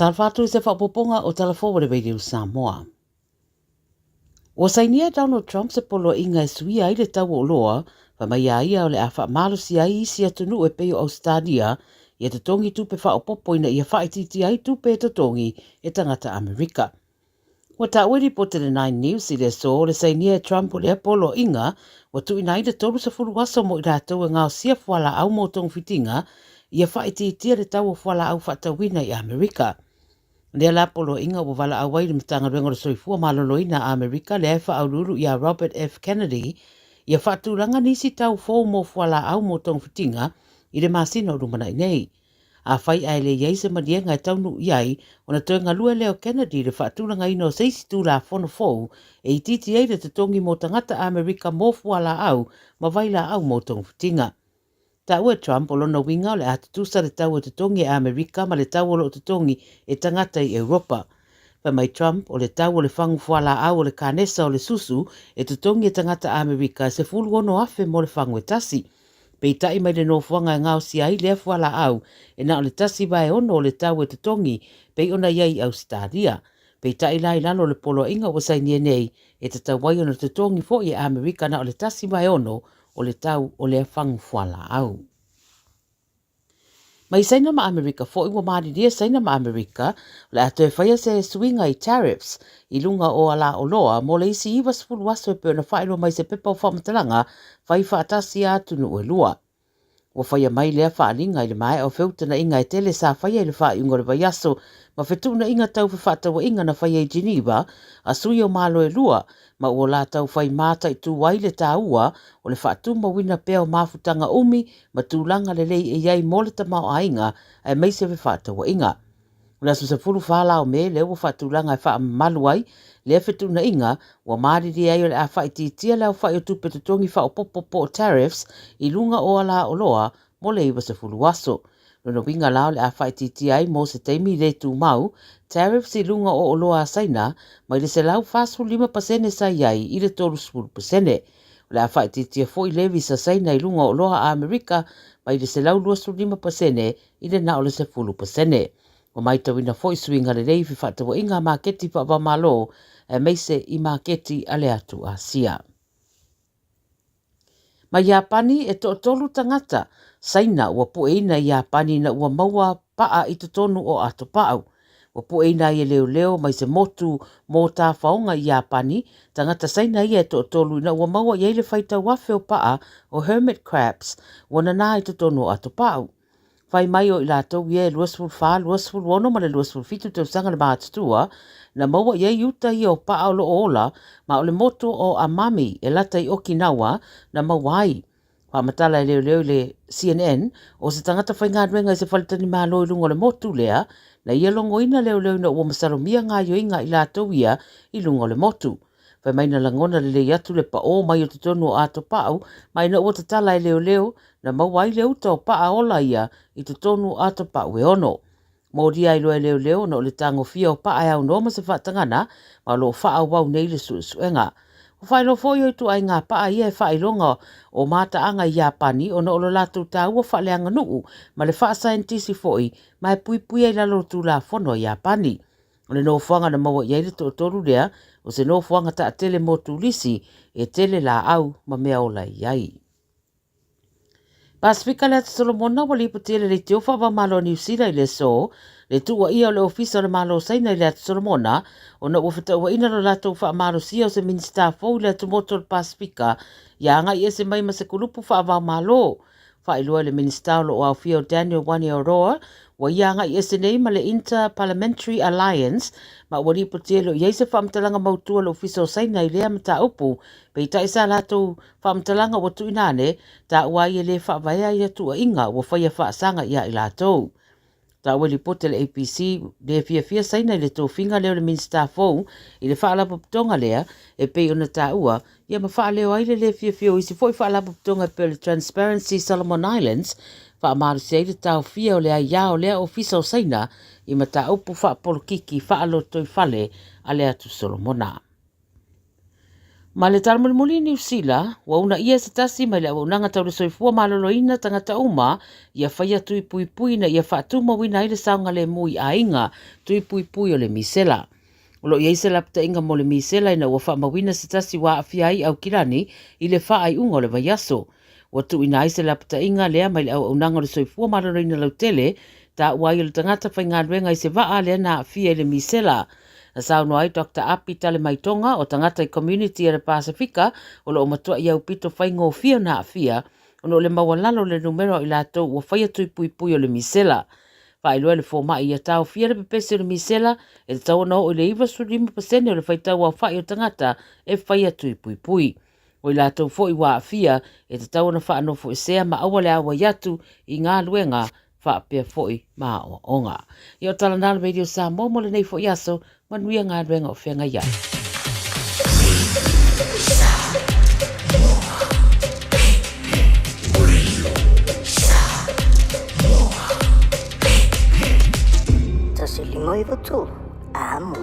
Faatalofa atu i se faaopoopoga o Tala Fou a le Radio Samoa. Ua sainia e Donald Trump se poloaiga e suia ai le tau o oloa, fai mai a ia o le a faamalosia ai isi atunuu e pei o Ausetalia ia totogi tupe faaopoopo ina ia faaitiitia ai tupe e totogi e tagata Amerika. Ua taua i lipoti a le Nine News i le aso o le sainia e Trump o lea poloaiga ua tuuina ai le 30 aso mo i latou e gaosia fualaau mo togafitiga ia faaitiitia le tau o fualaau faatauina i Amerika. O lea la poloaiga ua valaau ai le Matagaluega o le Soifua Maloloina a Amerika lea e faauluulu ia Robert F. Kennedy ia faatulaga nisi tau fou mo fualaau mo togafitiga i le masina o lumanai nei. Afai ae le i ai se maliega e taunuu i ai, ona toe galue lea o Kennedy i le faatulagaina o se isi Tulafono fou e itiiti ai le totogi mo tagata Amerika mo fualaau ma vailaau mo togafitiga. Taua e Trump o lona uiga o le a tutusa le tau e totogi e Amerika ma le tau o lo o totogi e tagata i Europa. Fai mai Trump, o le tau o le fagu fualaau o le kanesa o le susu e totogi e tagata Amerika e $16,000 mo le fagu e tasi. Peitai mai le nofoaga e gaosia ai lea fualaau e na o le 1/6 o le tau e totogi pei ona i ai i Ausetalia. Peitai la i lalo o le poloaiga ua sainia nei, e tatau ai ona totogi foi e Amerika na o le 1/6 o le tau o lea fagu fualaau. Mai Saina ma Amerika foi ua malilie Saina ma Amerika o le a toe faia se suiga i tariffs i luga o ala oloa mo le isi 90 aso e pei ona faailoa mai se pepa o faamatalaga fai faatasi a atunuu e lua. Ua faia mai lea faaaliga i le maea o feutanaʻiga e tele sa faia i le faaiuga o le vaiaso ma fetuunaiga tau fefaatauaiga na faia i Geneva a sui o Malo e lua ma ua latou fai mataitu ai le taua o le faatumauina pea o mafutaga umi ma tulaga lelei e i ai mo le tamaoaiga aemaise fefaatauaiga. O le aso 14 la o Me lea ua faatulaga e faamamalu ai lea fetuunaiga ua malilie ai o le a faaitiitia le aofai o tupe totogi faaopoopo po o tariffs i luga o ala oloa mo le 90 aso. Lona uiga la o le a faaitiitia ai mo se taimi le tumau tariffs i luga o oloa a Saina mai le 145% sa i ai i le 30%. O le a faaitiitia foi levies a Saina i luga o oloa a Amerika mai le 125% i le na o le 10%. Ua maitauina foi suiga lelei i fefaatauaiga a maketi faava-o-Malo aemaise i maketi a le atu Asia. Mai Iapani, e toatolu tagata Saina ua pueina i Iapani ina ua maua paʻa i totonu o Atopaʻau. Ua pueina ai e leoleo mai se motu mō tāwhaonga i Iapani, tagata Saina ia e toatolu ina ua maua i ai le faitau afe o paʻa o hermit crabs ua nanā i totonu o Atopaʻau. Fai mai o i latou ia e 24, 26 ma le 27 tausaga le matutua, na maua i ai uta ia o paʻa o lo o ola ma o le motu o Amami e lata i Okinawa na maua ai. Faamatala e leoleo i le CNN, o se tagata faigaluega i se faletalimalo i luga o le motu lea, na ia logoina leoleo ina ua masalomia gaoioiga a i latou ia i luga o le motu. Fai mai na lagona lelei atu le paʻō mai o totonu o Atopaʻau, ma ina ua tatala e leoleo, na maua ai le uta o paʻa ola ia i totonu o Atopaʻu e ono. Molia ai loa e leoleo ona o le tagofia o paʻa e aunoa ma se faatagana, ma o lo o faaauau nei le suesuega. Ua faailoa foi o ituaiga paʻa ia e faailoga o mataaga i Iapani ona o lo latou taua faaleaganuu ma le faasaienitisi foi ma e puipuia i lalo o Tulafono a Iapani. O le nofoaga na maua i ai le toatolu lea, o se nofoaga taatele mo turisi e tele laau ma mea ola i ai. Pasefika le Atu Solomona ua lipoti e le Leitio Faava-o-Malo a Niu Sila i le aso le tuuaia o le Ofisa o le Malo o Saina i le Atu Solomona ona ua fetauaina lo latou faamalosia o se Minisita fou i le atumotu o le Pasefika ia agai ese mai ma se kulupu faava-o-Malo. Faailoa e le Minisita o lo o aofia o Daniel Waniaroa, ua ia agai ese nei ma le Inter-Parliamentary Alliance, ma ua lipoti e le o i ai se faamatalaga mautu a le Ofisa o Saina i lea mataupu. Peitai sa latou faamatalaga ua tuuina ane, taua ai e le faavaea ia tuuaiga ua faia faasaga ia i latou. Taua i lipoti a le ABC, le fiafia Saina i le tofiga lea o le Minisita fou i le faalapotopotoga lea e pei ona taua, ia ma faaleo ai le le fiafia o isi foi faalapotopotoga e pei o le Transparency Solomon Islands, faamalosia ai le taofia o le aiā o lea ofisa o Saina i mataupu faapolokiki faalotoifale a le Atu Solomona. Ma le tala mulimuli i Niu Sila, ua uunaia se tasi mai le Auaunaga Tau le Soifua Maloloina tagata uma ia faia tui puipui ina ia faatumauina ai le saogalemu i aiga tui puipui o le misela. O lo o i ai se lapataiga mo le misela ina ua faamauina se tasi ua aafia ai Aukilani i le faaiuga o le vaiaso. Ua tuuina ai se lapataiga lea mai le Auaunaga o le Soifua Maloloina Lautele, taua ai o le tagata faigaluega i se vaa lea na aafia i le misela. Na saunoa ai Doctor Api Talemaitoga, o tagata i community a le Pasefika o lo o matuai aupito faigofie ona aafia ona o le maualalo o le numera o i latou ua faia tui puipui o le misela. Faailoa e le fomai ia taofia le pepesi o le misela e tatau ona oo i le 95% o le faitau aofai o tagata e faia tui puipui. O i latou foi ua aafia e tatau ona faanofoesea ma aua le auai atu i galuega faapea foi ma aoaoga. Ia o tala na o le Radio Samoa mo lenei foi aso, manuia galuega o feagai ai.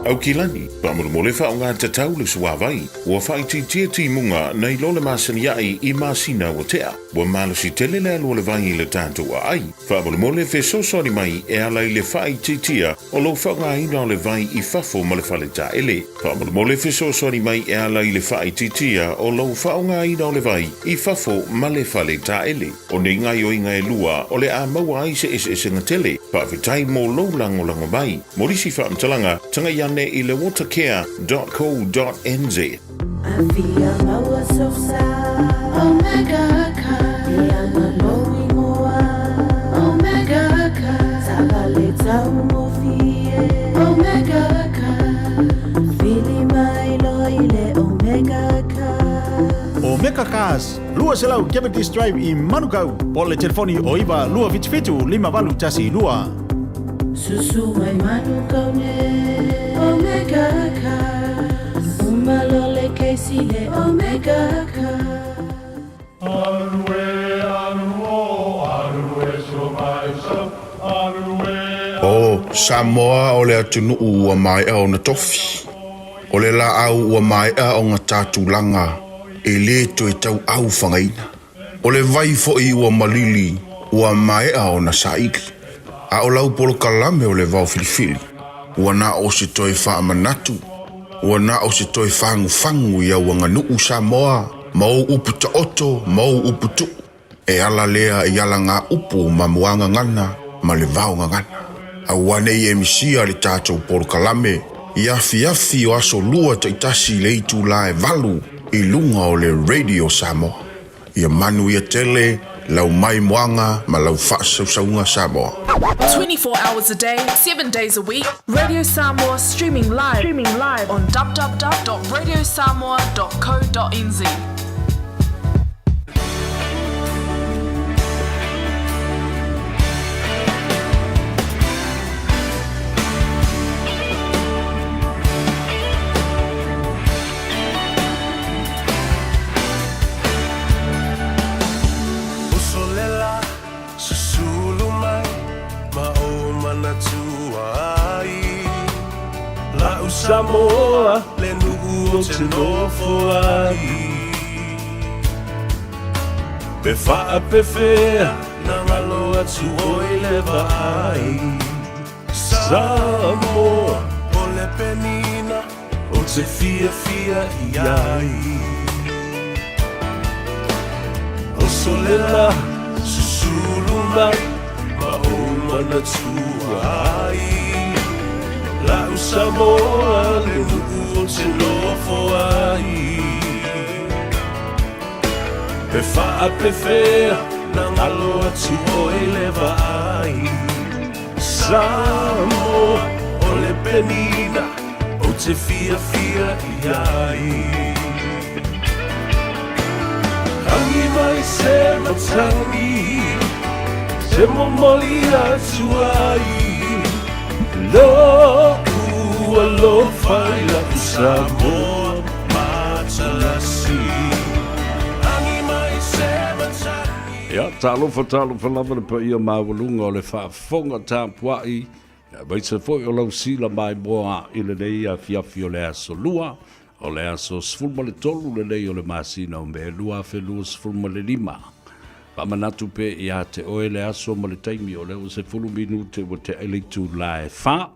Aukilani, faamolemole faaaoga tatau le suavai, ua faaitiitia timuga nai lo le masani i masina ua tea. Ua malosi tele le alu o le vai i le tatou aai. Faamolemole fesoasoani mai e ala i le faaitiitia o lou faaaogaina o le vai i fafo ma le fale taele. Faamolemole fesoasoani mai e ala i le faaitiitia o lou faaaogaina o le vai i fafo ma le fale taele. O nei gaoioiga e lua o le a maua ai se eseesega tele. Faafetai mo lou lagolago mai. Mo nisi faamatalaga, tagai ane i le watercare dot co dot nz. Afia maua sosa Omega ka Ianga lou ingoa Omega ka Taavale taugofie Omega ka Vili mai loa i le Omega ka. Omega Cars, 200 Cavendish Drive i Manukau, po o le telefoni o 9 277 5812. Susu mai Manukau nei Omega Cars, Uma loa le kesi le Omega Cars. O Samoa o le atunuu ua maea ona tofi. O le laau ua maea ona ta tulaga e le toe tauau fagaina. O le vai foi ua malili ua maea ona saili. A o lau polokalame o le vao filifili, ua na o se toe faamanatu, ua na o se toe fagufagu i au aganuu Samoa ma ou upu taoto ma ou upu tuu. E ala lea i alagaupu ma muagagana ma le vaogagana. Aua ne i e misia le tatou polokalame i afiafi o aso lua taitasi i le itula e valu i luga o le Radio Samoa. Ia manuia tele lau maimoaga ma lau faasausauga Samoa. 24 hours a day, 7 days a week, Radio Samoa streaming live, streaming live on www.radiosamoa.co.nz. Uso lela susulu mai ma ou manatua ai La'u Samoa le nu'u ou te nofo ai Pe faapefea na galo atu oi le vaai Samoa o le penina Ou te fiafia i ai. Oso lela susulu mai ma ou manatua ai. La'u Samoa le nu'u ou te nofo ai. Pe faapefea na galo atu oe le vaai. Samoa o le penina Ou te fiafia i ai. Tangi mai se matangi, Se momoli atu ai Lo'u alofa i la'u Samoa matalasi. Tangi mai se matangi. Ia, talofa, talofa lava le paia maualuga o le faafofoga tapuai Aemaise foi o lau sila maimoa i lenei afiafi o le Aso Lua. O le aso 13 lenei o le masina o Me 2025. Faamanatu pea ia te oe le aso ma le taimi o lea ua 10 minute ua tea i le itula e 4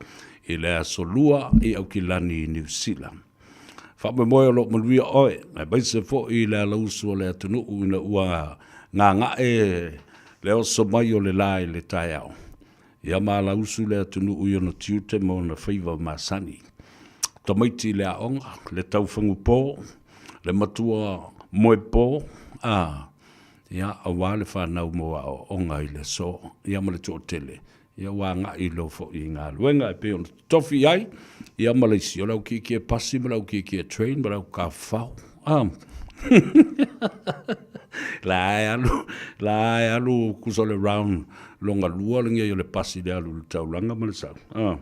i le aso Lua i Aukilani i Niu Sila. Faamoemoe o lo o manuia oe, aemaise foi i le alausu o le atunuu ina ua gaga'e le oso mai o le la i le taeao. Ia ma alausu le atunuu i ona tiute ma ona faiva masani. Tamaiti i le aoga, le taufagupo, le matua moepo, a, ia, aua le fanau mo aoaoga i le aso, ia ma le toatele, ia ua agai loa foi i galuega e pei ona totofi i ai, ia ma le isi, o le au kiekie pasi ma le au kiekie train ma le au kafao. A. La e alu, la e alu kusa o le round longa lua lenei o le pasi le alu i le taulaga ma le sau. A.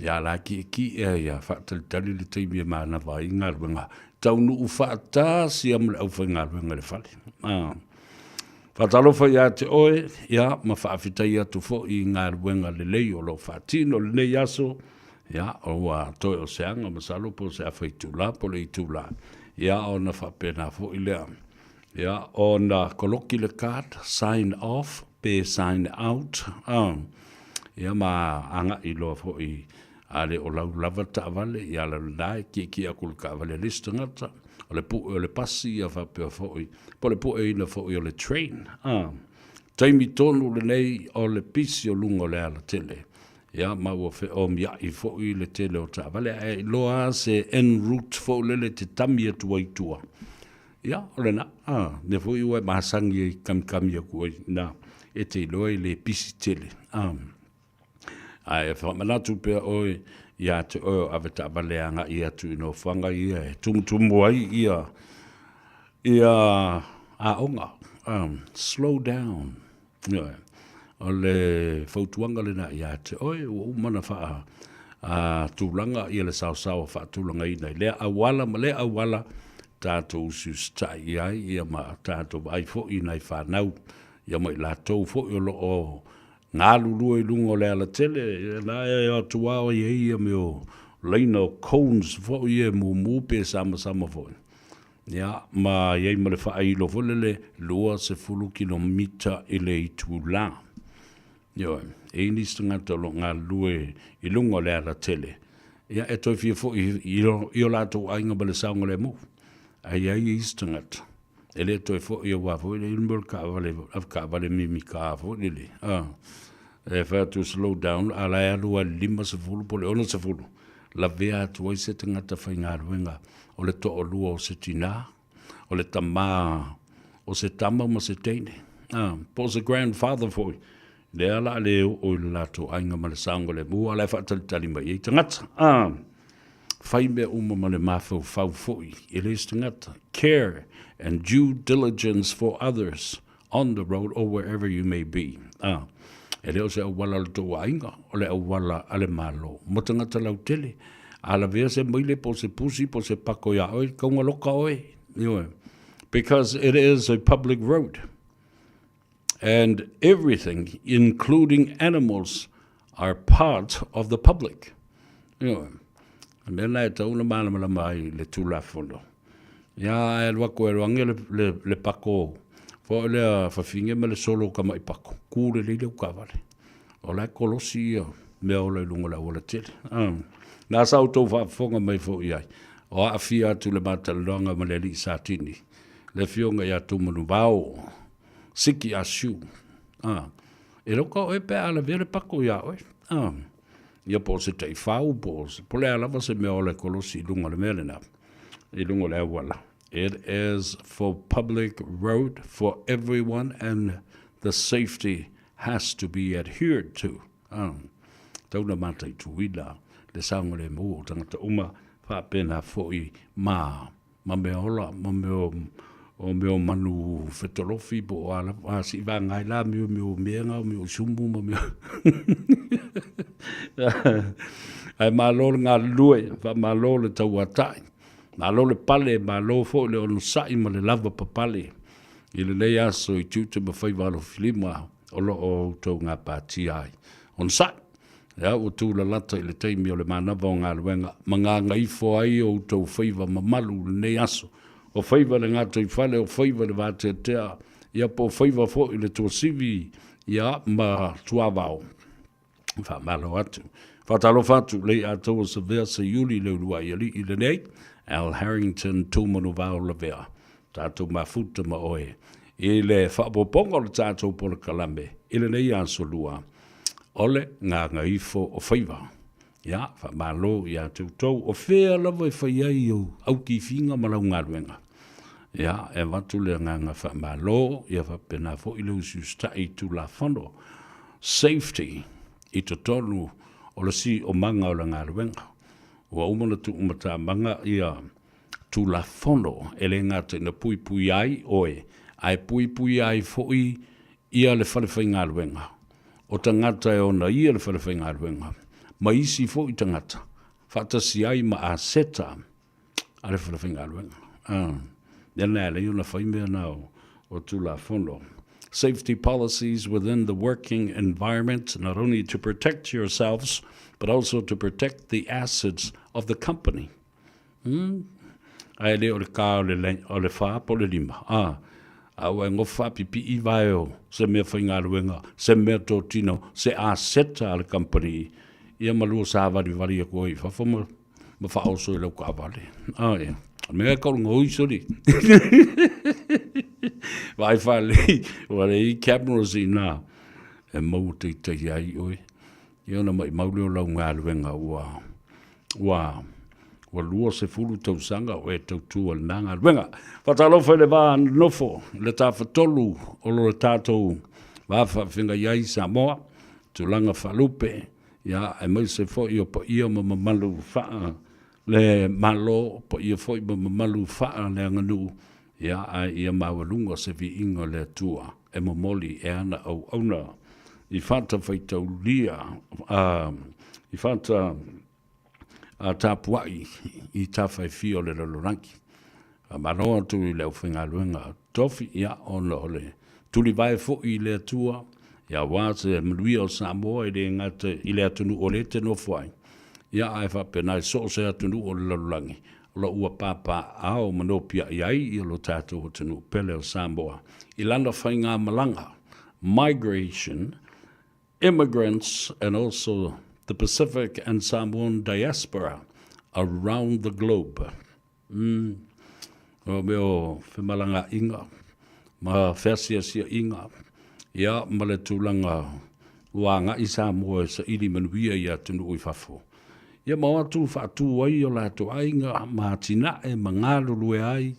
Ia la kiekie ia faatalitali le taimi e manava ai galuega taunuu faatasi lava ma le aufaigaluega i le fale. A. Faatalofa ia te oe, ia, ma faafetai atu foi i galuega lelei o lo o faatino lenei aso, ia, ua toe o se aga masalo po o se afa itula po o le itula, ia, ona faapena foi lea, ia, ona koloki le card, sign off pe sign out, a, ia, ma agai loa foi A le o lau lava le taavale, ia ala lena e kiekie atu i le taavale a le isi tagata, o le pue o le pasi ia faapea foi, po o le pueina foi o le train. A, taimi tonu lenei o le pisi o luga o le alatele, ia ma ua feomiai foi le tele o taavale, ae iloa lava se en route foi lele e te tami atu ai i tua. Ia, o lena, a, mea foi ua e masani ai kamikami atu ai i ina, e te iloa e le pisi tele. A. Ae faamanatu pea oe ia te oe o avetaavale agai atu i nofoaga ia e tumutumu ai ia ia aoga. Slow down. Ioe. O le fautuaga lena ia te oe ua uma ona faa a tulaga ia le saosaoa faatulagaina i lea auala ma lea auala tatou usiusitai i ai ia ma tatou vaai foi i nai fanau ia ma i latou foi o lo o Galulue i luga o le alatele, la e o atu lava o i ai ia mea o laina o cones foi ia e mumu pe samasama foi. Ia, ma i ai ma le faailo foi lele 20 kilomita i le itula. Ioe, e i ai nisi tagata o lo o galulue i luga o le alatele, ia e toe fia foi i o latou aiga ma le saogalemu. Ae i ai isi tagata E le toe foi aua foi le mea o le taavale, avetaavale mimita foi lele, a. E fai atu slow down, a o la e alu lava i le 50 po o le 60, lavea atu ai se tagata faigaluega o le toalua o se tina, o le tama o se tama ma se teine, a, po o se grandfather foi, lea o le a le oo i le latou aiga ma le saogalemu, a o la e faatalitali mai ai tagata, a. Fai mea uma ma le mafaufau foi e le isi tagata. Care and due diligence for others on the road or wherever you may be. A, e le o se auala o le tou aiga, o le auala a le Malo. Mo tagata lautele, a lavea se maile po o se pusi po o se pako iā oe, kauga loka oe. Ioe. Because it is a public road. And everything, including animals, are part of the public. Ioe. O le mea lena e tatau ona malamalama ai i le Tulafono. Ia, ae alu atu e alu ane le, le, le pako foi lea fafine ma le solo o tamai pako, kū lelei le utaavale. O la e kolosi ia mea ola i luga o le auala tele. Ah. Na sa outou faafofoga mai foi i ai, o aafia atu le ma talanoaga ma le alii Satini, le afioga ia Tumanuvao, Siki Asiu. Ah. E loka oe pe a lavea le pako iā oe. Ah. Ia po o se taifau, po o se, po o le a lava se mea ola e kolosi i luga o le mea lena, i luga o le auala. It is for public road for everyone and the safety has to be adhered to. Ah. Tau na mataituina le saogalemu o tagata uma, faapena foi ma ma mea ola, ma mea o mea o manu fetolofi po o a lava, a sii vaega ai la mea mea o mea o mea o sumu ma mea. Ae malo le galulue, faamalo le tauatai, malo le pale, malo foi le onosai ma le lava papale i lenei aso i tiute ma faiva alofilima o lo o outou gapatia ai. Onosai! Ia, ua tūlalata i le taimi o le manava o galuega, ma gagaifo ai o outou faiva mamalu i lenei aso. O faiva i le gataifale, o faiva i le vateatea, ia po o faiva foi i le tuasivi, ia, ma tuavao. Faamalo atu. Faatalofa atu lei atoa Savea Seiuli le uluai alii lenei, Al Harrington Tumanuvao Lavea. Tatou mafuta ma oe i le faaopoopoga o le tatou polokalame i lenei aso lua o le gagaifo o faiva. Ia, faamalo ia te outou. O fea lava e fai ai ou aukifiga ma lau galuega. Ia, e avatu le agaga faamalo, ia faapena foi le usiusitai i Tulafono Safety i totonu o le siomaga o le galuega. Ua uma ona tuumatamaga ia Tulafono e le gata ina puipuia ai oe, ae puipuia ai foi ia le falefaigaluega, o tagata e ona ia le falefaigaluega, ma isi foi tagata, faatasi ai ma aseta a le falefaigaluega. Ah, lea na e alai ona fai mea na o, o Tulafono. Safety policies within the working environment, not only to protect yourselves, but also to protect the assets of the company. Mm. Ae le o le kā o le, o le whā po le lima. Ah, a ua e ngofa pipii vae o se mea whaingaluenga, se mea tōtino, se aseta a le company. Ia ma lua sāvalivali aku ai i fafo ma, ma whaoso i lau kaavale. Ah, ia. Mea e kaulu ngoi soli. Vai whalei, whalei cameras i nā. E maua teitei ai oe. Ia ona maʻimau lea o lau galuega ua, ua, ua 20 tausaga o e tautua i lena galuega. Faatalofa i le va nofo, le tafatolu o lo le tatou va faafeagai ai i Samoa, tulaga faalupe, ia, aemaise foi o paia ma mamalu faa le Malo, paia foi ma mamalu faa le aganuu, Ia, a ia maualuga se viiga o le Atua e momoli e ana auauna i fatafaitaulia, a, i fata a tapuai i tafaefia o le lalolagi. Faamalo atu i le aufaigaluega tofi, ia, ona o le tulivae foi i le Atua, ia aua se manuia o Samoa e le gata i le atunuu o lea e te nofo ai, ia, ae faapena i so o se atunuu o le lalolagi, o lo o ua papaaao ma nopiai ai ia lo tatou atunuu pele o Samoa i lana faigamalaga, migration, immigrants and also the Pacific and Samoan diaspora around the globe. Mm. O mea o femalagaaiga ma feasiasiaiga, ia ma le tulaga ua agai Samoa e saili manuia i atunuu i fafo. Ia ma o atu faatū ai o latou aiga ma atinae ma galulue ai,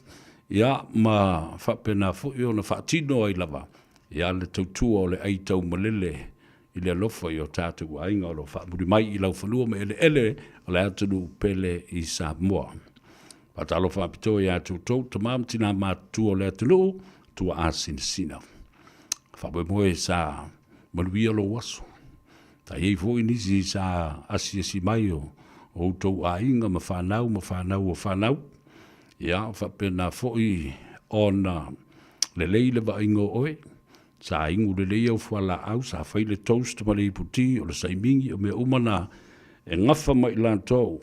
ia ma faapena foi ona faatino ai lava ia le tautua o le ai taumalele i le alofa i o tatou aiga o lo o faamuli mai i laufanua ma eleele o le atunuu pele i Samoa. Faatalofa faapitoa ia te outou tama ma tinā matutua o le atunuu, tuaasinasina. Faamoemoe sa manuia lou aso. Sa i ai foi nisi sa asiasi mai o outou aiga ma fanau ma fanau o fanau. Ia, faapena foi ona lelei le vaaiga o oe. Sa inu lelei au fualaau, sa fai le toast ma le ipu ti, o le saimigi, o mea uma na e gafa mai latou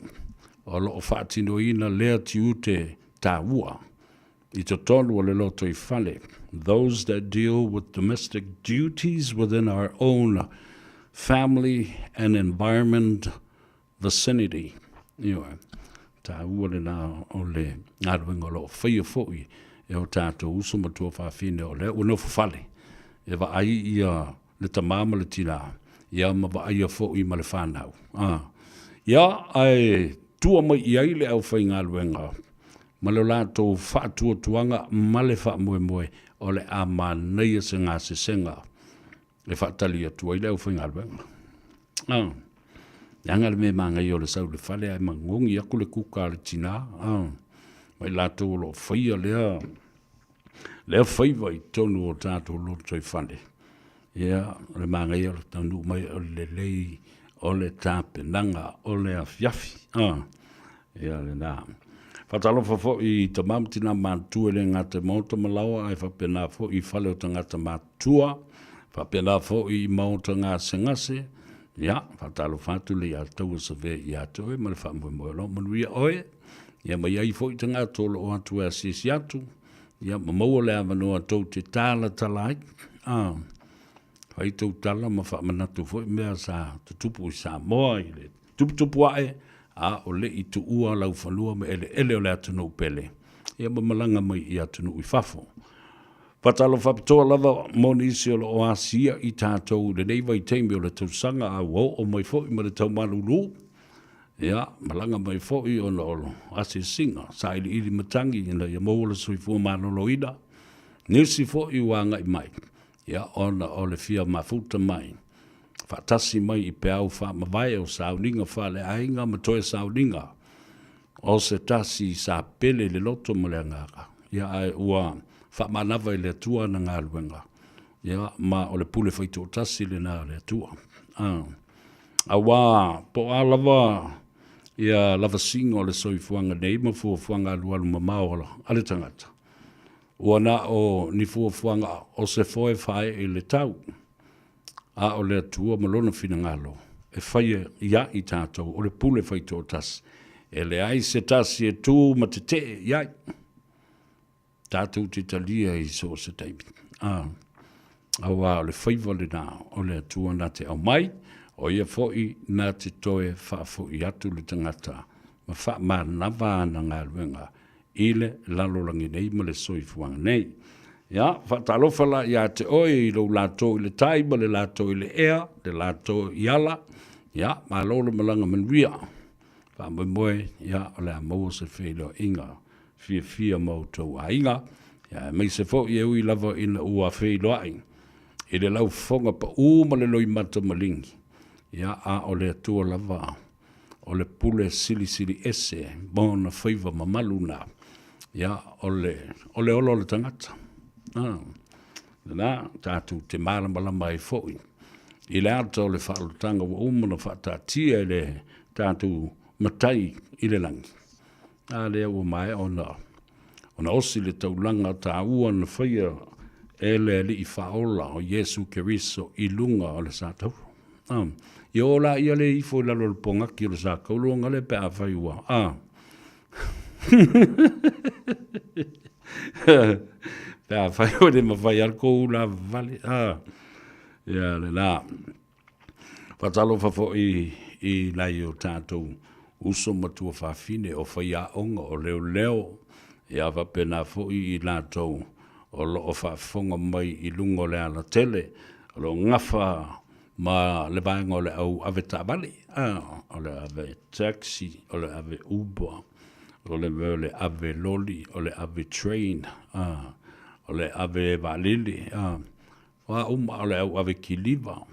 o lo o faatinoina lea tiute taua i totonu o le lotoifale, those that deal with domestic duties within our own family and environment vicinity. Ioe, taua lena o le galuega o lo o faia foi e o tatou uso ma tuafafine o lea ua nofo fale e vaai ia le tamā ma le tinā, ia ma vaaia foi ma le fanau. Ah. Ia, ae tua mai i ai le aufaigaluega ma lo latou faatuatuaga ma le faamoemoe o le a manaia se gasesega e faatali atu ai le aufaigaluega. Ah. Leaga le mea manaia o le sau i le fale ae magogi atu le kuka a le tinā. Ah. Ma i latou o lo o faia lea lea faiva i totonu o tatou lotoifale, ia, o le manaia o le taunuu mai o le lelei o le tapenaga o le afiafi. Ah, ia lena. Faatalofa foi i tama ma tina matutua e le gata i maota ma laoa ae faapena foi i fale o tagata matutua, faapena foi i maota gasegase. Ia, faatalofa atu le ia taua savea ia te oe ma le faamoemoe o lo o manuia oe. Ia ma i ai foi tagata o lo o atu e asiasi atu, ia ma maua le avanoa tou te talatala ai. Ah, fai tou tala ma faamanatu foi mea sa tutupu i Samoa i le tuputupu ae, a o le i tuua laufanua ma eleele o le atunuu pele, ia ma malaga mai i atunuu i fafo. Faatalofa faapitoa lava mo nisi o lo o asia i tatou i lenei vaitaimi o le tausaga a ua oo mai foi ma le taumalulu, ia, malaga mai foi ona o asiasiga, sailiili matagi ina ia maua le soifua maloloina, nisi foi ua agai mai, ia, ona o le fia mafuta mai, faatasi mai i peau faamavae o sauniga faaleaiga ma toe sauniga o se tasi sa pele i le loto ma le agaga, ia, ae ua faamanava i le Atua ana galuega, ia, ma o le pule faitoatasi lena a le Atua. Aua po o a lava ia lavasiga o le soifuaga nei ma fuafuaga alualu mamao a le tagata, ua na o ni fuafuaga o se foe faaee i le tau, a o le Atua ma Lona finagalo e faia ia i tatou o le pule faitoatasi, e leai se tasi e tu ma tetee i ai. Tatou te talia i so o se taimi. A, auā o le faiva lena o le Atua na te aumai, o ia foi na te toe faafoi atu le tagata ma faamanava ana galuega i le lalolagi nei ma le soifuaga nei. Ia, faatalofa la ia te oe i lou latou i le tai ma le latou i le ea, le latou i ala, ia, malo le malaga manuia. Faamoemoe, ia, o le a maua se feiloaiga fiafia ma outou aiga, ia, aemaise foi e ui lava ina ua feiloai i le laufofoga pau ma le loimata maligi, ia, a o le Atua lava o le pule silisili ese ma ona faiva mamalu na, ia, o le, o le ola o le tagata. Ah, lena, tatou te malamalama ai foi i le ata o le faaolataga ua uma ona faataatia e le tatou Matai i le lagi. A lea ua maea ona ona osi le taulaga taua na faia e le Alii Faaola o Iesu Keriso i luga o le satauro. A, ia o la ia le ifo i lalo o le pogaki o le sakauro ona lea pe afai ua, a. Pe afai ua le mafai a le kou ulavavale, a. Ia le la. Faatalofa foi i nai o tatou uso ma tuafafine o faiaoga, o leoleo, ia faapena foi i latou o lo o faafofoga mai i luga o le alatele, o lo o gafa ma le vaega o le au avetaavale, o le ave taxi, o le ave Uber, o le ave loli, o le ave train, o le ave vaalele, O a uma o le au ave kiliva.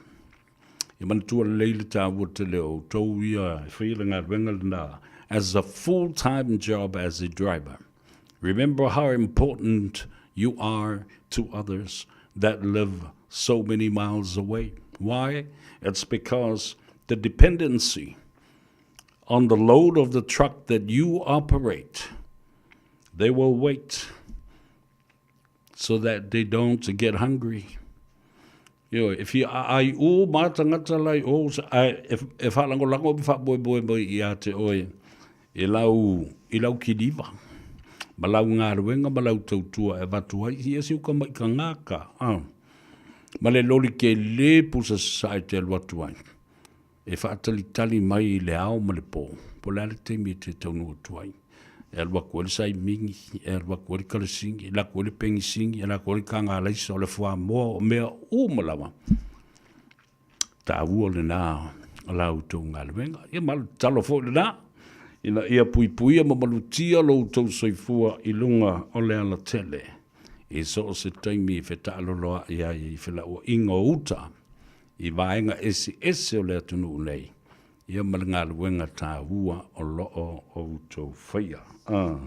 Ia manatua lelei le taua tele o outou ia e faia le galuega lena as a full time job as a driver. Remember how important you are to others that live so many miles away. Why? It's because the dependency on the load of the truck that you operate, they will wait so that they don't get hungry. Ioe, e fia aai ū mā tangata lai o, ae e, e whaalangolago ma whaamoemoe mai i a te oe e lau, i lau kiliva, ma lau galuega ma lau tautua e avatu ai, ia si uka mai ka ngaka, ah. Ma le loli ke le pusa sasae te alu atu ai. E faatalitali mai i le ao ma le pō, po o le a le taimi e te taunuu atu ai. E alu atu ai le saimingi, e alu atu ai le kalasini, e alu atu ai le penisini, e alu atu ai le kagalaisa, o le fuamoa, o mea uma lava. Taua lena o la outou galuega. Ia ma le tatalo foi lena, ina ia puipuia ma malutia lo outou soifua i luga o le alatele, i so o se taimi e fetaaloloai ai i felauaiga o uta, i vaega eseese o le atunuu nei, ia ma le galuega taua o lo o outou faia. Ah.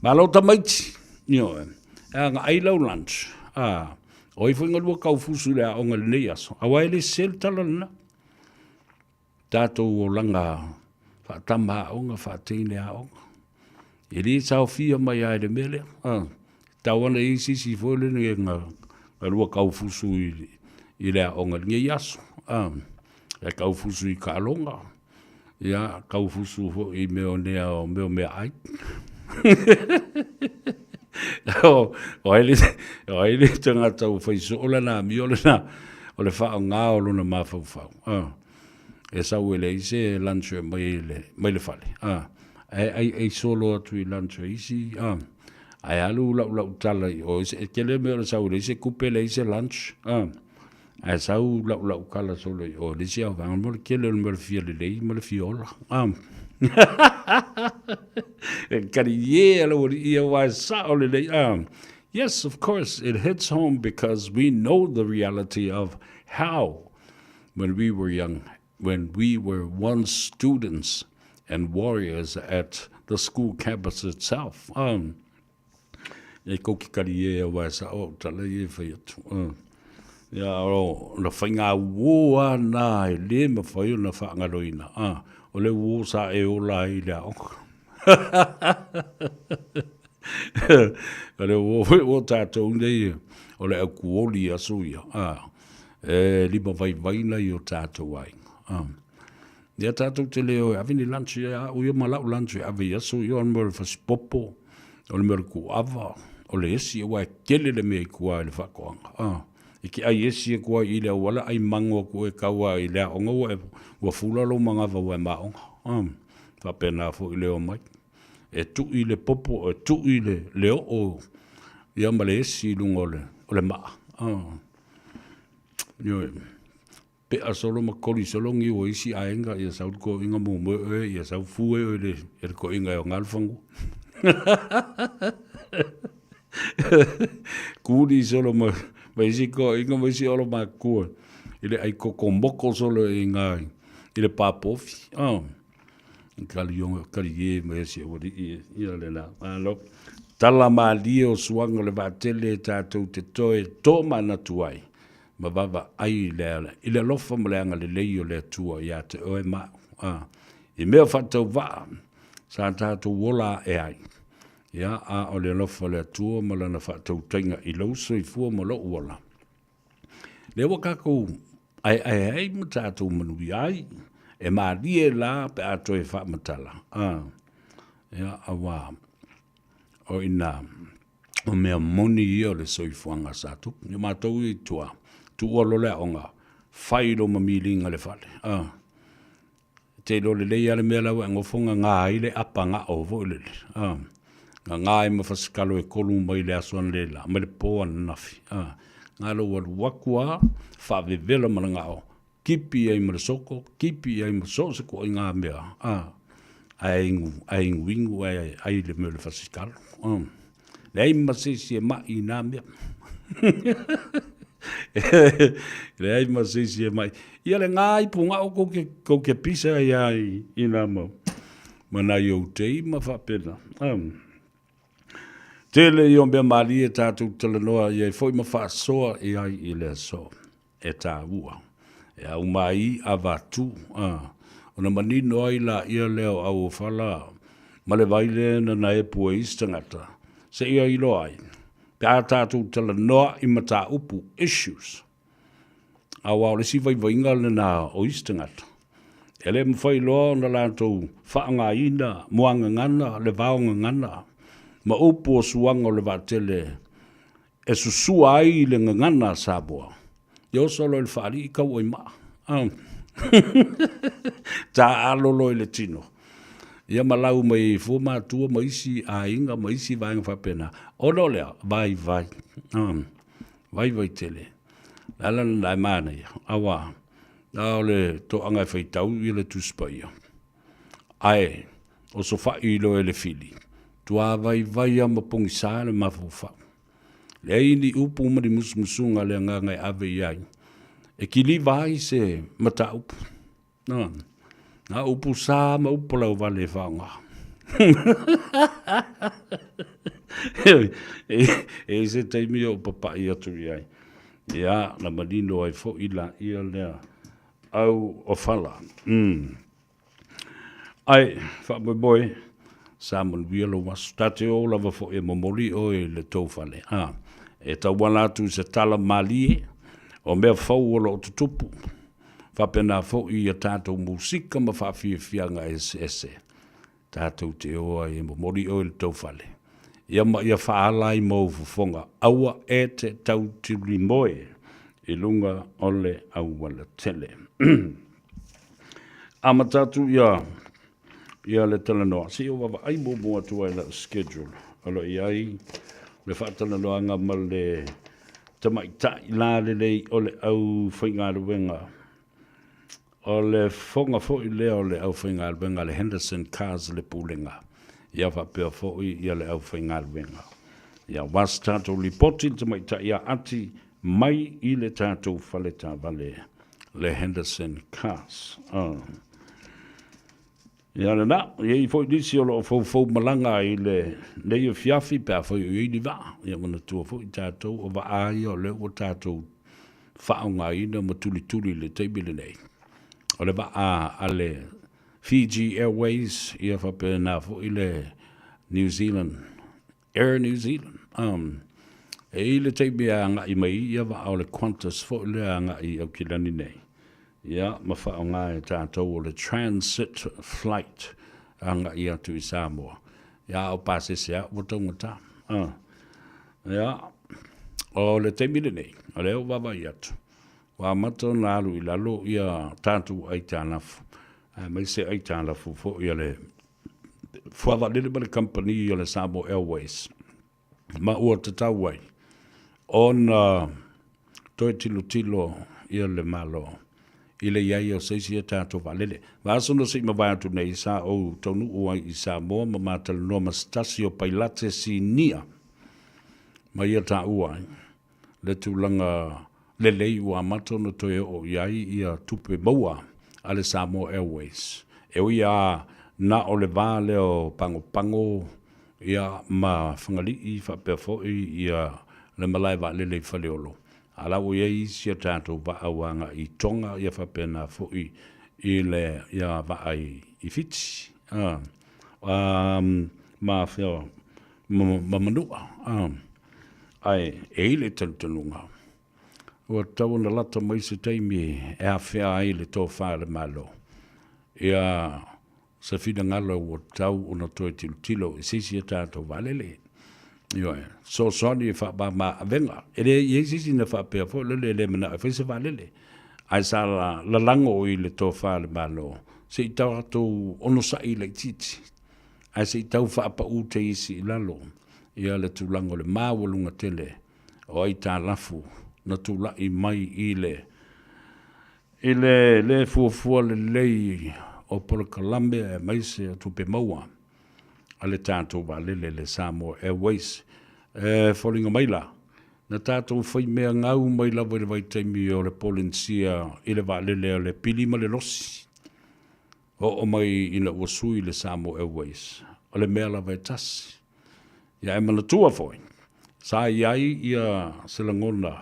Malo tamaiti, ioe, e agaai lau lunch. Ah, o ai foi galua kaufusu i le aoga i lenei aso, aua e le sese le tala lena. Tatou olaga faatama aoga, faateine aoga. E le saofia mai lava i le mea lea. Ah, tau ana i ai se isi foi lele na galua kaufusu i le aoga i lenei aso. Ah, E taufusu i taaloga, ia, taufusu foi i mea o nea o mea o meaai. O ai le, o ai le tagata ua fai soo lana amio lena, o le faaaoga o lona mafaufau. E sau e leai se lunch e aumai i le, mai le fale, ae aiai solo atu i lunch a isi, ae alu laulau tala i o, e tele mea o le sau e leai se tupe, leai se lunch, Ae sau laulau kala solo i o le isi aovaga mo le tele o le mea o le fia lelei ma le fia ola. E kari ye ala ua ia wa e sao lelei. Yes, of course, it hits home because we know the reality of how when we were young, when we were once students and warriors at the school campus itself. E kou ki kari e au ae sao au tala i e whai atu. Ia, o na whainga uō a nā e le mawhai o na whaangaloina. O le uō sa e ola ai le aoga. O le uō foi o tātou nei, o le au kuoli aso ia. E lima vaivai nai o tātou aiga. Ia tātou te leo e ave ni lunch ia au ia ma lau lunch e ave i aso ia o le mea o le fasipopo, o le mea o le kuava, o le esi aua e tele le mea i tua i le faatoaga. Ah, e te ai esi atu ai i le auala ai mago atu e kau a i le aoga ua e, ua fula lou manava ua e maoga. Ah, faapena foi le omai. E tui le popo, e tui le, le oo ia ma le esi i luga o le, o le maa. Ah, ioe. Pea solo ma koli solo ngiu o isi aiga ia sau le koʻiga momoe oe ia sau fue oe le e le koʻiga e oga le fanua. Kuli solo ma ma isi koʻiga ma isi olo makua i le ʻai koko moko solo i ngā i le pāpōfi. Oh. Kali o kali e ma esi o alii ia le la. Malo. Tala malie o suaga o le vaatele e tatou te toe tōmanatu ai ma vaavaai i le, i le alofa ma le agalelei o le Atua iā te oe ma au, a, i mea faatauvaa sa tatou ola ae ai, ia, a o le alofa o le Atua ma Lana faatautaiga i lou soifua ma lou ola, lea ua tatou aeae ai ma tatou manuia ai, e malie la pe a toe faamatala, a, ia, auā, o ina o mea moni ia o le soifuaga sa tupu. Ia matou ia i tua, tuua loa le aoga, fai lou mamiliga i le fale. Ah. Te iloa lelei lava le mea la ua e nofo gaga ai le apa gao foi lele. Ah. Gaga ai ma fasikalo e kolu mai le aso analeila, mai le po ananafi. Ah. Ga lou alu atu lava, faavevela ma le gao, Kipi ai ma le soko, kipi ai ma so o se koʻoiga mea, a, ae inu, ae inuinu, ae ai le mea o le fasikalo. Um, leai ma se isi e maʻi i nā mea. leai ma se isi e maʻi. Ia le ngā ipu ngao kou ke, kou ke pisa ia i, i nā mau. Ma nā i ou tei ma whapena. Um, tele i o mea malie tātou talanoa i ai foi ma whaasoa i ai i le aso. e tāua. E au mai avatu, a, ona manino ai laia lea o Auofala ma le vai lea na naepu e isi tagata, seia iloa ai, pe a tatou talanoa i mataupu, issues. Aua o le isi vaivaiga lena o isi tagata, e le mafai loa ona latou faaaogaina muagagana, le vaogagana, ma upu o suaga o le vaatele e susua ai le gagana a Samoa, ia oso loa i le faalii kau ai maa. Taaalo loa i le tino. Ia ma lau mai ai fua matua ma isi aiga ma isi vaega faapena. Ona o lea, vaivai. Vaivai tele. Le ala lena e manaia, auā, a o le toaga e faitau ia le Tusi Paia. Ae, osofai loa e le fili, tuavaivai lava ma pogisa le mafaufau. Leai ni upu ma ni musumusuga a le agaga e ave i ai, e kiliva ai se mataupu. Na, na upu sa ma upu lauvale e faaaoga. E i ai se taimi o papaʻi atu i ai. Ia, na manino ai foi laia lea au o fala. Mm. Ae, faamoemoe, sa manuia lou aso. Ta te o lava foi e momoli oe i le tou fale. A, e tauala atu i se tala malie, o mea fou o lo o tutupu. Faapena foi i a tatou musika ma faafiafiaga eseese tatou te o ai e momoli oe i le tou fale, ia ma ia faaala ai mou fofoga, aua e te tautilimoe i luga o le aualatele. Amata atu ia ia le talanoa, se i ou vaavaai muamua atu ai i lau schedule o lo o i ai le faatalanoaga ma le tamaitai lalelei o le aufaigaluega. O le fofoga foi lea o le aufaigaluega a le Henderson Cars le Pulega, ia faapea foi ia le aufaigaluega. Ia aua se tatou lipoti le tamaitai ia Ati mai i le tatou fale taavale le Henderson Cars. Ia lena, e i ai foi nisi o lo o foufou malaga i lenei afiafi pe afai o i ai ni vaa. Ia manatua foi tatou o vaa ia o lea ua tatou faaaogaina ma tulituli i le taimi lenei. O le vaa a le Fiji Airways, ia faapena foi le New Zealand, Air New Zealand. Um, e i le taimi e agai mai ia vaa o le Qantas foi lea agai i Aukilani nei. Ia, ma faaaoga e tatou o le transit flight agai atu i Samoa. Ia, a o pasese lava ua taugata. Ah. Ia, o le taimi lenei, o lea ua vaavaai atu, ua amata ona alu i lalo ia tatou aitalafu, aemaise aitalafu foi a le fuavaalele ma le kamupani o le Samoa Airways. Ma ua tatau ai ona toe tilotilo ia le Malo i le i ai o se isi a tatou vaalele. Vaiaso na se i mavae atu nei, sa ou taunuu ai i Samoa ma ma talanoa ma se tasi o pailate sinia ma ia taua ai le tulaga lelei ua amata ona toe oo i ai ia tupe maua a le Samoa Airways. E ui lava na o le va lea o Pagopago ia ma Fagalii faapea foi ia le malae vaalele i Faleolo, a la ua i ai isi a tatou vaa ua agai i Tonga ia faapena foi i le ia vaa i Fiti a ma fea ma Manua a. Ae e i ai le talitonuga ua tatau ona lata mai se taimi e afea ai le tofa a le Malo ia se finagalo ua tatau ona toe tilotilo i se isi a tatou vaalele. Ioe, fesoasoani e faamama avega. E le i ai se isi na faapea foi lele e le manao e fai se vaalele, ae sa lalago i le tofa a le Malo se i tatou onosai laitiiti, ae se i tau faapau teisi i lalo ia le tulaga o le maualuga tele o aitalafu na tulai mai i le I le lē fuafua lelei o polokalame aemaise o tupe maua a le tatou vaalele le Samoa Airways, e foliga mai la, na tatou faimea gau mai lava i le vaitaimi o le Polenisia i le vaalele a le Pili ma le Losi, oo mai ina ua sui le Samoa Airways, o le mea lava e tasi. Ia e manatua foi, sa i ai ia se lagona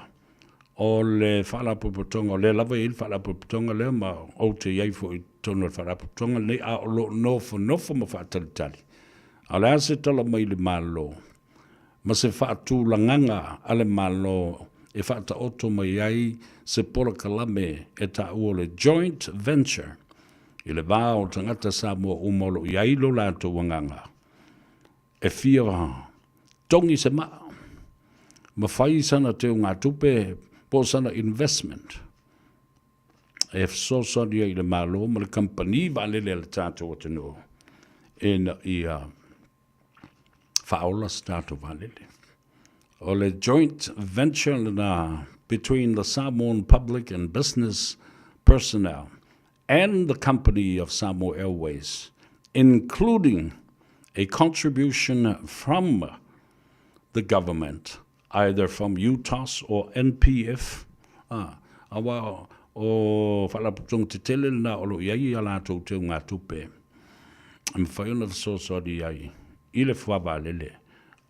o le Faalapotopotoga, o lea lava e i ai le Faalapotopotoga lea ma ou te i ai foi i totonu o le Faalapotopotoga lenei, a o lo o nofonofo ma faatalitali. A o le a se tala mai le Malo ma se faatulagaga a le Malo e faataoto mai ai se polokalame e taua o le joint venture i le va o tagata Samoa uma o lo o i ai lo latou agaga e fia togi se maa ma fai sana teugatupe po o sana investment e fesoasoani ai i le Malo ma le kamupani vaalele a le tatou atunuu ina ia faaola se tatou vaalele. O le joint venture lena between the Samoan public and business personnel and the company of Samoa Airways, including a contribution from the government, either from UTOS or NPF, a, aua o Faalapotopotoga tetele lena o lo o i ai a latou teugatupe e mafai ona fesoasoani ai i le fuavaalele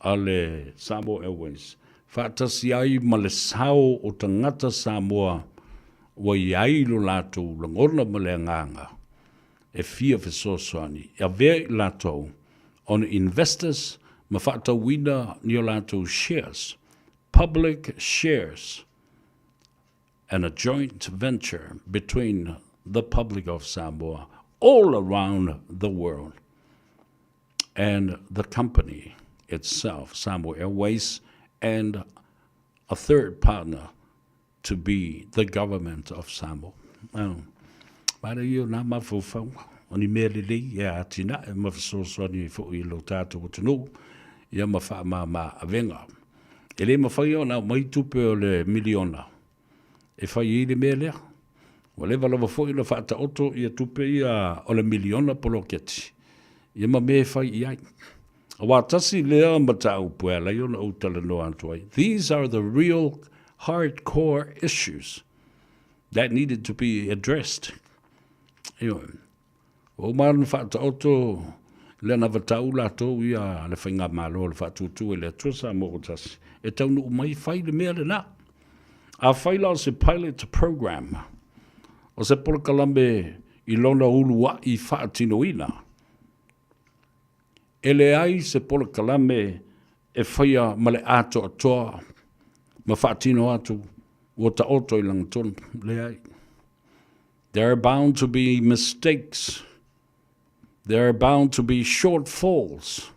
a le Samoa Airways faatasi ai ma le sao o tagata Samoa ua i ai lo latou lagona ma le agaga e fia fesoasoani e avea i latou ona investors ma faatauina ni o latou shares, public shares. and a joint venture between the public of Samoa all around the world and the company itself, Samoa Airways, and a third partner to be the government of Samoa. Oh. Mara ia o nā mafaufauga, o ni mea lelei e atinae ma fesoasoani ai foi i lo tātou atunuu, ia ma faamāmā avega. E le mafai ona aumai tupe o le miliona e fai ai le mea lea. Ua leva lava foi ona faataoto ia tupe ia o le miliona poloketi, ia ma mea e fai i ai. Aua tasi lea mataupu e ala ai ona ou talanoa atu ai, these are the real hardcore issues that needed to be addressed. Ioe. Ua uma ona faataoto le anavatau latou ia le Faigamalo o le Faatuatua i le Atua Samoa ua tasi, e taunuu mai fai le mea lena. Afai la o se pilot program, o se polokalame i lona uluai faatinoina, E leai se polokalame e faia ma le atoatoa ma faatino atu ua taoto i lagatonu. Leai. There are bound to be mistakes. There are bound to be shortfalls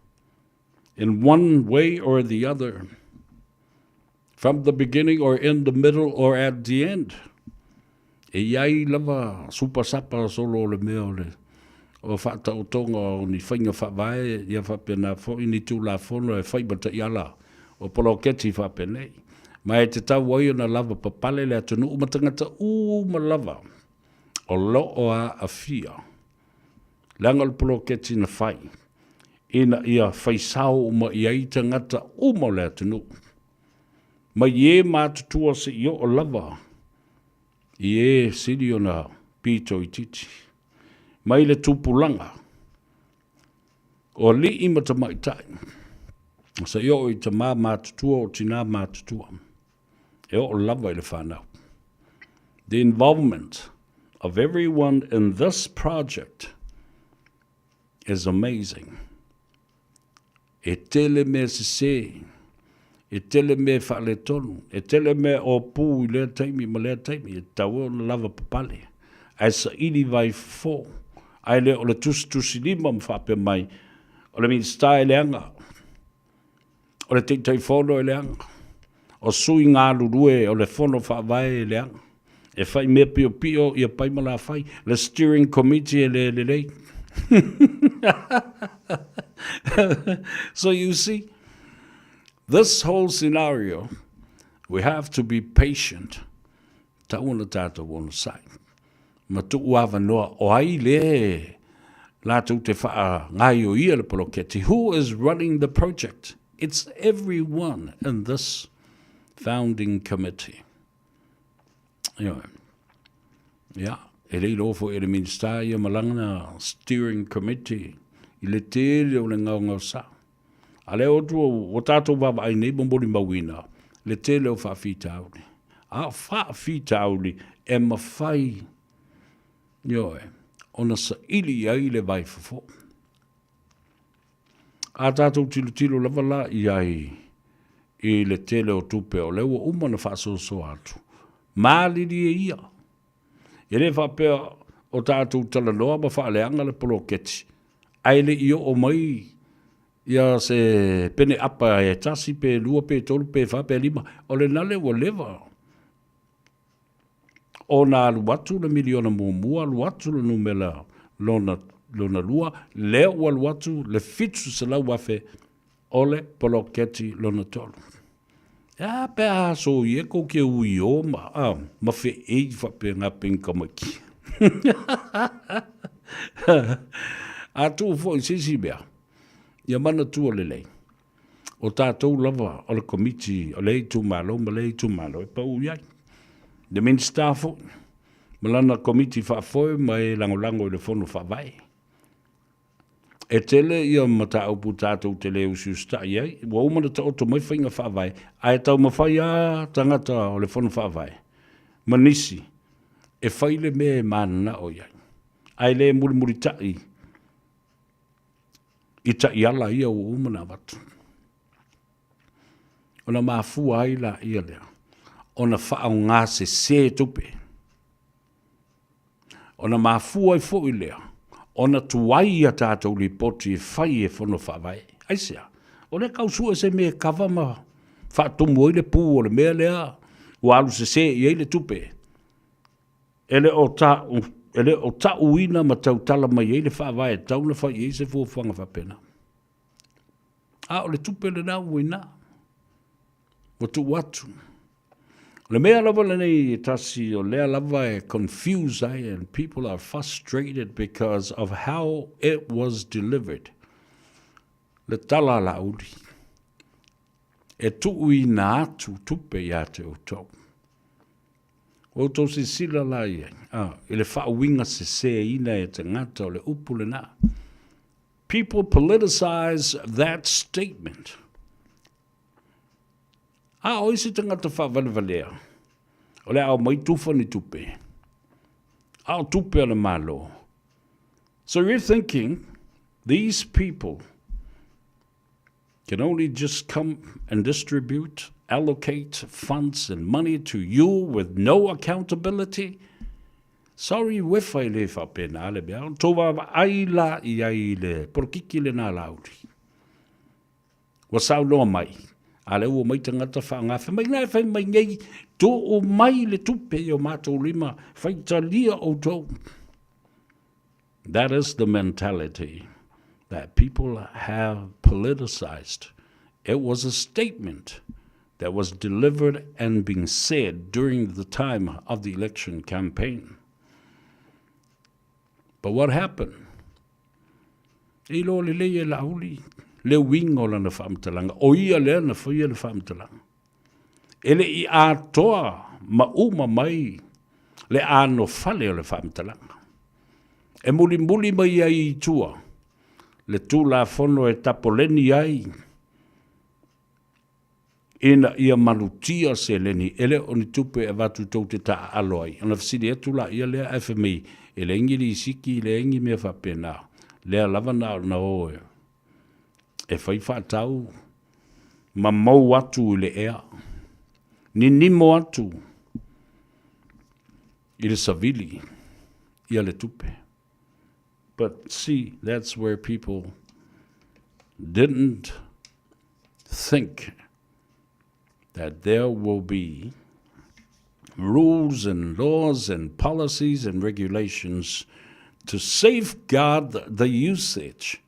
in one way or the other, from the beginning or in the middle or at the end. E i ai lava supasapa solo o le mea o le o faataotoga o ni faiga faavae ia faapena foi ni Tulafono e fai ma taiala o poloketi faapenei. Ma e tatau ai ona lava papale le atunuu ma tagata uma lava o lo o aafia leaga o le poloketi na fai ina ia fai sao uma i ai tagata uma o le atunuu mai e matutua seia oo lava i e sili ona pito itiiti, mai le tupulaga o alii ma tamaitai, seia oo i tama matutua o tina matutua, e oo lava i le fanau. The involvement of everyone in this project is amazing. E tele mea sesē, e tele mea faaletonu, e tele mea ōpū i lea taimi ma lea taimi, e tatau ona lava papale, ae saili vai fofo, ae le o le tusitusilima ma faapea mai, o le Minisita e leaga, o le Taitaifono e leaga, o sui galulue o le Fono Faavae e leaga. E fai mea piopio ia pai ma lafai. Le steering committee e le lelei. So you see, this whole scenario, we have to be patient. Tau ona tātou onosai. Ma tuu avanoa o ai le latou te whaangaioia le poloketi. Who is running the project? It's everyone in this founding committee. Ioe. Ia, e le iloa foi e le Minisita ia ma lana steering committee i le tele o le gaogaosa. A lea otu ua tatou vaavaai nei ma molimauina le tele o faafitauli. A o faafitauli e mafai, ioe, ona saili i ai le vaifofo. A tatou tilotilo lava la i ai i le tele o tupe o lea ua uma ona faasoasoa atu, malilie ia. E le faapea o tatou talanoa ma faaleaga le poloketi, ae le i oo mai ia se pene apa e tasi pe lua pe tolu pe fa pe lima, o lena le ua leva ona alu atu le miliona muamua, alu atu le numera lona, lona lua, lea ua alu atu le 700,000 o le poloketi lona tolu. E a pe a so i e kou ke ui o ma, a, ma feʻei faapena peni tamaiti. A tuu foi se isi mea, ia manatua lelei, O tatou lava o le Komiti o lea itumalo ma lea itumalo e pau i ai. Le Minisita foi ma lana Komiti Faafoe ma e lagolago i le Fono Faavae. E tele ia mataupu tatou te le usiusitai ai, ua uma ona taoto mai faiga faavae, ae taumafai lava tagata o le Fono Faavae ma nisi e fai le mea e mananao i ai, ae le mulimulitai i taiala ia ua uma ona avatu. Ona mafua ai laia lea. ona faaaoga sese tupe. Ona mafua ai foi lea ona tuai a tatou lipoti e fai e Fono Faavae. Aisea? O lea tau sue se mea e kava ma faatumu ai le pu o le mea lea ua alu sese i ai le tupe. E le o ta, e le o tauina ma tautala mai ai le Faavae e tatau ona fai i ai se fuafuaga faapena. A o le tupe lena ua i ina, ua tuu atu. O le mea lava lenei e tasi o lea lava e confuse ai and people are frustrated because of how it was delivered. Le tala a Laauli, e tuuina atu tupe ia te outou. Ua outou silasila la i ai, ah, i le faauiga seseina e tagata o le upu lena. People politicize that statement. A o isi tagata faavalevalea, o le a omai tufa ni tupe, a o tupe a le Malo. So you're thinking these people can only just come and distribute, allocate funds and money to you with no accountability? Sorry Uefa e le faapena le mea. Tou vaavaai la i ai i le polokiki lena Laauli. Ua saunoa mai, a lea ua omai tagata faaaoga, fai mai la e fai mai nei, tuu mai le tupe i o matou lima, faitalia outou. That is the mentality that people have politicized. It was a statement that was delivered and being said during the time of the election campaign. But what happened? E iloa lelei e Laauli le uiga o lana faamatalaga, o ia lea na faia le faamatalaga. E le i atoa ma uma mai le anofale o le faamatalaga. E mulimuli mai ai i tua le Tulafono e tapoleni ai ina ia malutia seleni, e le o ni tupe e avatu tou te taaalo ai. Ona fesili atu laia lea ae fai mai, e leai ni lisiti, leai ni mea faapena, lea lava na ona o e fai faatau ma mou atu i le ea, ninimo atu i le savili ia le tupe. But see, that's where people didn't think that there will be rules and laws and policies and regulations to safeguard the usage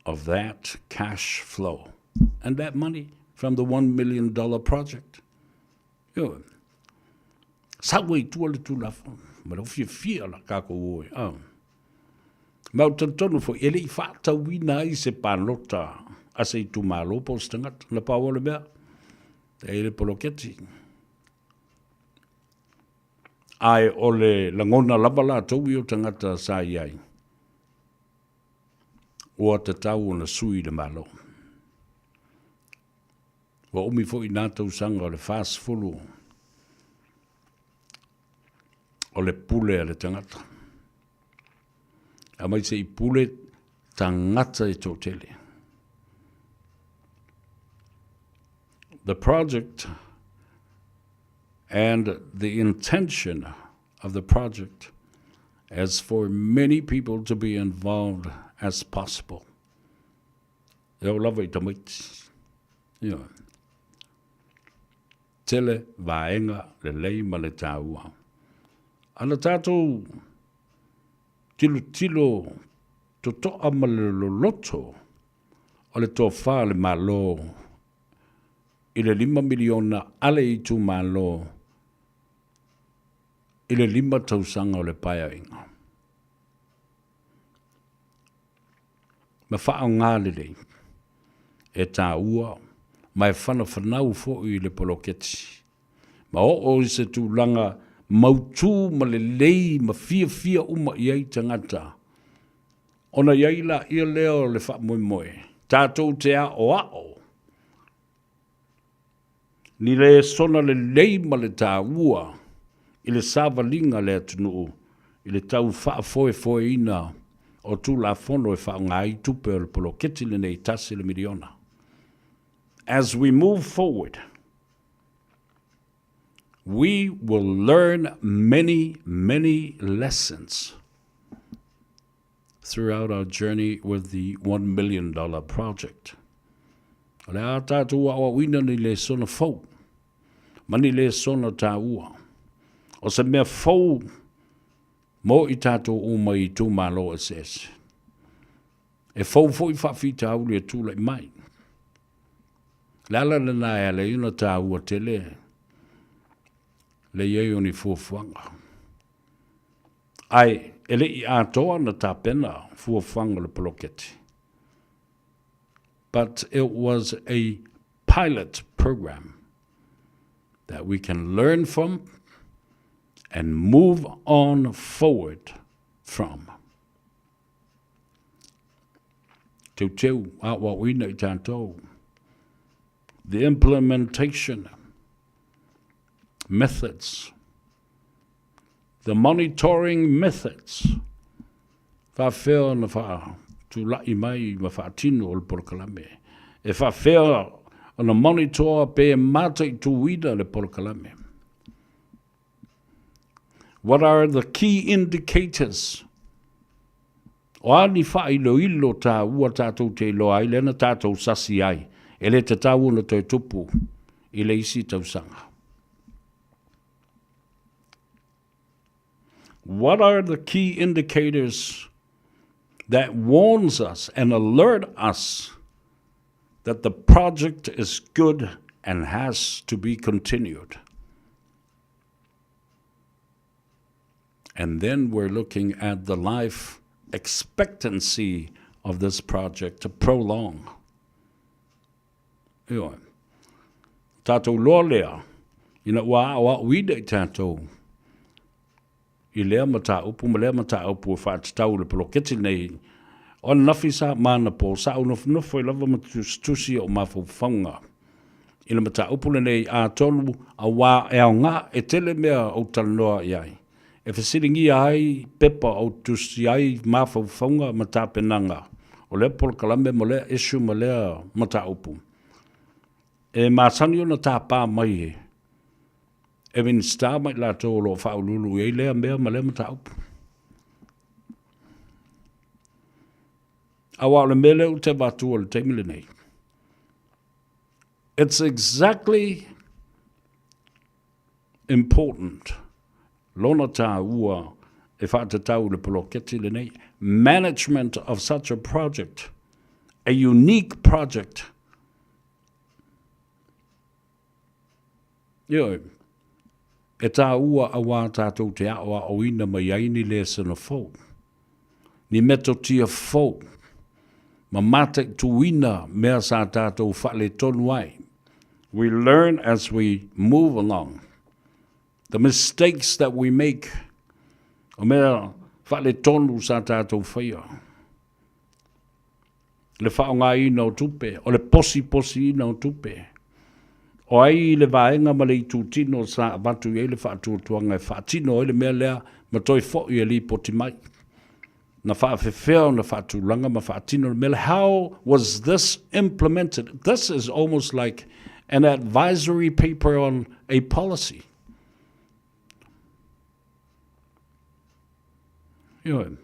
of that cash flow and that money from the $1 million project. Ioe. Sau ai i tua le Tulafono, ma le fiafia la kākou o e. Ah. Ma o talitonu foi, e le i faatauina ai se palota a se itumalo po o se tagata. Na pau o le mea, e i le poloketi. Ae o le lagona lava latou i o tagata sa i ai, ua tatau ona sui le Malo. Ua umi foi nā tausaga o le 40 o le pule a le tagata. Aumai se i pule tagata e toatele. The project and the intention of the project is for many people to be involved as possible. E oo lava i tamaiti. Ioe. Tele vaega lelei ma le taua. Ana tatou tilotilo totoa ma le loloto o le tofa a le Malo i le $5 miliona a le itumalo i le 5 tausaga o le paeaiga. Ma faaaoga lelei e taua ma e fanafanau foi i le poloketi ma oo i se tulaga mautu ma lelei ma fiafia uma i ai tagata ona i ai laia lea o le faamoemoe tatou te aoao Ni lesona lelei ma le taua i le savaliga a le atunuu i le tau faafoefoeina o Tulafono e faaaoga ai tupe o le poloketi lenei tasi le miliona. As we move forward. We will learn many, many lessons throughout our journey with the $1 million project. O le a tātou aoaoina ni lesona fou, ma ni lesona tāua. O se mea fou mo i tātou uma i itumalo eseese. E fou foi faafitauli e tulai mai. Le ala lena e ala ai ona taua tele le i ai o ni fuafuaga. Ae e le i atoa ona tapena fuafuaga o le poloketi. But it was a pilot program that we can learn from and move on forward from. Teuteu aoaoina i tātou. The implementation methods, the monitoring methods, faafefea ona faatulai mai ma faatino o le polokalame. E faafefea ona monitor pe mataituina le polokalame. What are the key indicators? O a ni faailoilo tāua tātou te iloa ai lea na tātou sasi ai, e le tatau ona toe tupu i le isi tausaga. What are the key indicators that warns us and alert us that the project is good and has to be continued? And then we're looking at the life expectancy of this project to prolong. Ioe. Tātou loa lea, ina ua aoaoina i tātou i lea mataupu ma lea mataupu e faatatau i le poloketi nei, o ananafi sa ma anapo, sa ou nofonofo ai lava ma tusitusi ou mafaufauga i le mataupu lenei, atonu auā e aoga e tele mea ou talanoa i ai, e fesiligia ai pepa ou tusi ai mafaufauga ma tapenaga o lea polokalame ma lea issue ma lea mataupu. E masani ona tapa mai e e Minisita ma i latou o lo o faauluulu i ai lea mea ma lea mataupu. Aua o le mea lea ou te avatua i le taimi lenei, it's exactly important lona tāua e faatatau i le poloketi lenei, management of such a project, a unique project. Ioe, e tāua auā tātou te aʻoaʻoina mai ai ni lesona fou, ni metotia fou, ma mataituina mea sa tātou faaletonu ai. We learn as we move along. The mistakes that we make, o mea faaletonu sa tātou faia. Le faaaogaina o tupe, o le posiposiina o tupe. O ai le vaega ma le itutino sa avatu i ai le faatuatuaga e faatino ai le mea lea ma toe foi e lipoti mai? Na faafefea ona faatulaga ma faatino le mea lea? How was this implemented? This is almost like an advisory paper on a policy. Ioe.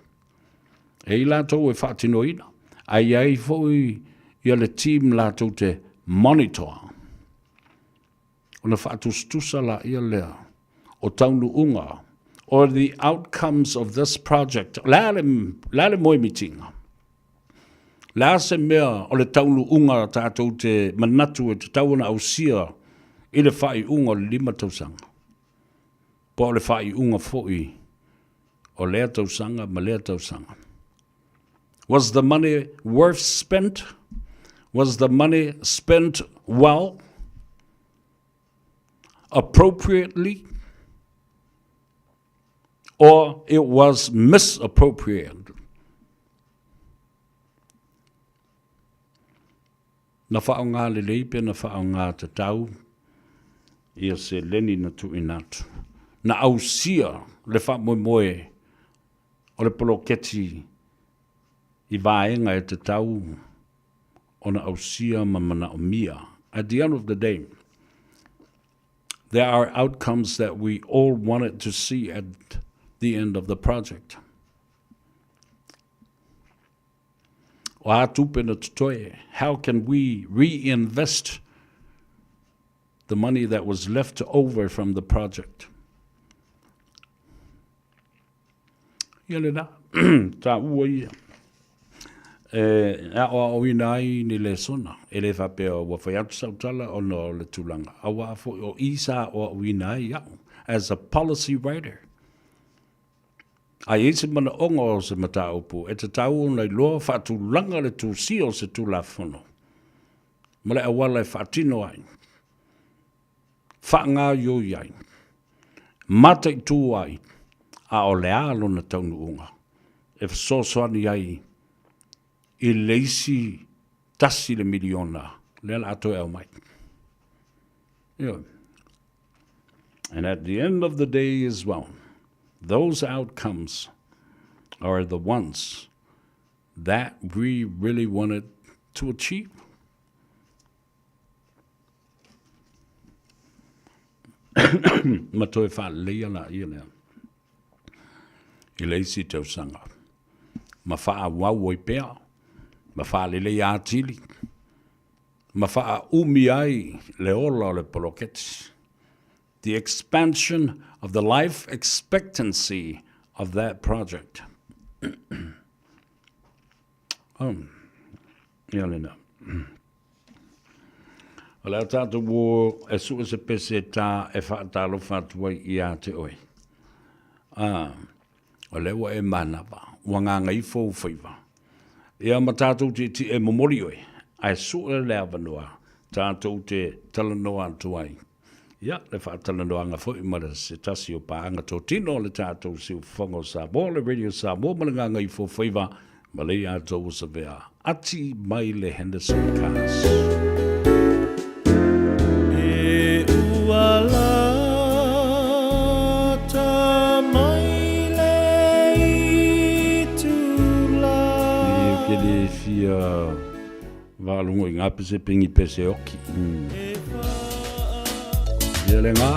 E i latou e faatinoina, ae i ai foi ia le team latou te monitor. Ona faatusatusa laia lea o taunuuga or the outcomes of this project. O le a le, le, a le moemitiga? Le a se mea o le taunuuga tatou te manatu e tatau ona ausia i le faaiuga o le 5 tausaga? Po o le faaiuga foi o lea tausaga ma lea tausaga. Was the money worth spent? Was the money spent well? Appropriately? Or it was misappropriated? Na faaaoga lelei pe na faaaoga tatau ia seleni na tuuina atu. Na ausia le faamoemoe o le poloketi i vaega e tatau ona ausia ma manaomia. At the end of the day, There are outcomes that we all wanted to see at the end of the project. O a tupe na totoe, how can we reinvest the money that was left over from the project? Ia le la, tā ua ia. E aoaoina ai ni lesona, e le faapea ua fai atu sau tala ona o le tulaga, auā foi o i sa aoaoina ai au as a policy writer. A i ai se manaoga o se mataupu, e tatau ona iloa faatulaga le tusia o se Tulafono ma le auala e faatino ai, faagaoioi ai, mataitu ai, a o le a lona taunuuga e fesoasoani ai i le isi tasi le miliona lea la a toe aumai. Ioe. And at the end of the day as well, those outcomes are the ones that we really wanted to achieve. Ma toe faaleleia laia lea i le isi tausaga ma faaauau ai pea ma faaleleia atili ma faaumi ai le ola o le poloketi, the expansion of the life expectancy of that project. Oh, ia lena. O le a tātou ō e sue se pese tā e whaatalofa atu ai i a te oe. Ah, o lea ua e manava, ua gagaifo ou faiva. Ia ma tātou te ti e momoli oe, ae sue le avanoa, tātou te talanoa atu ai. Ia, le faatalanoaga foi ma le se tasi o paaga totino o le tātou siufofoga o Samoa, le Radio Samoa ma le Gagaifo Faiva, ma le ia tou Savea, ati mai le Henderson Cars. E ua lata mai le itula. Ou te le fia Faalogo i ngā pese pengi pese oki. Ia le ngā.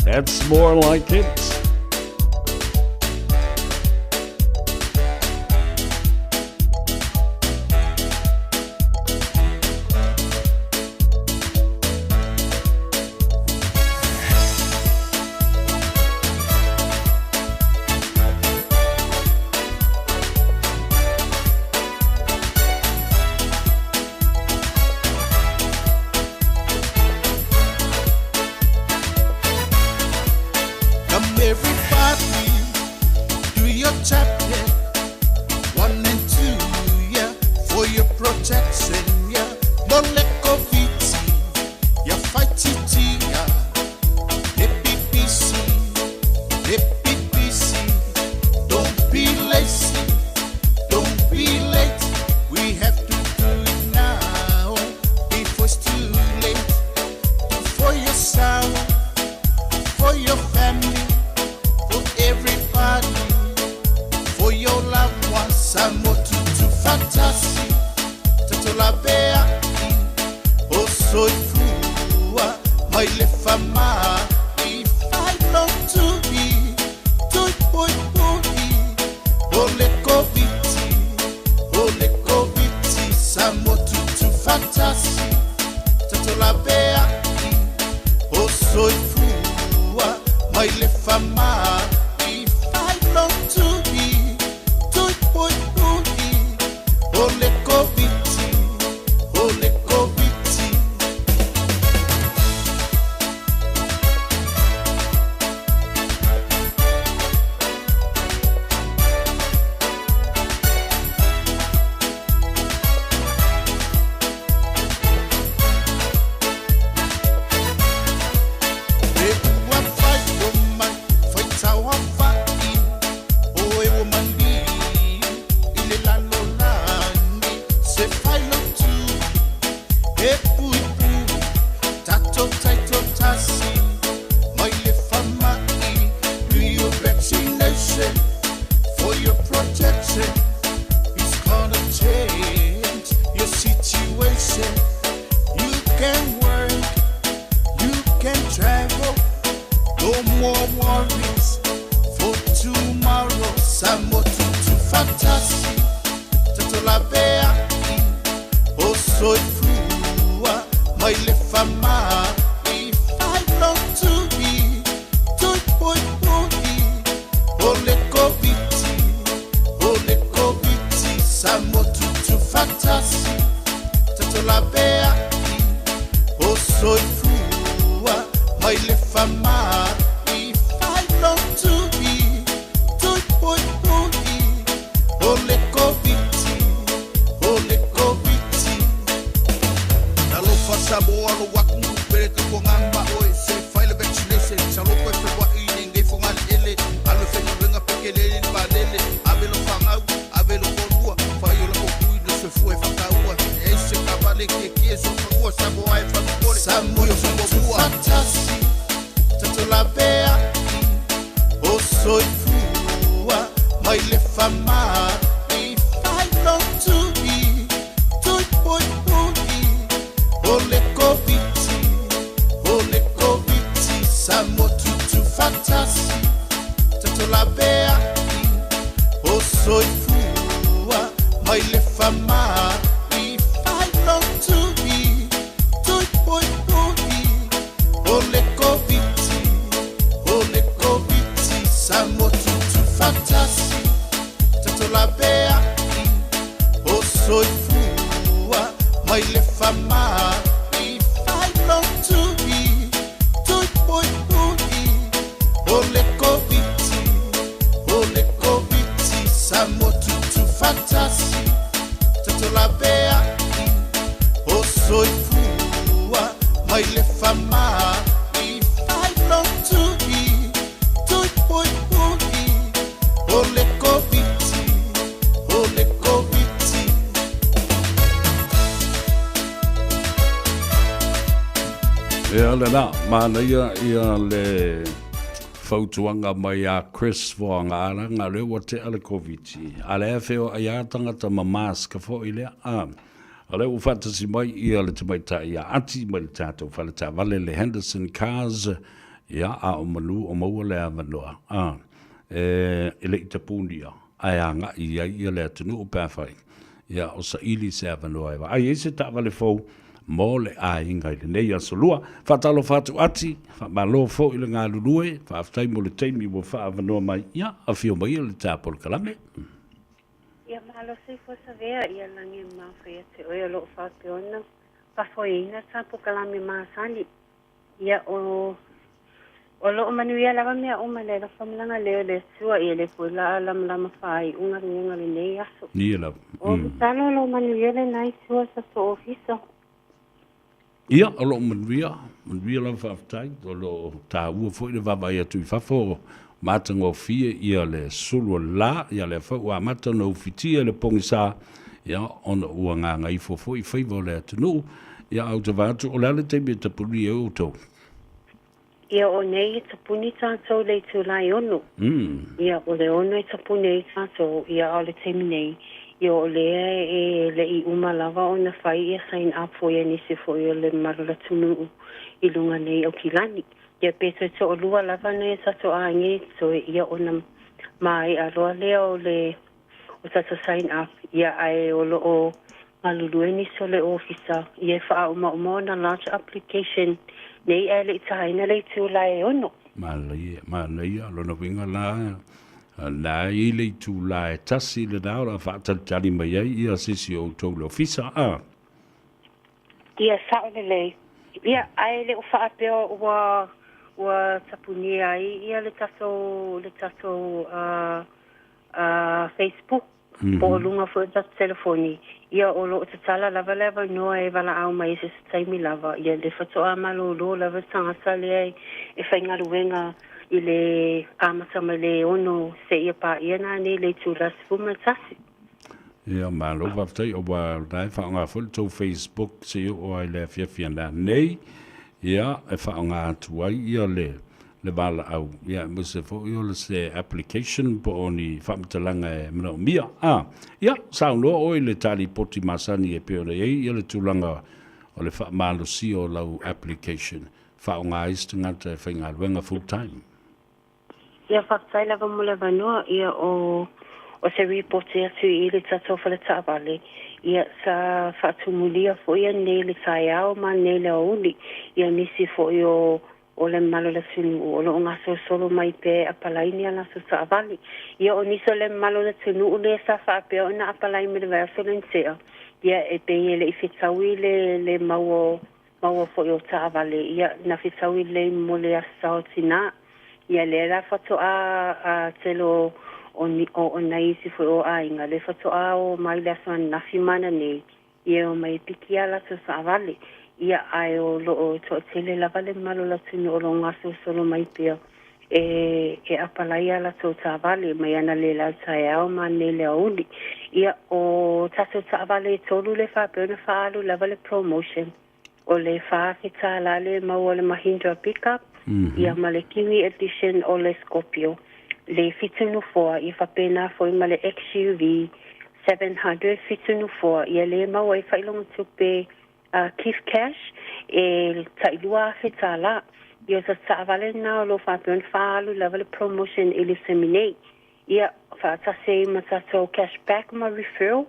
That's more like it. Come everybody, do your tap, yeah. One and two, yeah, for your protection, yeah. Moleko viti, ya fight it, yeah. APPC, APPC, don't be lazy, don't be late. We have to do it now before it's too late. Do for yourself, for your family, for everybody, for your loved ones. Samo tutu fantasy, tatolavea o soifua mai le fama i failotui tui pui pui o le koviti o le koviti Samoa tutu fatasi tatolavea o soifua mai le fama i failotui tui pui pui o le koviti o le koviti. E ua fai o mai, fai worries for tomorrow Samoa tutufatasi Tatolaveai o soifua mai le famai Failotui tuipuipui o le Koviti o le Koviti Samoa tutufatasi Tatolaveai o soifua mai le famai Failotui tuipuipui o le Koviti o le Koviti. Talofa Samoa lou atunuu pele tautuaga ma oe se fai le vaccination masalo toe feoai nei nei fogaaliele alu e faigaluega pe tele le valele ave lo fanau ave lo toalua fai o lako tui le soifua e faataua e se tavale kiekie sofanua Samoa e faamolemole Samoa o Samoa fatasi tatolaveai o soifua mai le famai failotui tuipuipui o le Koviti o le Koviti Samoa tutufatasi tatolaveai o soifua mai le famai failotui tuipuipui o le Koviti o le Koviti Samoa tutufatasi tatolaveai o soifua mai le famai failotui tuipuipui o le Koviti o le Koviti Samoa tutufatasi tatolaveai o soifua mai le famai failotui tuipuipui o le Koviti o le Koviti. Ia lena, manaia ia le fautuaga mai a Chris Foagaalaga, lea ua tea le Koviti, a lea e feoai lava tagata ma mask foi lea. A, o lea ua faatasi mai ia le tamaitai ia Ati mai le tatou fale taavale le Henderson Cars, ia, a o manu o maua le avanoa, a, e, e le i tapunia, ae agai i ai ia le atunuu pe afai, ia, o saili se avanoa e vaai ai se taavale fou mo le aiga i lenei aso lua. Faatalofa atu Ati, faamalo foi le galulue, faafetai mo le taimi ua faaavanoa mai, ia, afio mai ia le ta polokalame. Ia malosi Fosavea ia lagi e mafai ia te oe o loo faapea ona faafoeina sa polokalame masani. Ia o o loo manuia lava mea uma le alofa ma lana leo le Atua ia le foi la lamalama faaiuga luega lenei aso. Ia lava. O tatalo o loo manuia lena itu o tatou ofisa. Ia, o loo manuia, manuia lava faafetai. O loo taua foi le vaavaai atu i fafo, matagofie ia le sulu o le la, ia lea foi ua amata ona ufitia le pogisa, ia ona ua gagaifo foi faiva o le atunuu. Ia, ae ou te vaai atu, o le a le taimi e tapuni ai outou? Ia, o nei e tapuni tātou i le itula e ono. Ia, o le ono e tapuni ai tātou, ia, a o le taimi nei, ia, o lea e le i uma lava ona fai ia sign up foi a nisi foi o le mamalu o le atunuu i luga nei Aukilani. Ia, pe toe toalua lava nai a tātou aiga e toe, ia, ona maea loa lea o le o tatou sign up, ia ae o lo o galulue nisi o le ofisa, ia e faaaumauma ona lodge application nei ae le i taina le itula e ono. Manaia, manaia, lona uiga la, la e i ai le itula e tasi lena o le a faatalitali mai ai ia se isi o outou i le ofisa, a. Ia, sao lelei. Ia, ae le o faapea ua, ua tapunia ai ia le tatou, le tatou, uh, Facebook po o luga foi o tatou telefoni, ia o lo o tatala lava le avanoa e valaau mai ai se taimi lava, ia le faatoa malōlō lava le tagata lea e faigaluega i le amata mai le 6 seia paia nanei le itula 11. Ia, malo faafetai, aua o lena e faaaoga foi le tou Facebook seia oo lava i le afiafi ananei, ia, e faaaoga atu ai ia le le valaau, ia aemaise foi o le se application po o ni faamatalaga e manaomia. A, ia, saunoa oe i le ta lipoti masani e pei ona i ai ia le tulaga o le faamalosia o lau application, faaaoga ai se tagata e faigaluega full time. Ia, faafetai lava mo le avanoa. Ia, o, o se ripoti atu i le tatou fale taavale, ia, sa faatumulia foi nei le taeao ma nei le aoauli. Ia, nisi foi o o le mamalu o le atunuu o lo o gasolosolo mai pea e apalai ni a latou taavale. Ia, o nisi o le mamalu o le atunuu lea sa faapea ona apalai mai le vaiaso lea na tea, ia, e pei e le i fetaui le, le mau maua foi o taavale, ia, na fetaui lelei mo le Aso Sa o Tinā. Ia, lea la faatoa a tele o, o, o, o nai isi foi o aiga, lea faatoa o mai le aso ananafi ma ananei, ia e omai e piki a latou taavale. Ia, ae o lo o toatele lava le mamalu o le atunuu o lo o gasolosolo mai pea e, e apalai a latou taavale mai analeila i le taeao ma ananei i le aoauli. Ia, o tatou taavale e tolu lea e faapea ona faaalu lava le promotion, o le $4,000 lea e maua o le Mahindra Pickup, ia ma le Kiwi Edition o le Scorpio, le fitu nofoa, ia faapena foi ma le XUV 700 fitu nofoa, ia lea e maua ai faailoga tupe Gift Cash e tai $2,000. Ia o se taavale lena o lo o faapea ona faaalu lava le promotion i le taimi nei. Ia, faatasi ai ma tatou cash back ma referral.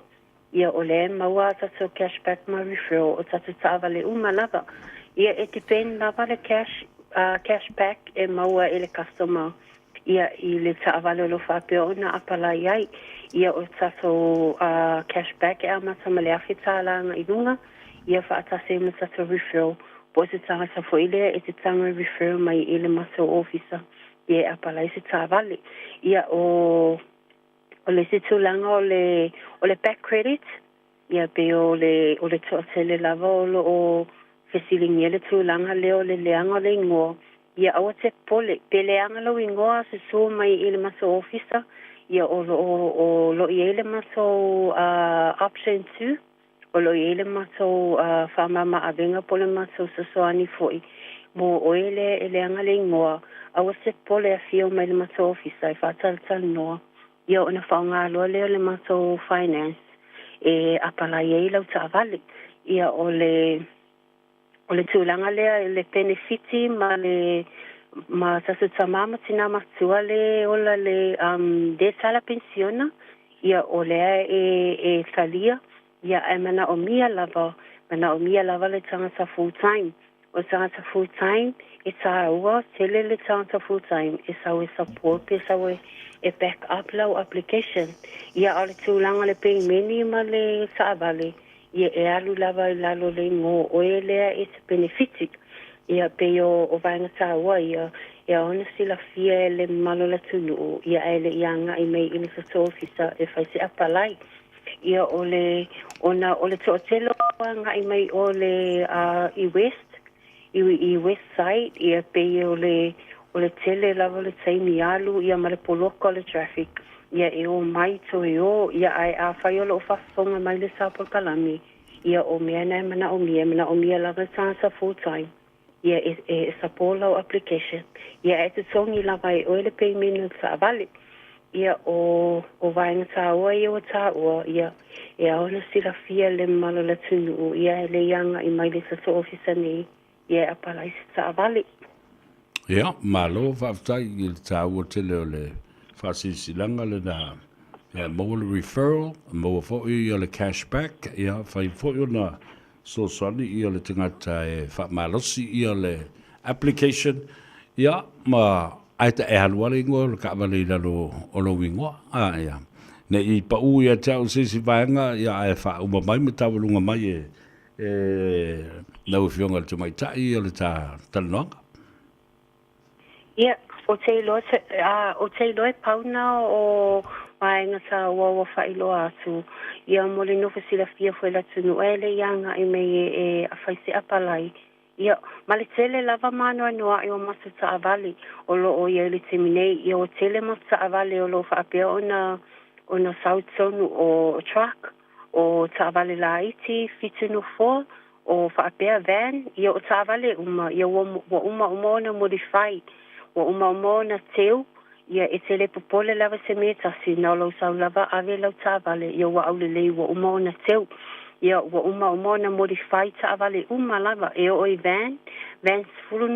Ia, o lea e maua a tatou cash back ma referral o tatou taavale uma lava. Ia, e depend lava le cash, cash back e maua e le customer, ia, i le taavale o lo o faapea ona apalai ai. Ia, o tatou cash back e amata ma le $1,000 agai i luga, ia faatasi ai ma tatou referral, po o se tagata foi lea e te tago e refer mai i le matou ofisa, ia e apalai se taavale. Ia, o O le isi tulaga o le, o le back credit, ia pei o le, o le toatele lava o lo o fesiligia le tulaga lea o le leaga o le igoa, ia aua te popole, pe leaga lou igoa susu mai i le matou ofisa, ia o lo o, o lo o i ai le matou option to, O lo o i ai le matou faamama-avega po o le matou fesoasoani foi mo oe lea e leaga le igoa. Aua se popole e afio mai le matou ofisa e faatalatalanoa, ia ona faaaoga loa lea o le matou finance e apalai ai lau taavale. Ia o le O le tulaga lea i le penefiti ma le ma tatou tama ma tina matua le ola le um le tala penisiona, ia o lea e e talia, ia ae manaomia lava, manaomia lava le tagata full time. O le tagata full time e tāua tele le tagata full time e sau e support pe sau e e back up lau application. Ia a o le tulaga o le peimeni ma le taavale, Ia e alu lava i lalo o le igoa o oe lea e te penefiti. Ia pei o, o vaega taua ia, e ao ona silafia e le mamalu o le atunuu, ia ae le i agai mai i le tatou ofisa e fai se apalai. Ia o le, ona o le toatele o agai mai o le a, i West, i, i West Side, ia pei o le, o le tele lava o le taimi alu ia ma le poloka o le traffic, ia e o mai toe o, ia ae afai o lo o faafofoga mai le sa polokalame, ia o mea na e manaomia, e manaomia lava le tagata full time, ia e, e support lau application, ia ae totogi lava e oe le payment o le taavale. Ia o, o vaega taua ia ua taua, ia e ao ona silafia le mamalu o le atunuu, ia e le i agai mai le tatou ofisa nei, ia e apalai se taavale. Ia, malo faafetai i le taua tele o le faasilasilaga lena. Ia, maua le referral, maua foi ia le cash back, ia fai foi ona fesoasoani ia le tagata e faamalosi ia le application, ia ma ae ta e alu lava le igoa o le taavale i lalo o lou igoa. A, ia, ne i pau ia te au se isi vaega, ia ae faauma mai ma taualuga mai e e lau Afioga i le Tamaitai o le ta talanoaga. Ia, ou te iloa, a, ou te iloa e pau na o vaega taua ua faailoa atu, ia mo le nofo silafia foi i le atunuu ae le i agai mai e, e fai se apalai. Ia, ma le tele lava maanoanoaʻi o matou taavale o lo o i ai i le taimi nei. Ia, ua tele matou taavale o lo o faapea ona, ona sau i totonu o truck, o taavale laiti, fitu nofoa, o faapea van, ia o taavale uma, ia ua, ua uma uma ona modify, ua uma uma ona teu, ia e te le popole lava se mea e tasi, na o lou sau lava ave lau taavale, ia ua aulelei ua uma ona teu. Ia ua uma uma ona modify taavale uma lava, e oo i van, van 14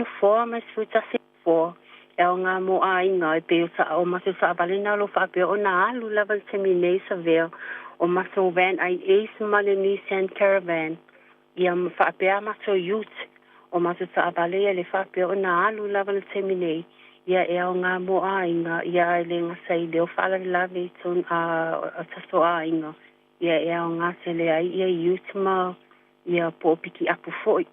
ma 11 nofoa. E aoga mo aiga e pei o sa o matou taavale na o lo o faapea ona alu lava i le taimi nei Savea o matou van IAs ma le Nissan Caravan ia ma faapea a matou ute o matou taavale ia le faapea ona alu lava i le taimi nei ia e aoga mo aiga ia ae le gata i lea o faalavelave i tonu a o tatou aiga ia e aoga tele ai ia ute ma ia po o pikiapu foi.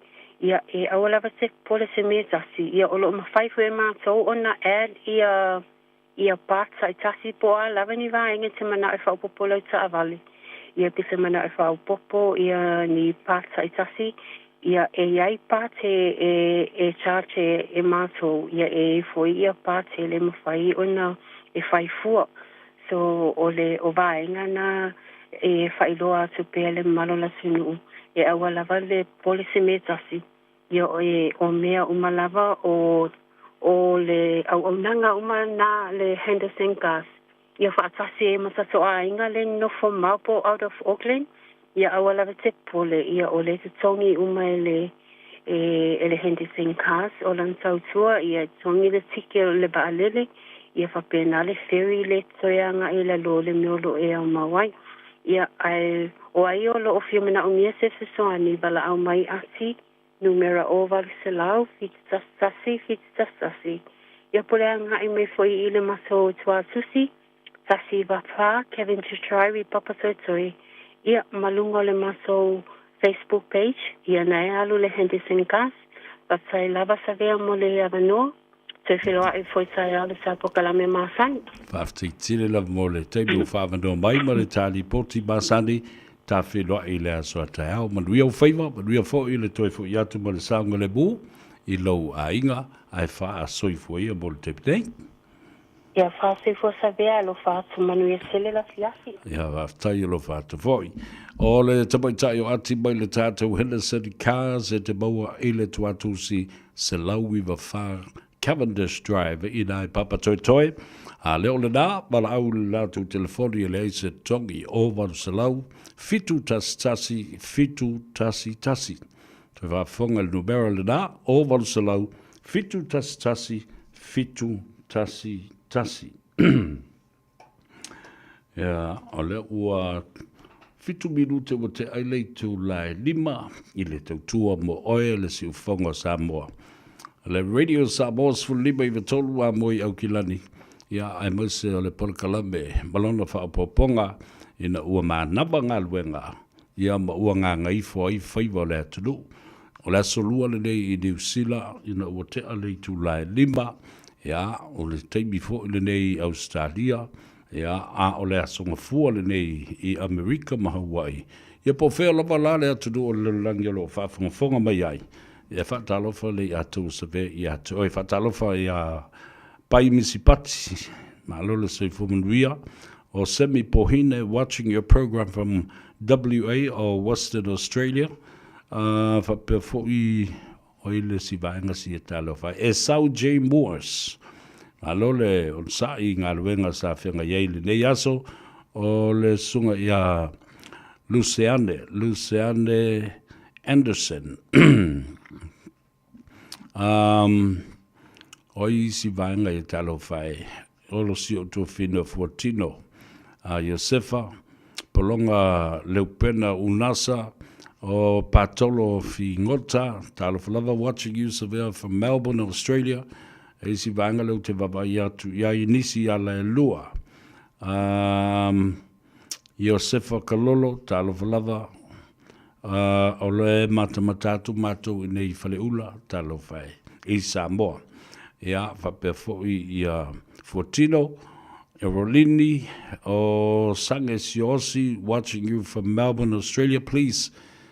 Ia, e aua lava te popole se mea e tasi, ia o lo o mafai foi e matou ona add ia ia parts taitasi po o a lava ni vaega e te manao e faaopoopo lau taavale. Ia pe te manao e faaopoopo ia ni parts taitasi, ia e i ai parts e e e charge e e matou, ia e i ai foi ia parts e le mafai ona e fai fua. So, o le o vaega na e faailoa atu pea le mamalu o le atunuu, e aua lava le popole se mea e tasi, ia e o mea uma lava o o le auaunaga uma na le Henderson Gas, ia faatasi ai ma tatou aiga le nonofo mau po o out of Auckland, ia aua lava te popole, ia o le totogi uma e le e le Henderson Cars o lana tautua, ia e totogi le tike o le vaalele, ia faapena le ferry le toe agai i lalo o le mea o lo o e aumau ai. Ia, ae o ai o lo o fia manaomia se fesoani, valaau mai ati, numera 0800 711 711. Ia po o le agai mai foi i le matou tuatusi, 194 Kevin Tutriwi Papatoetoe, ia, ma luga o le matou Facebook page, ia na e alu le Henderson Gas, faafetai lava Savea mo le avanoa, toe feiloai foi taeao le sa polokalame masani. Faafetai tele lava mo le taimi ua faaavanoa mai ma le ta lipoti masani, ta feiloai i le aso a taeao. Manuia ou faiva, manuia foi le toe foi atu ma le saogalemu i lou aiga, ae faasoifua ia mo le taimi nei. Ia faasoifua Savea alofa atu manuia tele le afiafi. Ia faafetai alofa atu foi. O le tamaitai o Ati mai le tatou Henderson Cars e te maua i le tuatusi 194 Cavendish Drive i ina i Papatoetoe. A le o lena, valaau i le latou telefoni e leai se togi o 800 711 711. Toe faafofoga i le numera lena, o 800 711 711. Ia, o lea ua fitu minute ua tea ai le itula e lima i le tautua mo oe le siufofoga o Samoa. Le Radio Samoa 15 i 3 a moi Aukilani, ia, aemaise o le polokalame ma lona faaopoopoga ina ua manava galuega ia ma ua gagaifo ai faiva o le atunuu. O le aso lua lenei i Niu Sila ina ua tea le itula e lima, ia, o le taimi foi lenei i Ausetalia, ia, a o le aso gafua lenei i Amerika ma Hawaii. Ia po o fea lava la le atunuu o le lalolagi o lo o faafogafoga mai ai, ia faatalofa le ia tou save ia te oe. Faatalofa ia Pai Misipati, malo le soifua manuia. O Semi Pohine watching your program from WA or Western Australia. Faapea foi o i le si vaega si e talofa ai. Esau J. Moores. Malo le onosai i galuega sa feagai ai i lenei aso o le susuga ia Luseane, Luseane Anderson. Um, o isi vaega i talofa e olo si o tuafina fuatino a Iosefa, Polonga Leupena Unasa, o Patolo Figota, talofa lava watching you Savea from Melbourne, Australia. E isi vaega leu te vavaai atu i ai nisi ala e lua. Um, Iosefa Kalolo, talofa lava, o le matamata atu matou i nei Faleula, talofa e, i Samoa. Ia, faapea foi ia Fuatino, Rolini, o Sange Siosi, watching you from Melbourne, Australia. Please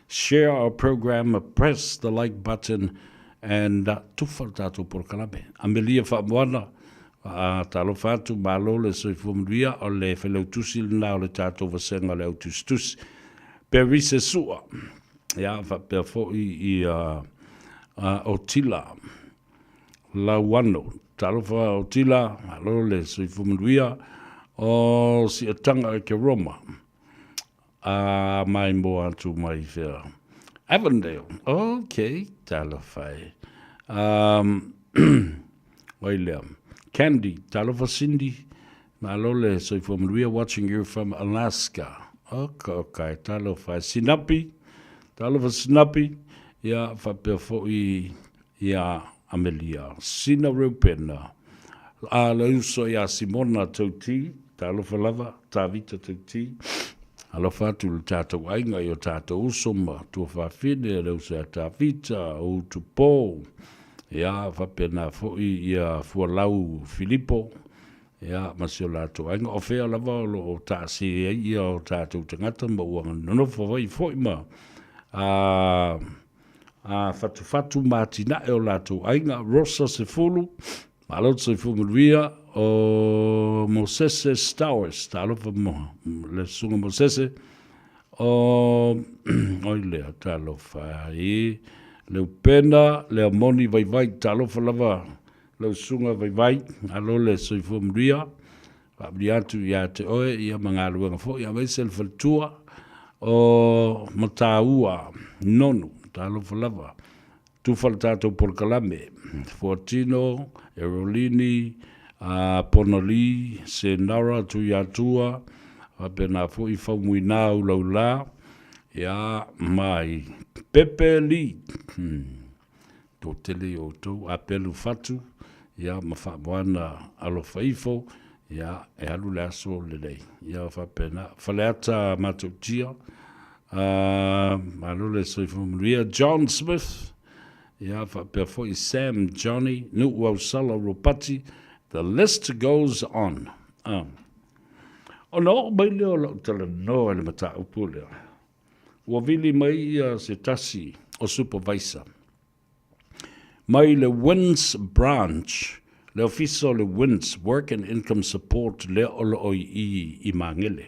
share our program, press the like button, and tufa le tatou polokalame. Amelia Faamoana, Aa, talofa atu, malo le soifua manuia, o le failautusi lena o le tatou vasega o le au tusitusi. Perise Sua, ia, faapea foi ia Otila Lauano. Talofa Otila, malo le soifua manuia, o siataga i ke Roma. A mai mo atu mai fea. Avondale. Ok, talofa e. Um, oi lea. Candy, talofa Cindy, malo le soifua manuia watching you from Alaska. Oka oka e talofa e Sinapi, talofa Sinapi, ia faapea foi ia Amelia. Sina Reupena, a le uso ia Simona Tauti, talofa lava, Tavita Tauti, alofa atu le tatou aiga i o tatou uso ma tuafafine, le uso ia Tavita, Utupo, Ia, faapena foi ia Fualau Filipo, ia, ma si o latou aiga. O fea lava o lo o taasia ai ia o tatou tagata ma ua nonofo ai foi ma a, a fatufatu ma atinae o latou aiga. Rosa Sefulu, malo le soifua manuia, o Mosese Stowers, talofa mo le susuga Mosese, O, oi lea, talofa i Leupena, Leamoni Vaivai, talofa lava lau susuga Vaivai, alo le soifua manuia, faamanuia atu ia te oe ia ma galuega foi, aemaise le faletua o Mataua Nonu, talofa lava. Tufa le tatou polokalame, Fuatino, Erolini, Ponoli, Senara, Tuiatua, faapena foi Faumuina Ulaula, ia, mai Pepe Lee, toatele i outou, Apelu Fatu, ia, ma Faamoana Alofa Ifo, ia, e alu le aso lelei, ia, faapena, Faleata Matautia, Malo le soifua manuia. John Smith, ia faapea foi Sam Johnny, Nu'u Ausala Ropati, the list goes on. Ona oo mai lea o lau talanoa i le mataupu lea, ua vili mai ia se tasi o supervisor mai le WINS Branch, le Ofisa o le WINS, Work and Income Support, lea o lo o i i i Magele.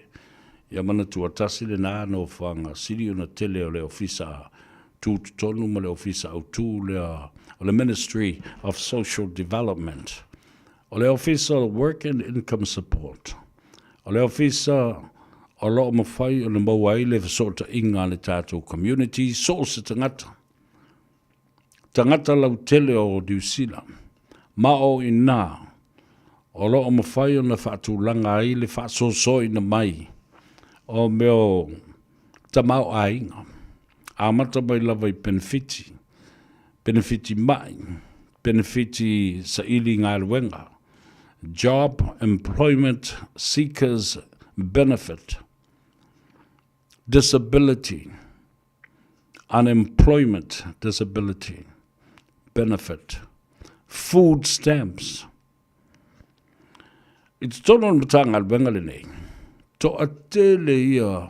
Ia manatua, tasi lena nofoaga sili ona tele o le Ofisa Tutotonu ma le Ofisa Autu lea o le Ministry of Social Development. O le Ofisa o le Work and Income Support, o le Ofisa o lo o mafai ona maua ai le fesootaiga a le tatou community, so o se tagata, tagata lautele o Niu Sila, ma o i inā o lo o mafai ona faatulaga ai le faasoasoaina mai o mea o tamaoaiga, amata mai lava i penefiti, penefiti ma'i, penefiti saili galuega, Job Employment Seekers Benefit, Disability, Unemployment Disability Benefit, Food Stamps. I totonu o le Matagaluega lenei, toatele ia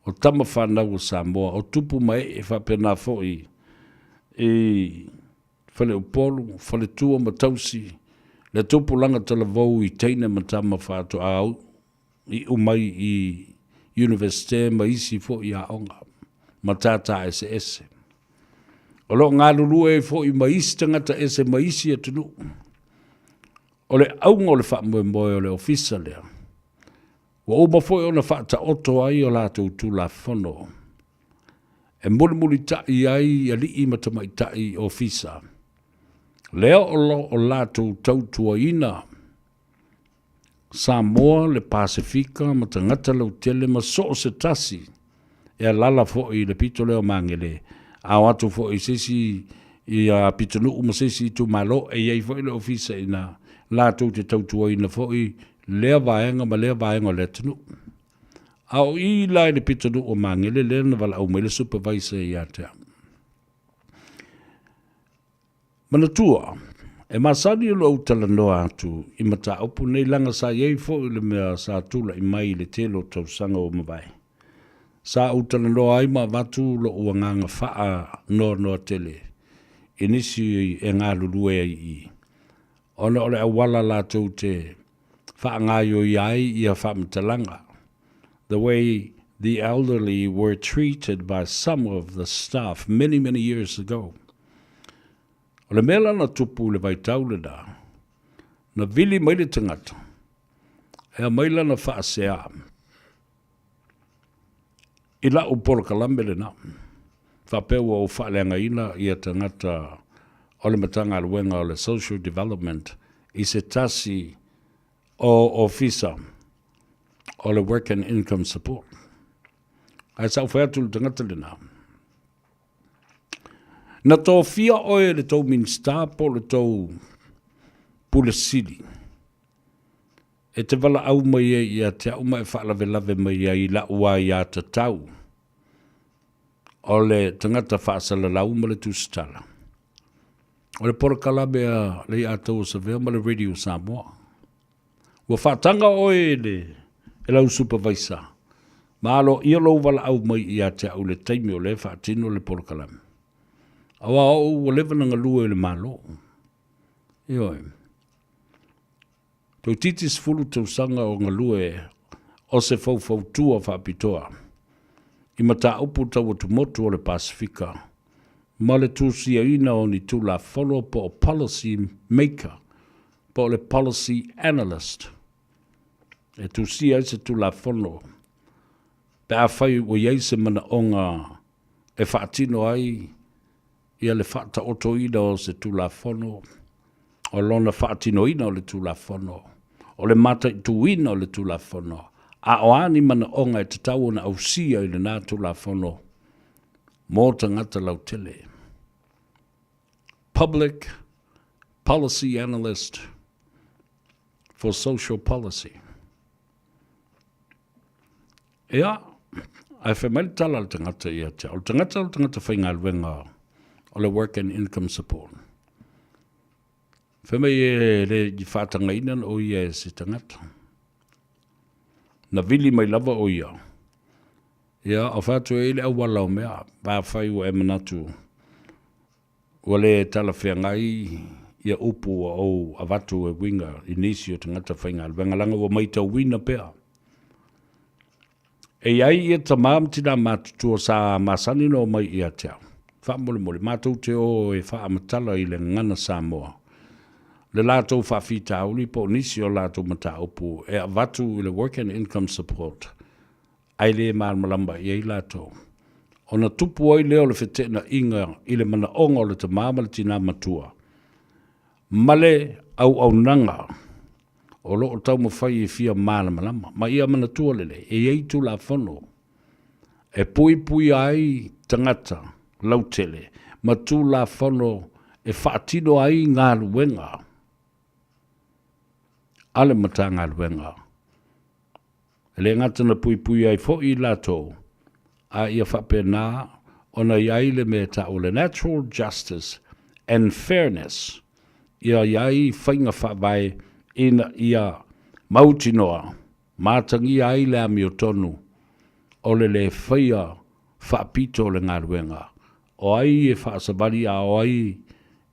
o tama fanau o Samoa, o tupu ma ee faapena foi i Faleupolu, faletua ma tausi, le tupulaga talavou i teine ma tama faatoa iu mai i Iunivesite ma isi foi aoga matata eseese. O lo o galulue ai foi ma isi tagata ese ma isi atunuu. O le auga o le faamoemoe o le ofisa lea, ua uma foi ona faataoto ai o latou Tulafono e mulimulitai ai alii ma tamaitai ofisa, lea o lo o latou tautuaina Samoa, le Pasefika ma tagata lautele ma so o se tasi e alaala foi i le pito lea o Magele, a o atu foi i se isi ia pitonuu ma se isi itumalo, e i ai foi le ofisa i ina latou te tautuaina foi lea vaega ma lea vaega o le atunuu. A o i la i le pitonuu o Magele lea na valaau mai le supervisor ia te au. Manatua, e masani ona ou talanoa atu i mataupu nei leaga sa i ai foi le mea sa tulai mai i le tele o tausaga ua mavae. Sa ou talanoa ai ma avatu lou agaga faanoanoa tele i nisi e galulue ai i i, ona o le auala latou te faagaoioia ai ia faamatalaga, the way the elderly were treated by some of the staff many, many years ago. O le mea la na tupu i le vaitau lena, na vili mai le tagata e aumai lana faasea i la'u polokalame lena, faapea ua ou faaleagaina ia tagata o le Matagaluega o le Social Development. i se tasi o ofisa o le Work and Income Support. Ae sa ou fai atu i le tagata lena, na tofia oe e le tou Minista po o le tou Pule Sili e te valaau mai ai ia te au ma e faalavelave mai ai i la'u aiatatau o le tagata faasalalau ma le tusitala. O le polokalame a Leiataua Savea ma le Radio Samoa. Ua faataga oe e le e lau supervisor ma aloaia lou valaau mai ia te au i le taimi o lea e faatino le polokalame. Aua o au ua leva na galue i le Malo. Ioe. Toeitiiti 10 tausaga o galue o se faufautua faapitoa i mataupu tau atumotu o le Pasefika ma le tusiaina o ni Tulafono po o Policy Maker po o le Policy Analyst e tusia ai se Tulafono pe afai ua i ai se manaoga e faatino ai ia le faataotoina o se Tulafono, o lona faatinoina o le Tulafono, o le mataituina o le Tulafono, a o a ni manaoga e tatau ona ausia i lena Tulafono mo tagata lautele. Public Policy Analyst for Social Policy. Ia, ae fai mai le tala a le tagata ia te au. O le tagata o le tagata faigaluega o le Work and Income Support. Fai mai e le i faatagaina na o ia e se tagata. Na vili mai lava o ia. Ia, o fai atu e i le auala o mea, pa fai ua e manatu ua le talafeagai ia upu ua ou avatu e uiga i nisi o tagata faigaluega, leaga ua maitauina pea. E i ai ia tama ma tina matutua sa masani ona omai ia te au. Faamolemole, matou te o e faamatala i le gagana Samoa le latou faafitauli po o nisi o latou mataupu e avatu i le Work and Income Support ae le malamalama i ai latou. Ona tupu ai lea o le feteenaiga i le manaoga o le tama ma le tina matua ma le auaunaga o lo o taumafai e fia malamalama. Ma ia manatua lelei, e i ai Tulafono e puipuia ai tagata lautele ma Tulafono e faatino ai galuega a le Matagaluega. E le gata na puipuia ai foi i latou, a ia faapena ona i ai le mea e ta'u o le natural justice and fairness, ia i ai faiga faavae ina ia mautinoa ma atagia ai le amiotonu o le lē faia faapito o le galuega, o ai e faasavali a o ai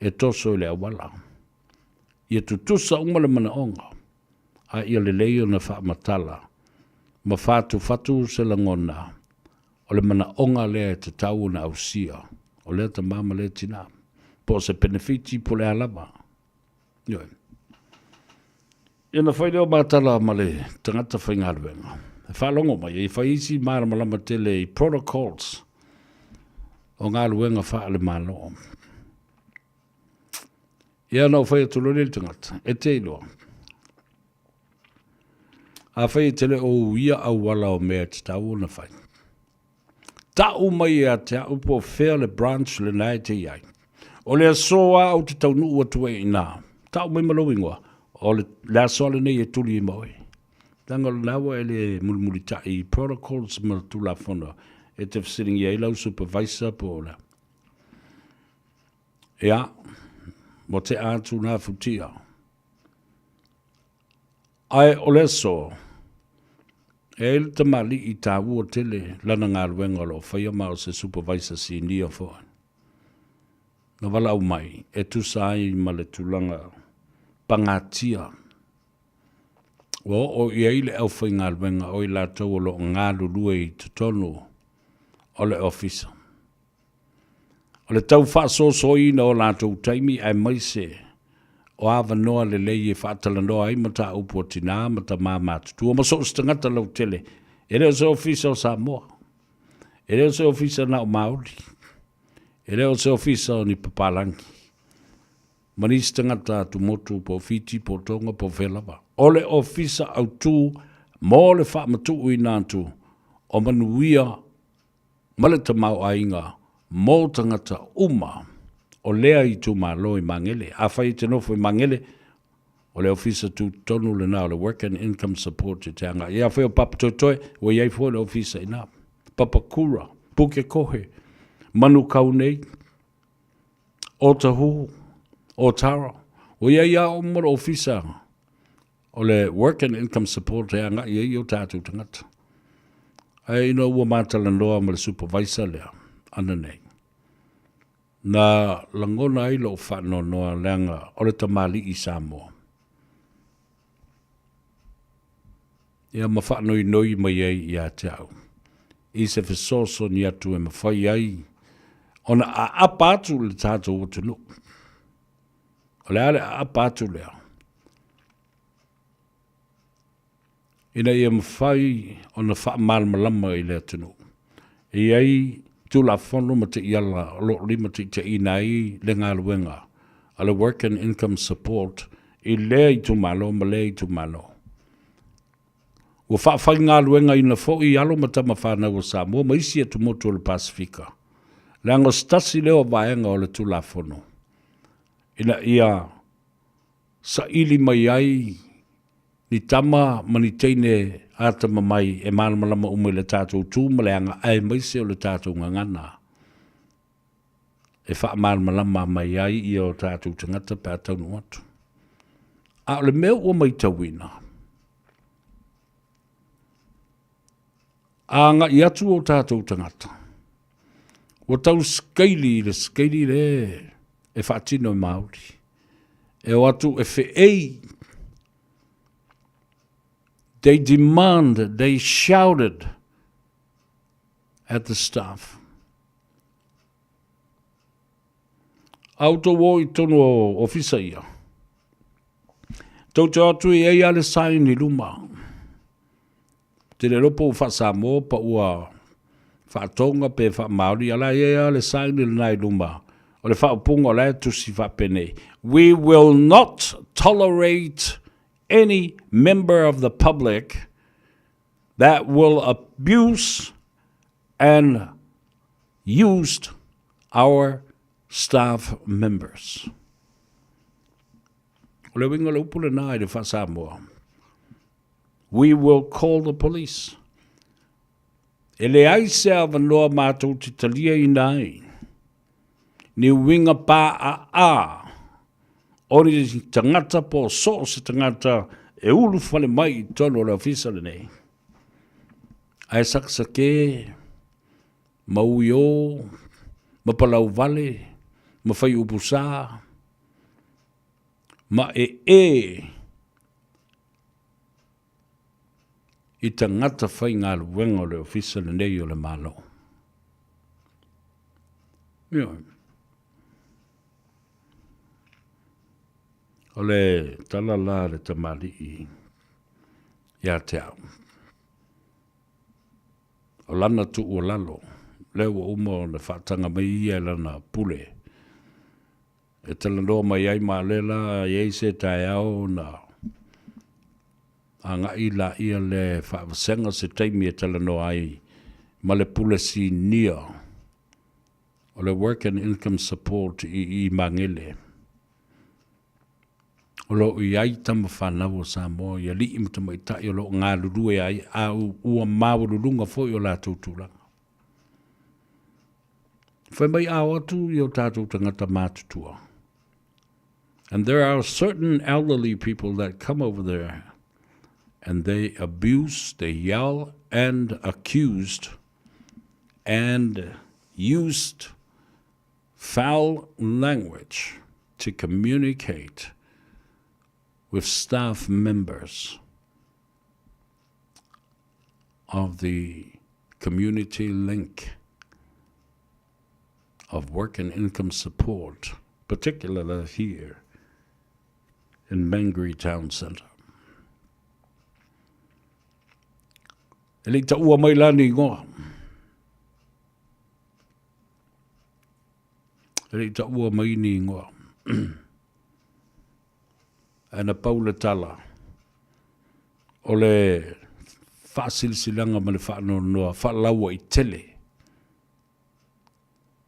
e toso i le auala. Ia tutusa uma le manaoga. a ia lelei ona faamatala ma fatufatu se lagona o le manaoga lea e tatau ona ausia o lea tama ma lea tina, po o se penefiti po o le a lava. Ioe. Ia na fai lea o matala ma le tagata faigaluega, e faalogo mai e fai isi malamalama tele i protocols o galuega faale-Malo. Ia na ou fai atu loa lea i le tagata, e te iloa, afai e te le o uia auala o mea e tatau ona fai, ta'u mai ia te au po o fea le branch lena e te i ai. O le aso a ou te taunuu atu ai i ina, ta'u mai ma lou igoa, o le, le aso lava lenei e tuli ai ma oe. Leaga o lena ua e le mulimulita'i i protocols ma Tulafono e te fesiligia ai lau supervisor po o le a. Ia, ua tea atu na futia. Ae o le aso, e ai le tamalii taua tele lana galuega o lo o faia ma o se supervisor sinia foi. Na valaau mai e tusa ai ma le tulaga pagatia ua oo i ai le aufaigaluega o i latou o lo o galulue i totonu o le ofisa. O le tau faasoasoaina o latou taimi aemaise o avanoa lelei e faatalanoa ai mataupu a tinā ma tamā matutua ma so o se tagata lautele. E le o se ofisa o Samoa. E le o se ofisa na o Māori. E le o se ofisa o ni papalagi. Ma nisi tagata atumotu po o Fiti po o Tonga po o fea lava. O le Ofisa Autu mo le faamatuuina atu o manuia ma le tamaoaiga mo tagata uma o lea itumalo i Magele. Afai e te nofo i Magele, o le Ofisa Tutotonu lena o le Work and Income Support e te agai. Afai o Papatoetoe, ua i ai foi le Ofisa i ina. Papakura, Pukekohe, Manukau nei, Otahuhu, Otara, ua i ai lava uma le Ofisa o le Work and Income Support e agai ai o tatou tagata. Ae ina ua matalanoa ma le supervisor lea, ananei, na lagona ai lou faanoanoa leaga o le tamalii Samoa. Ia ma faanoinoi mai ai ia te au i se fesoasoani atu e mafai ai ona aapa atu le tatou atunuu. O le a le aapa atu lea? Ina ia mafai ona faamalamalama i le atunuu. E i ai Tulafono ma taiala o lo o limataitaiina ai le galuega a le Work and Income Support i lea itumalo ma lea itumalo. Ua faafaigaluegaina foi alo ma tama fanau a Samoa ma isi atumotu o le Pasefika, leaga o se tasi lea o vaega o le Tulafono ina ia saili mai ai ni tama ma ni teine atamamai e malamalama uma i le tatou tu ma le aga aemaise o le tatou gagana e faamalamalama mai ai ia o tatou tagata pe a taunuu atu. A o le mea ua matauina, a agai atu o tatou tagata, ua tau skeili i le skeili le e faatino e Māori. E o atu e feei. They demanded, they shouted at the staff. A outou o i totonu o ofisa ia, tou te o atu e i ai lava le sign i luma. Ou te le iloa po ua faa-Samoa po ua faa-Tonga pe faa-Māori, a o la e i ai lava le sign lena i luma. O le faaupuga o la e tusi faapenei, We will not tolerate any member of the public that will abuse and used our staff members. O le uiga o le upu lena i le faa-Samoa, we will call the police. E leai se avanoa matou te taliaina ai ni uiga pāʻaʻā o ni tagata po o so o se tagata e ulufale mai i totonu o le ofisa lenei. Ae sakasakē ma uiō ma palauvale ma faiupusā ma ee i tagata faigaluega o le ofisa lenei o le Malo. Ioe. O le tala la a le tamalii ia te au. O lana tuualalo, lea ua uma ona faataga mai ia e lana pule e talanoa mai ai ma o lea la e i ai se taeao ona agai laia lea e faavasega se taimi e talanoa ai ma le pule sinia o le Work and Income Support i i Magele. O lo o i ai tama fanau o Samoa i alii ma tamaitai o lo o galulue ai a ua maualuluga foi o latou tulaga. Fai mai a o atu i o tatou tagata matutua. And there are certain elderly people that come over there and they abuse, they yell and accused and used foul language to communicate with staff members of the community link of work and income support, particularly here in Mangere Town Centre. E le i taua mai la ni ingoa. E le i taua mai ni ingoa. Ae na pau le tala, o le faasilasilaga ma le faanoanoa faalauaitele.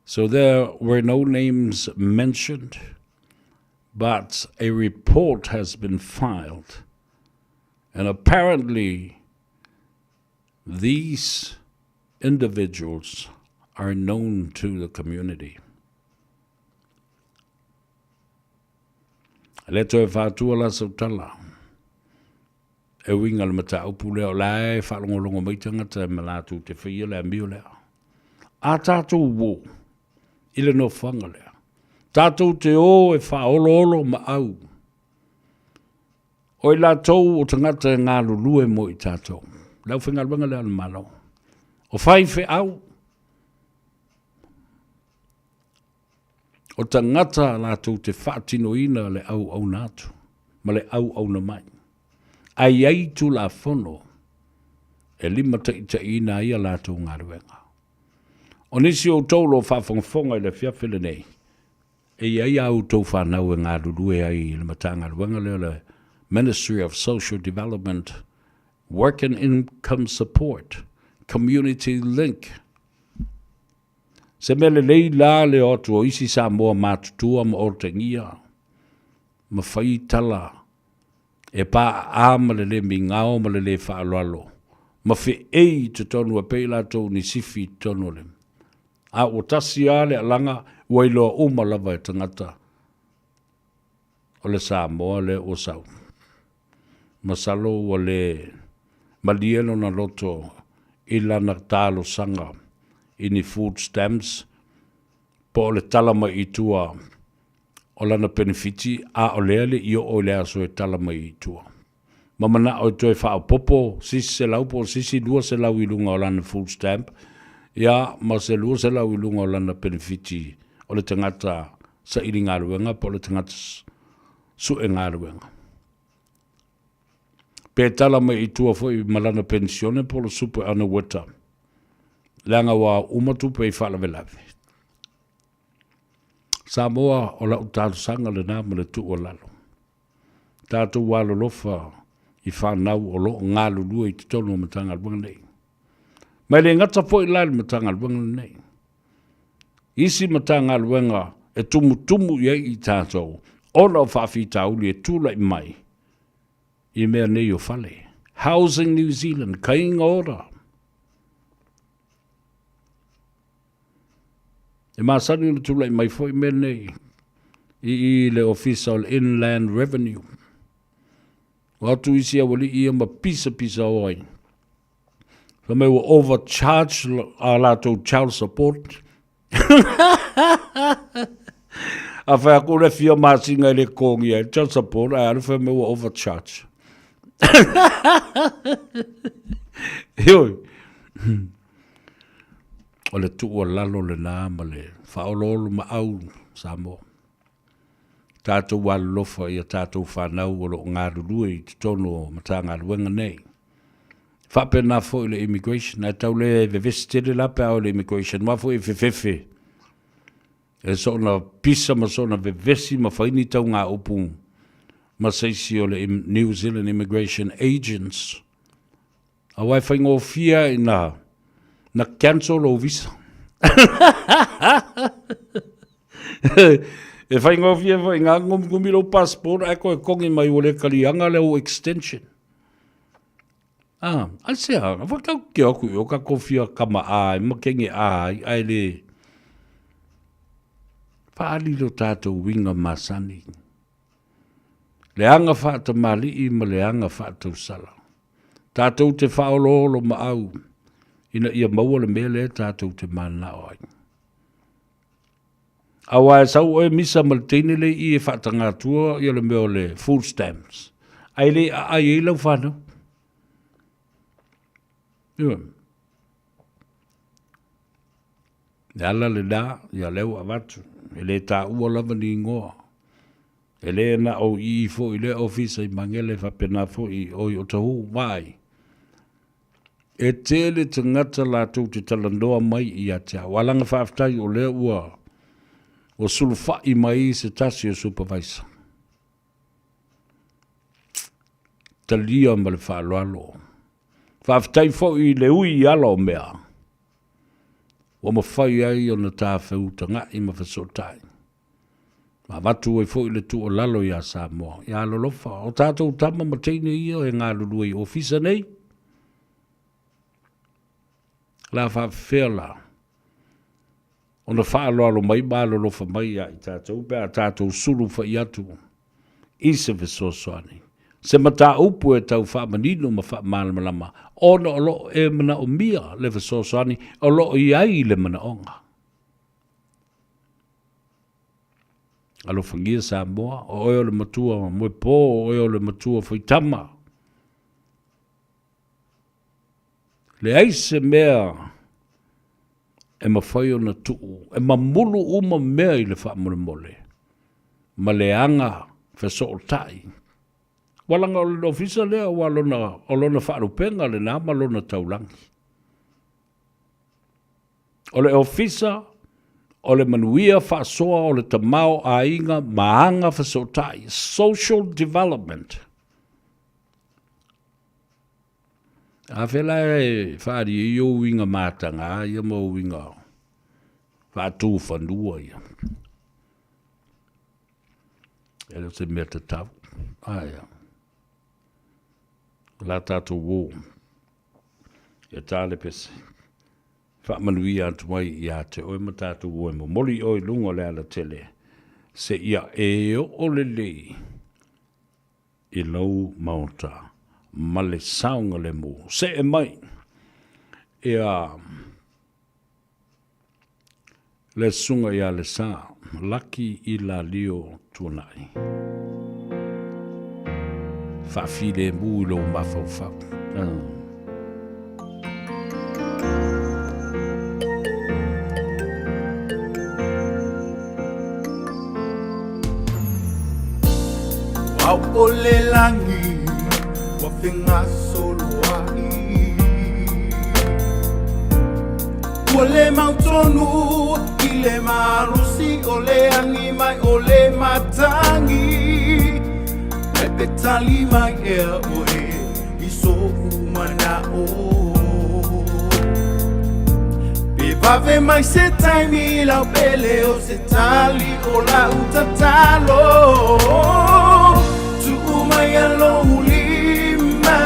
So there were no names mentioned, but a report has been filed. And apparently, these individuals are known to the community. E le toe faatua la sau tala e uiga i le mataupu lea, o la e faalogologo mai tagata ma latou te faia le amio lea. A tatou uō i le nofoaga lea, tatou te o e faaoloolo maau o i latou o tagata e galulue mo i tatou. Le aufaigaluega lea a le Malo, o faifeau, O tagata latou te faatinoina le auauna atu ma le auauna mai. Ae i ai Tulafono e limataitaiina ai a latou galuega. O nisi o outou o lo o faafogafoga i le afiafi lenei, e i ai a outou fanau e galulue ai i le Matagaluega lea o le Ministry of Social Development, Work and Income Support, Community Link, Se mea lelei la le o atu o isi Samoa matutua ma otegia ma fai tala e paaa ma le le migao ma le le faaaloalo ma feei i totonu e pei latou ni sifi i totonu o le a ua tasi a le alaga ua iloa uma lava e tagata o le Samoa lea ua sau. Masalo ua le malie lona loto i lana talosaga i ni food stamps po o le tala mai i tua o lana penefiti, a o lea le i oo i le aso e tala mai i tua. Ma manao e toe faaopoopo sisi 100 po o sisi 200 i luga o lana food stamp, ia ma se 200 i luga o lana penefiti o le tagata saili galuega po o le tagata sue galuega. Pe tala mai i tua foi ma lana penisione po o le super annuita, leaga ua uma tupe i faalavelave. Samoa, o lau talosaga lena ma le tuualalo. Tatou alolofa i fanau o lo o galulue i totonu o Matagaluega nei. Ma e le gata foi la i le Matagaluega lenei. Isi Matagaluega e tumutumu i ai i tatou ona o faafitauli e tulai mai i mea nei o fale. Housing New Zealand, Kainga Ora. E masani ona tulai mai foi mea nei i i le Ofisa o le Inland Revenue. O atu isi aualii ia ma pisapisa o ai. Fai mai ua overcharge a latou child support. A fai atu le fia masina i le totogi ai child support, ae alu fai mai ua overcharge. Ioe. O le tuualalo lena ma le faaoloolomaau Samoa. Tatou alolofa i a tatou fanau o lo o galulue i totonu o Matagaluega nei. Faapena foi le immigration, ae tau le vevesi tele la pe a o le immigration, aua foi e fefefe e soona pisa ma soona vevesi ma fai ni taugaupu ma se isi o le New Zealand Immigration Agents. Aua e faigofie ina na cancel lou visa. e faigofie foi ngā ngumigumi lou passport ae koe kongi mai ua le kaliaga le ou extension. Ah, ai se a, wa kau ke aku i o ka kofia kama a, e makenge a, ai le whaali lo tātou winga masani. Le aga faatamalii ma le aga faatausala. Tatou te faaoloolo maau ina ia maua le mea lea tatou te mananao ai. Aua e sau oe misa ma le teine le i e faatagatua ia le mea o le food stamps, ae le aai ai lau fanau. Ioe. Le ala lena, ia lea ua avatu, e le taua lava ni igoa. E le na o i foi i lea ofisa i Magele faapena foi i o i Otahuhu, vaai. E tele tagata latou te talanoa mai ia te au. Alaga faafetai o lea ua ua sulufai mai se tasi o supervisor. Talia ma le faaaloalo. Faafetai foi i le ui i ala o mea ua mafai ai ona ta feutaga'i ma fesootai. Ma avatu ai foi le tuualalo iā Samoa, ia alolofa, o tatou tama ma teine ia e galulue i ofisa nei, la faafefea la ona faaaloalo mai ma alolofa mai ia i tatou pe a tatou sulu fai atu i se fesoasoani, se mataupu e tau faamanino ma faamalamalama ona o lo o e manaomia le fesoasoani o lo o i ai le manaoga. Alofagia Samoa, o oe o le matua moepo, o oe o le matua faitama. Leai se mea e mafai ona tuu e mamulu uma mea i le faamolemole ma le aga fesootai. Ua laga o le ofisa lea ua lona, o lona faalupega lena ma lona taulagi. O le ofisa o le manuia faasoa o le tamaoaiga ma aga fesootai, social development. A fea la e faaali ai ou uiga mataga ia ma ou uiga faatufanua ia? E le o se mea tatau. Ae o la tatou o e ta le pese. Faamanuia atu ai ia te oe ma tatou o e momoli oe i luga o le alatele seia e oo lelei i lou maota ma le saogalemu. See mai ia le susuga ia Lesa Laki Ilalio Tuanai. Faafilemu i lou mafaufau. Au o le lagi ua fegasoloai Ua le mautonu i le malosi o le agi mai o le matagi Ai pe tali mai ea oe i so'u mana'o Pe vave mai se taimi lau pele o se tali o lau tatalo Tuu mai a lou lima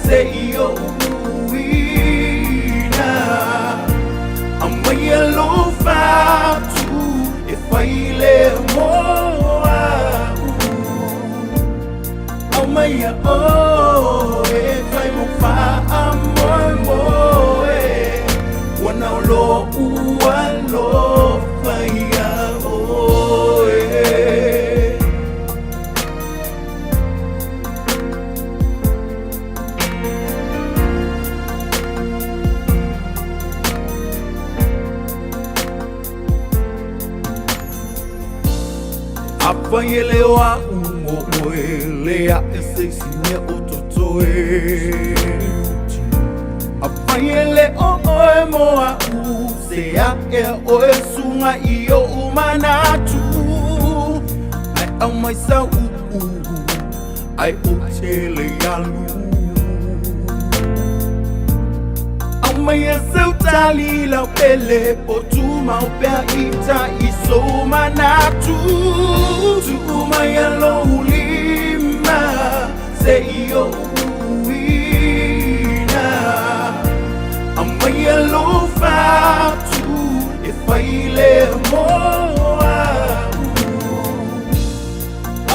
se i o'u uina Aumaia lou fatu e fai lea mo a'u Aumaia oe fai mo faamoemoe Ua nao lo'u alofa iā oe. Afai e le o a'u mo oe, le a'e se isi mea o totoe. Afai e le o oe mo a'u, se a'e oe suga i o'u manatu. Ae aumai sau upu, ae ou te le alu. Aumaia seu tali lau pele po tumau pea i tai i sou manatu. Tuu maia lou lima se i o'u uina. Aumaia lou fatu e fai lea mo a'u.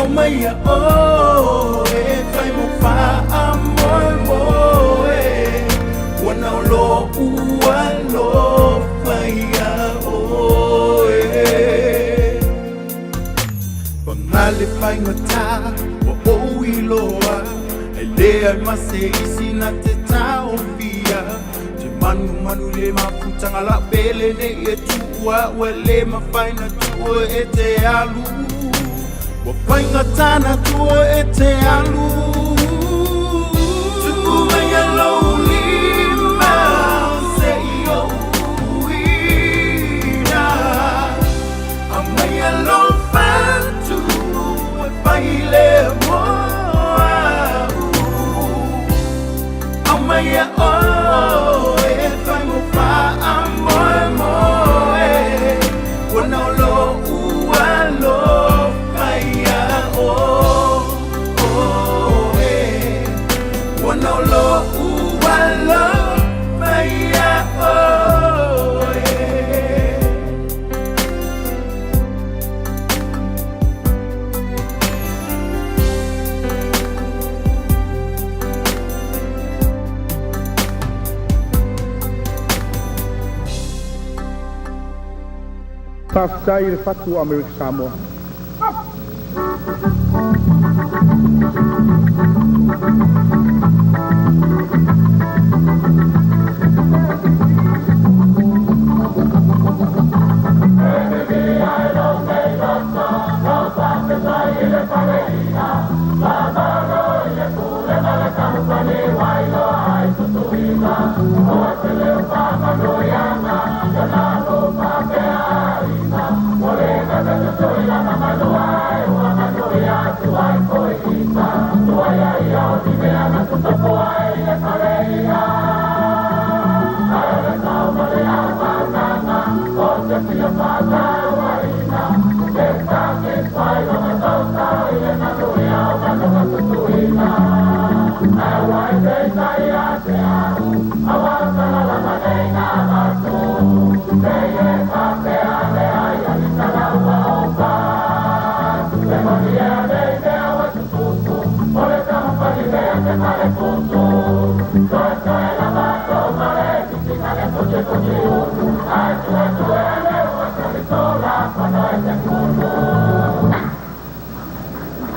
Aumaia oe fai mo faamoemoe Ua nao lo'u alofa iā oe Paga le faigata ua ou iloa E leai ma se isi na te taofia Te manumanu i le mafutaga lau pele nei e tuua Ua le mafai na tuua e te alu Ua faigata na tuua e te alu Tuu maia lou lima se i o'u uina Aumaia lou fatu e fai lea mo a'u. ia oe Fai mo faamoemoe Ua na o lo'u alofa ia oe Ua na o lo'u alofa ia oe. Faafetai i le fatu o Amerika Samoa.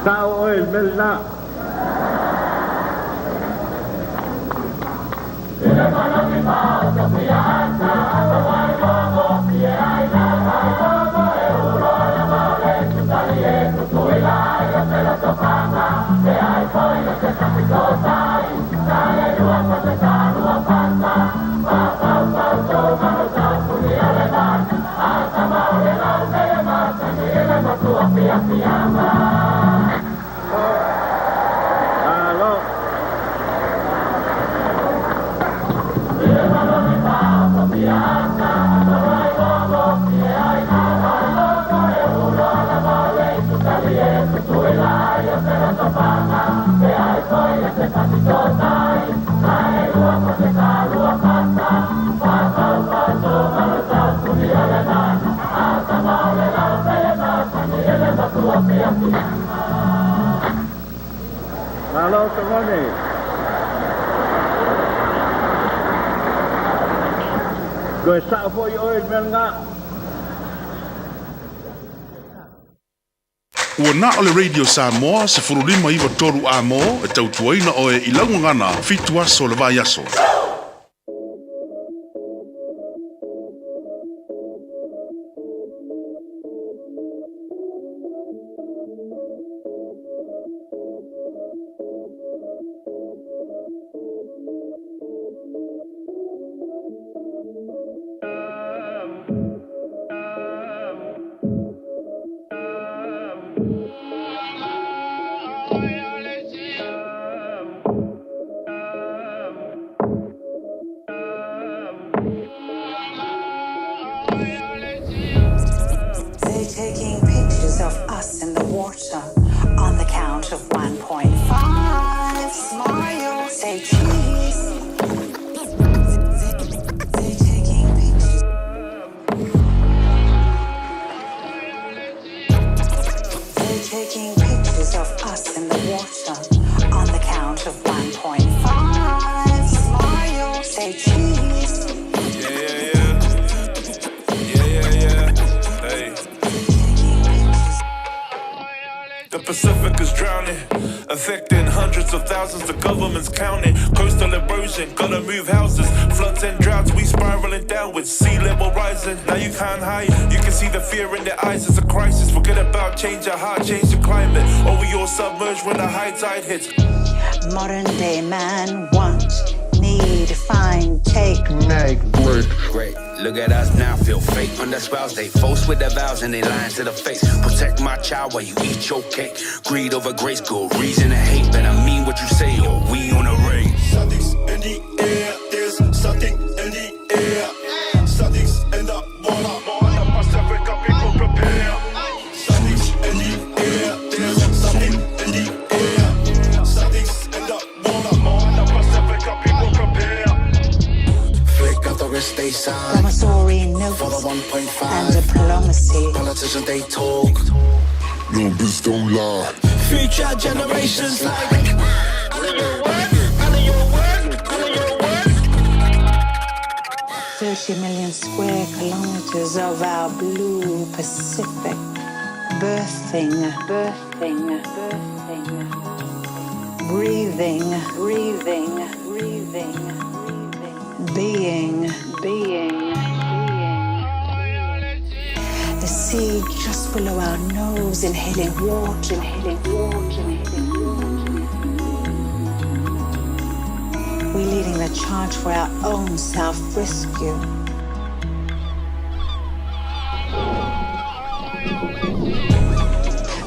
Sao oe i le mea lena. Malo. Malo Tavani. Toe sao foi oe i le mea lena. Ua na o le Radio Samoa 15 93 A-mo e tautuaina oe i lau gagana fitu aso o le vaiaso. They're taking pictures of us in the water on the count of 1.5. Smile, say cheese. They're taking pictures. They're taking pictures of us in the water on the count of 1.5. Smile, say cheese. Yeah, yeah, yeah. Yeah, yeah, yeah. Hey. The Pacific is drowning, affecting hundreds of thousands. The government's counting. Coastal erosion, gotta move houses. Floods and droughts, we spiraling downwards. Sea level rising, now you can't hide. You can see the fear in their eyes. It's a crisis. Forget about change your heart, change the climate. Or we all submerge when the high tide hits. Modern day man want, need, find, take, make, break. Great. Look at us now, feel fake. Under spells, they false with their vows and they lying to the face. Protect my child while you eat your cake. Greed over grace, good reason to hate. Better mean what you say, or we on a race. in the air. There's something in the air. Something's in the water. Moana Pacifica people prepare. Something's in the air. There's something in the air. Something's in the water. Moana Pacifica people prepare. Flick of the wrist they sign. Promissory notes For the 1.5. and diplomacy. Politicians they talk. Numbers don't lie. Future generations like. I know your work. I know your work. I know your work. 30 million square kilometers of our blue Pacific. Birthing, birthing, birthing. Breathing, breathing, breathing, breathing. Being, being, being. The sea just below our nose, inhaling water, inhaling water, inhaling water. We're leading the charge for our own self rescue.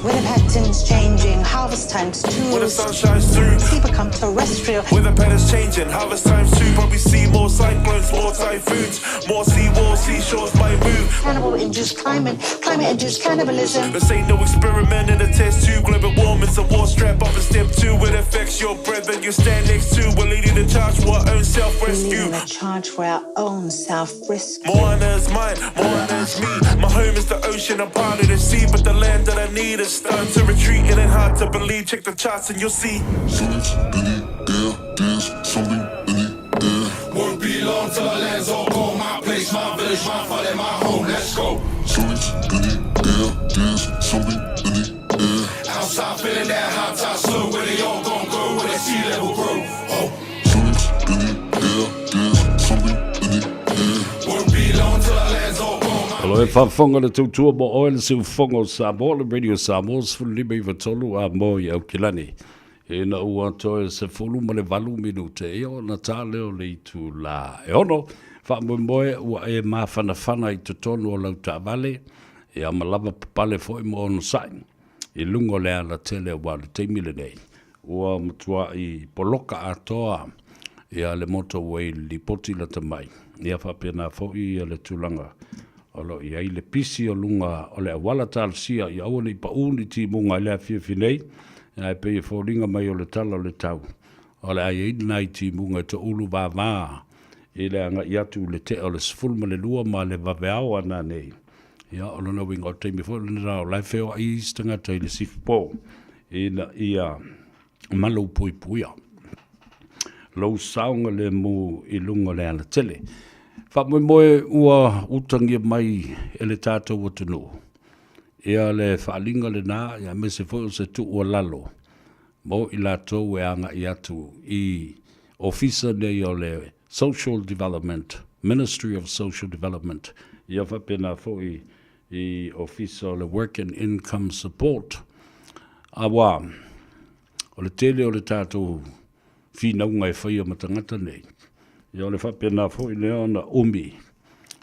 Weather patterns changing, harvest times too. When the sun shines through, Sea become terrestrial. Weather patterns changing, harvest times too. Probably see more cyclones, more typhoons, more sea walls, seashores might move. Cannibal induced climate, climate induced cannibalism. This ain't no experiment in a test tube. Global warming's a war strap up in step two. It affects your breath and you stand next to. We're leading the charge for our own self We're rescue. leading the charge for our own self rescue. Moana's mine, Moana's me. My home is the ocean, I'm part of the sea. But the land that I need is starting to retreat. It ain't hard to believe. Check the charts and you'll see. Something's in the air. There's something in the air. Won't be long till the land's all gone. My place, my village, my father, my home. Let's go. Something's in the air. There's something in the air. Outside feeling that hot tide slow. Where they all gon' go? Where the sea level grow? Oh. Something's in the air. There's something in the air. Won't be long till the land's all gone. O lo e faafofoga le tautua mo oe le siufofoga o Samoa, le Radio Samoa 15 93 a mo i Aukilani. Ina ua toe 18 minute ia ona tā lea o le itulā e ono. Faamoemoe ua e mafanafana i totonu o lau taavale, ia ma lava papale foi ma onosai i luga o le alatele aua o le taimi lenei ua matuai poloka atoa ia le motorway i le lipoti lata mai. Ia faapena foi ia le tulaga o lo o i ai le pisi o luga o le auala talosia ia aua ne i paū ni timuga i le afiafi nei, ae pei e foliga mai o le tala o le tau, o le a i ai nai timuga e toulu vāvā i le agai atu i le tea o le 12 ma le vaveao a nanei. Ia, o lona uiga o le taimi foi lena o la e feoai isi tagata i le sifupo ina ia malupuipuia lou saogalemu i luga o le alatele. Faamoemoe ua utagia mai e le tatou atunuu ia le faaaliga lena, aemaise foi o se tuualalo mo i latou e agai atu i ofisa nei o le Social Development, Ministry of Social Development, ia faapena foi i ofisa o le Work and Income Support, aua o le tele o le tatou finauga e faia ma tagata nei, ia o le faapena foi lea ona umi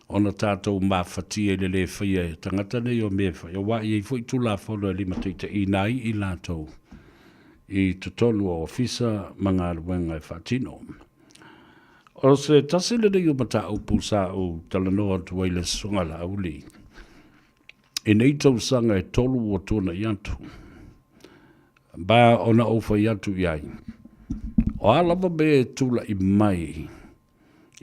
ona tatou mafatia i le lē faia e tagata nei o mea e fai, aua e i ai foi Tulafono e limataitaiina ai i latou i totonu o ofisa ma galuega e faatino. O se tasi lenei o mataupu sa ou talanoa atu ai i le Susuga Laauli i nei tausaga e tolu ua tuanai atu, ma ona ou fai atu i ai, o a lava mea e tulai mai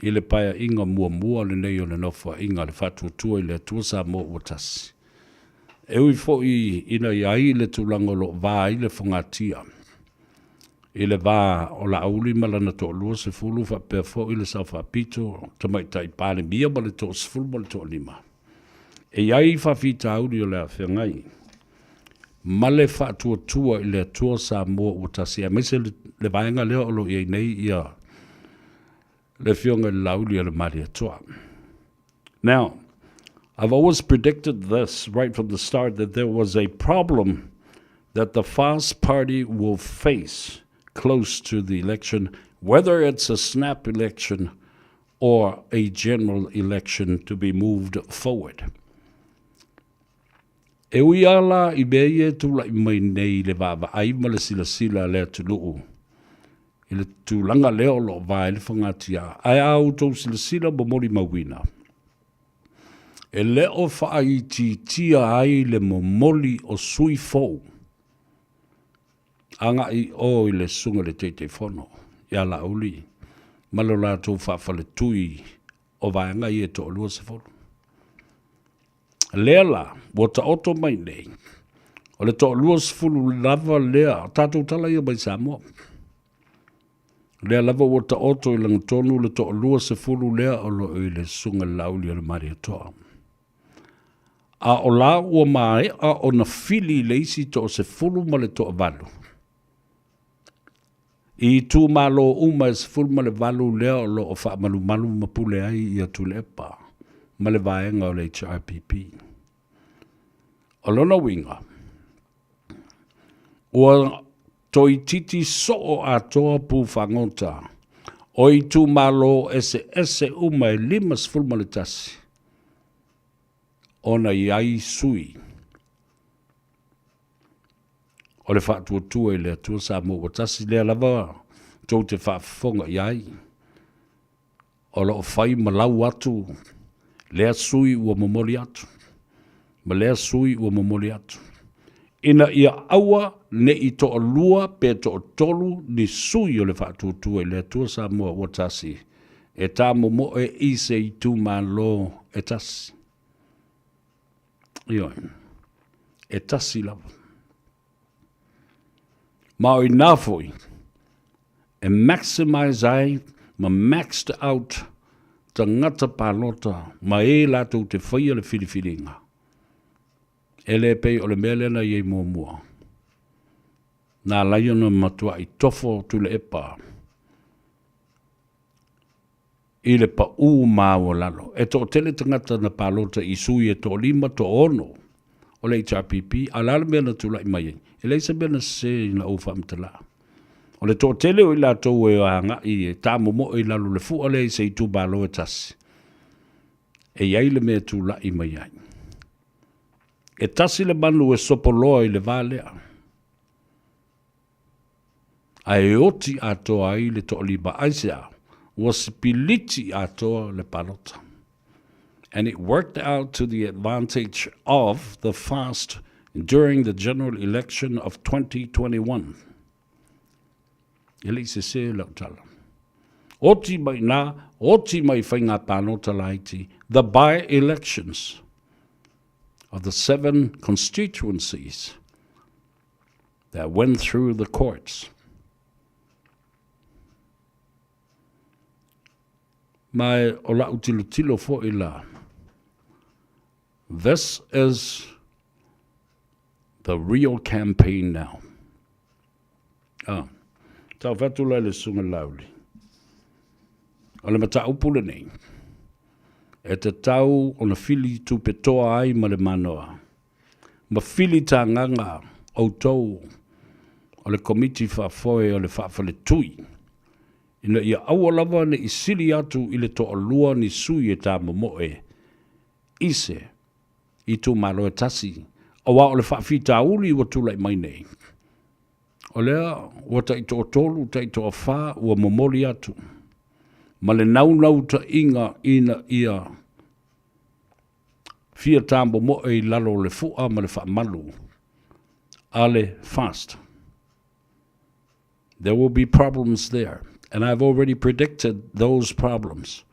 i le paeaiga muamua lenei o le Nofoaiga a le Faatuatua i le Atua Samoa ua Tasi, e ui foi ina i ai le tulaga o lo o va ai le fogatia i le va o Laauli ma lana toalua sefulu faapea foi le Sao Faapito, Tamaitai Palemia ma le toasefulu ma le toalima. E i ai faafitauli o le a feagai ma le Faatuatua i le Atua Samoa ua Tasi, aemaise le vaega lea o lo o i ai nei ia le Afioga i le Laauli a le Malietoa. Now, I've always predicted this right from the start that there was a problem that the Fast Party will face close to the election, whether it's a snap election or a general election to be moved forward. E ui lava la i mea ia e tulai mai nei i le vaavaai ma le silasila a le atunuu. i le tulaga lea o lo o va ai le fogatia. Ae a outou silasila ma molimauina, e le o faaitiitia ai le momoli o sui fou agai i o i le Susuga i le Taitaifono ia Laauli ma lo latou faafaletui o vaega ia e toa-20. Lea la, ua taoto mai nei, o le toa-20 lava lea, o tatou tala ia mai Samoa. Lea lava ua taoto i lagatonu le toa-20 lea o lo o i le Susuga i le Laauli o le Malietoa. A o la ua maea ona fili le isi toa-10 ma le toa-8 i itumalo uma e 18 lea o lo o faamalumalu ma pule ai ia Tuilaepa ma le vaega o le HRPP. O lona uiga, ua toeitiiti soo atoa pu fagota o itumalo eseese uma e 51 ona i ai sui o le Faatuatua i le Atua Samoa ua Tasi, lea lava tou te faafofoga i ai, o lo o fai ma lau atu lea sui ua momoli atu, ma lea sui ua momoli atu, ina ia aua ne i toalua pe toatolu ni sui o le Faatuatua i le Atua Samoa ua Tasi e tamomoe i se itumalo e tasi. Ioe. E tasi lava. Ma o inā foi e maximize ai ma maxed out tagata palota ma e latou te faia le filifiliga. E le pei o le mea lea na i ai muamua. Na ala ai ona matuai tofo Tuilaepa i le paʻū maualalo. E toatele tagata na palota i sui e toalima, toaono o le HRPP, a o le a le mea na tulai mai ai? E leai se mea na sese i lau faamatalaga. O le toatele o i latou e agai e tamomoe i lalo o le fua lea i se itumalo e tasi, e i ai le mea e tulai mai ai. E tasi le manu e sopoloa i le va lea. Ae oti atoa ai le toalima. Aisea? Ua sipiliti atoa le palota. And it worked out to the advantage of the fast during the general election of 2021. E le i sese lau tala. Oti mai nā, oti mai whainga pānota laiti, the by-elections of the seven constituencies that went through the courts. Ma o lau tilotilo foi la. This is the real campaign now. Ah, tau fatu la le sunga lauli. O le mataupu lenei, e tatau ona fili tupe toa ai ma le manoa. Ma filitagaga outou o le Komiti Faafoe o le Faafaletui, ina ia aua lava ne i sili atu i le toalua ni sui e tamomoe i se itumalo e tasi, aua o le faafitauli ua tulai mai nei, o lea ua taitoatolu, taitoafa ua momoli atu ma le naunautaiga ina ia fia tamomoe i lalo o le fua ma le faamalu a le FAST. There will be problems there, and I've already predicted those problems.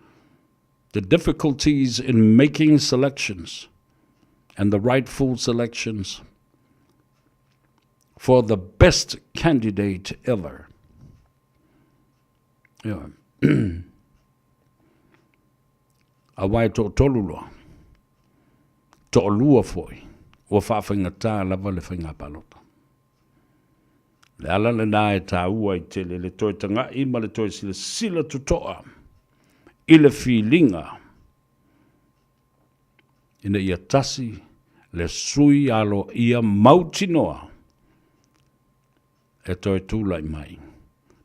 The difficulties in making selections and the rightful selections for the best candidate ever. Yeah. Aua e toatolu loa, toalua foi, ua faafaigata lava le faiga palota. Le ala lena e taua ai tele le toe taga'i ma le toe silasila toto'a i le filiga ina ia tasi le sui aloaia mautinoa e toe tulai mai,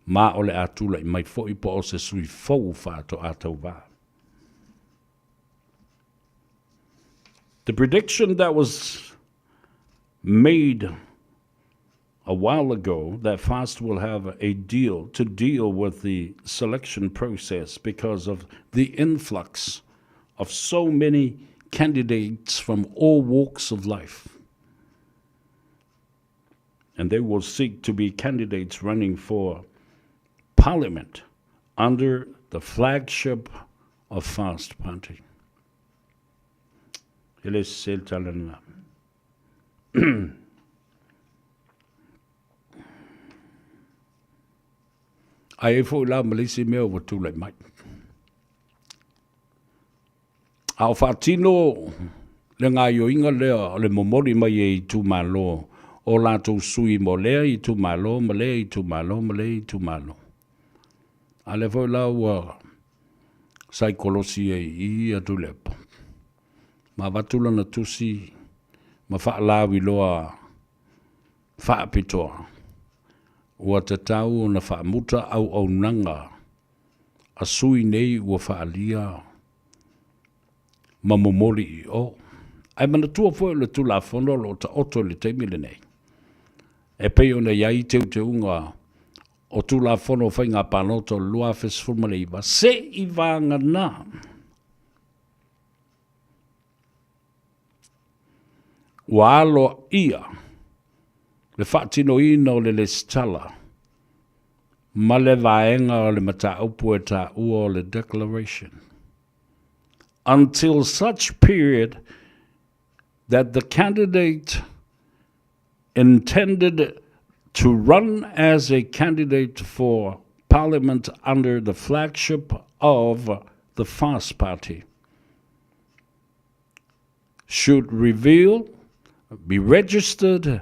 ma o le a tulai mai foi po o se sui fou faatoa tauva. The prediction that was made a while ago that FAST will have a deal to deal with the selection process because of the influx of so many candidates from all walks of life. And they will seek to be candidates running for parliament under the flagship of Fast Party. E le se tala lena. Ae ai foi la ma le isi mea ua tulai mai. A o faatino le gaoioiga lea o le momoli mai e itumalo o latou sui mo lea itumalo ma lea itumalo ma lea itumalo. A lea foi la ua saikolosi ai i i ia Tuilaepa ma avatu lana tusi ma faalauiloa faapitoa ua tatau ona faamuta auaunaga a sui nei ua faaalia ma momoli i o. Ae manatua foi o le Tulafono o lo o taoto i le taimi lenei, e pei ona i ai teuteuga o Tulafono o Faiga Palota o le 2019, se i vagana ua aloaia le faatinoina o le lesitala ma le vaega o le mataupu e taua o le Declaration until such period that the candidate intended to run as a candidate for Parliament under the flagship of the Fast Party should reveal, be registered,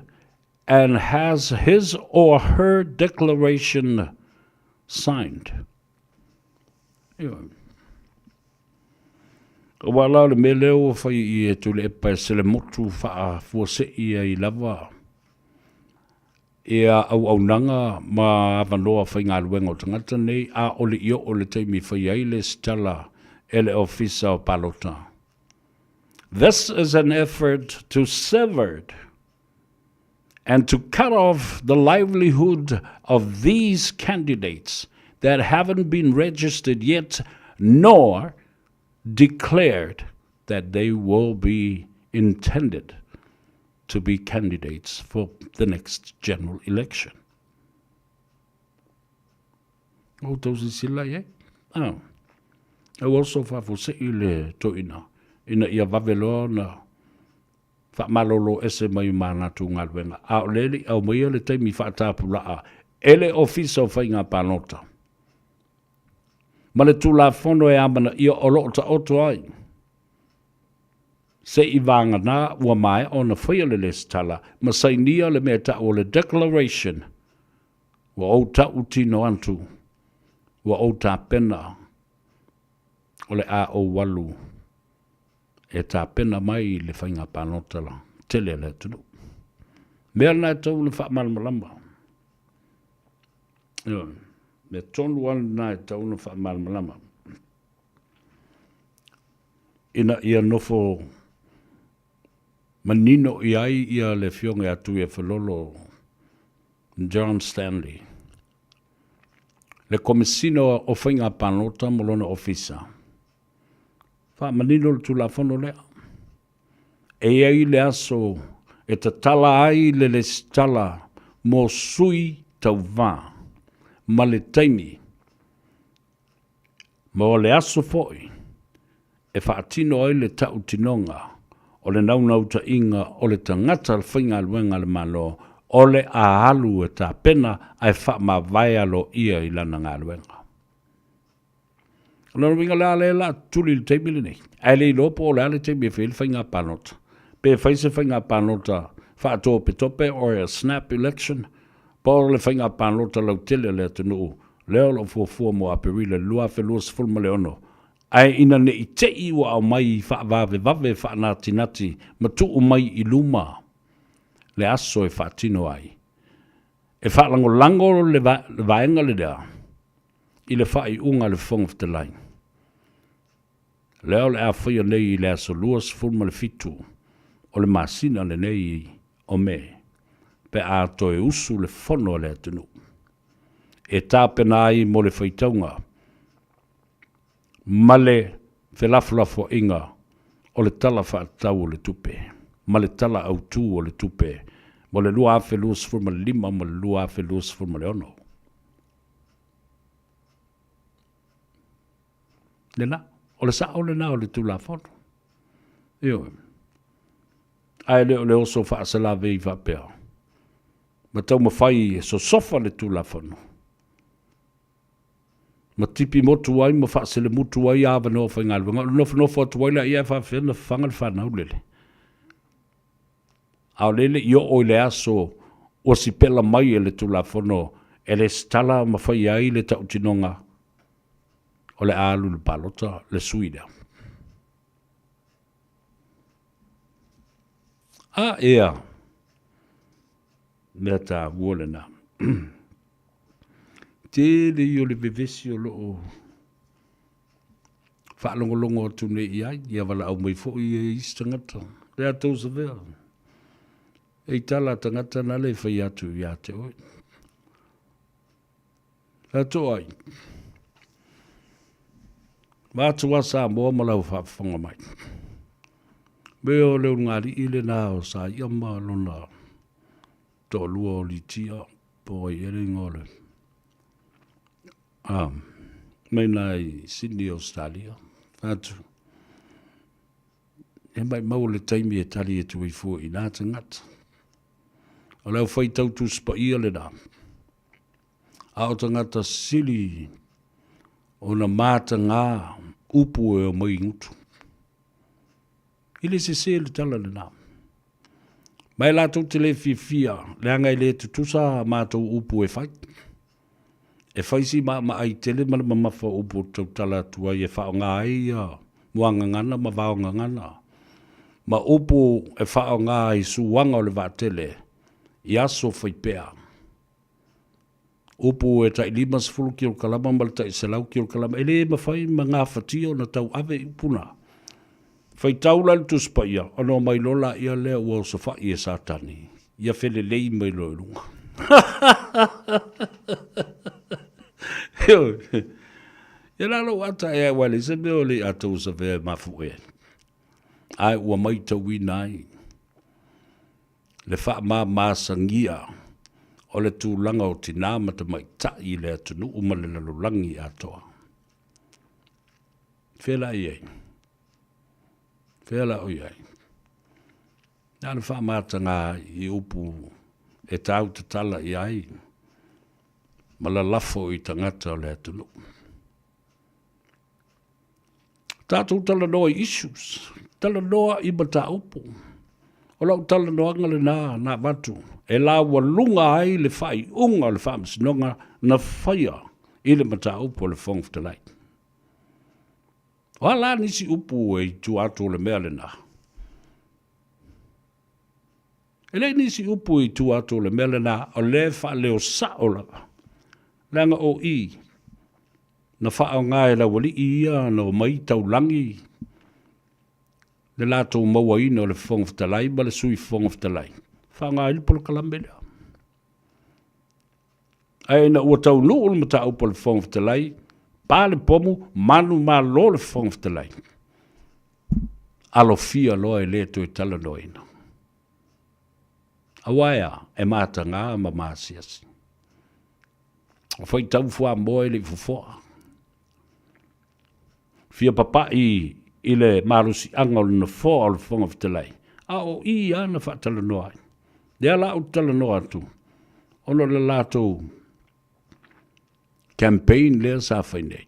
and has his or her declaration signed. Ioe. Aua la o le mea lea ua fai i e Tuilaepa e selemotu faafuasei ai lava ia auaunaga ma avanoa faigaluega o tagata nei, a o le i oo le taimi e fai ai le lesitala e le Ofisa o Palota. This is an effort to sever and to cut off the livelihood of these candidates that haven't been registered yet nor declared that they will be intended to be candidates for the next general election. O tau sisila i ai. Ah. E ua oso faafuasei le toeaina ina ia vave loa ona faamalolo ese mai ma latou galuega, a o lea e le i aumaia le taimi faatapulaa e le Ofisa o Faiga Palota ma le Tulafono e amanaia o lo o taoto ai se i vagana ua maea ona faia le lesitala ma sainia le mea e ta'u o le Declaration, Ua ou ta'utino atu, ua ou tapena o le a ou alu e tapena mai le faiga palota tele a le atunuu. Mea lena e tatau ona faamalamalama. Ioe, mea tonu lava lena e tatau ona faamalamalama ina ia nofo manino i ai ia le Afioga ia Tuiafelolo John Stanley, le Komesina o Faiga Palota ma lona Ofisa. Faamanino le Tulafono lea. E i ai le aso e tatala ai le lesitala mo sui tauva ma le taimi ma o le aso foi e faatino ai le tautinoga o le naunautaiga o le tagata faigaluega a le Malo o le a alu e tapena ae faamavae aloaia i lana galuega. O lona uiga la, lea la tuli i le taimi lenei, ae le iloa po o le a le taimi e fai ai le faiga palota. Pe fai se faiga palota faatopetope or a snap election, po o le faiga palota lautele a le atunuu, lea o lo o fuafua mo Aperila 2026, ae ina ne i te i ua aumai faavavevave faanatinati ma tuu mai i luma le aso e faatino ai. E faalagolago le vaega lea i le faaiuga a le Fofoga Fetalai, lea o le a faia nei i le aso 27 o le masina lenei o Me. pe a toe usu le fono a le atunuu e tapena ai mo le faitauga ma le felafolafoaiga o le Tala Faatatau o le Tupe ma le Tala Autu o le Tupe mo le 2025 ma le 2026. Lena, o le sao lena o le Tulafono. Ioe. Ae le o le oso faasalavei faapea ma taumafai e sosofa le Tulafono ma tipi motu ai ma faaselemutu ai avanoa faigaluega. O le nofonofo atu ai laia e faapefea ona fafaga le fanau lele. A o lea e le i oo i le aso ua sipela mai e le Tulafono e lesitala ma faia ai le tautinoga o le a alu i le palota le sui lea. A ea, mea taua lena. Tele ia o le vevesi o lo o faalogologo atu nei i ai, ia valaau mai foi e isi tagata. Le a tou savea. E i tala a tagata na le fai atu ia te oe. Atu ai. Vaatu a Samoa ma lau faafofoga mai. Me o le ulugalii lena o Saia ma lona toalua o Litia, po o ai ea le igoa o le a mai na i Sydney, Australia. Atu. E maimau le taimi e tali atu ai fua i nā tagata. O le aufaitau Tusi Paia lena, a o tagata sili ona matagā upu e omai i gutu. E le sese le tala lena. Ma e latou te le fiafia, leaga e le tutusa a matou upu e fai. E fai si maamaai tele ma le mamafa o upu ou te tautala atu ai e faaaoga ai ia muagagana ma vaogagana, ma upu e faaaoga i suaga o le vaatele i aso faipea. Upu e tai 50 kilokalama ma le tai 100 kilokalama, e le mafai ma gafatia ona tauave i upu na. Faitau la le Tusi Paia, ona omai loa laia lea ua osofai e Satani, ia felelei mai loa i luga. Ioe. Ia la lou ata e aua e leai se mea o le i a tou savea e mafu'e ai. Ae ua maitauina ai le faamamasagia o le tulaga o tinā ma tamaitai i le atunuu ma le lalolagi atoa. Fea la i ai? Fea la o i ai? Na o le faamataga i upu e tau tatala i ai ma lalafo i tagata o le atunuu. Tatou talanoa i issues, talanoa i mataupu. O lau talanoaga lena na avatu e laualuga ai le faaiuga o le Faamasinoga na faia i le mataupu a le Fofoga Fetalai. O a la nisi upu e i tua atu o le mea lena? E leai nisi upu i tua atu o le mea lena, o lea e faaleo sao lava. Leaga o i, na faaaoga e le aualii ia na omai taulagi le latou mauaina o le Fofoga Fetalai ma le Sui Fofoga Fetalai, faaaoga ai le polokalame lea. Ae ina ua taunuu le mataupu a le Fofoga Fetalai, pa le pomu, manumalo le Fofoga Fetalai. Alofia loa e le toe talanoaina. Aua e a? E mataga ma maasiasi. O faitau fuamoa e le i fofoa. Fia papa'i i le malosiaga o le Nofoa o le Fofoga Fetalai, a o i lava na faatalanoa ai. Lea la ou te talanoa atu, ona o le latou campaign lea sa fai nei.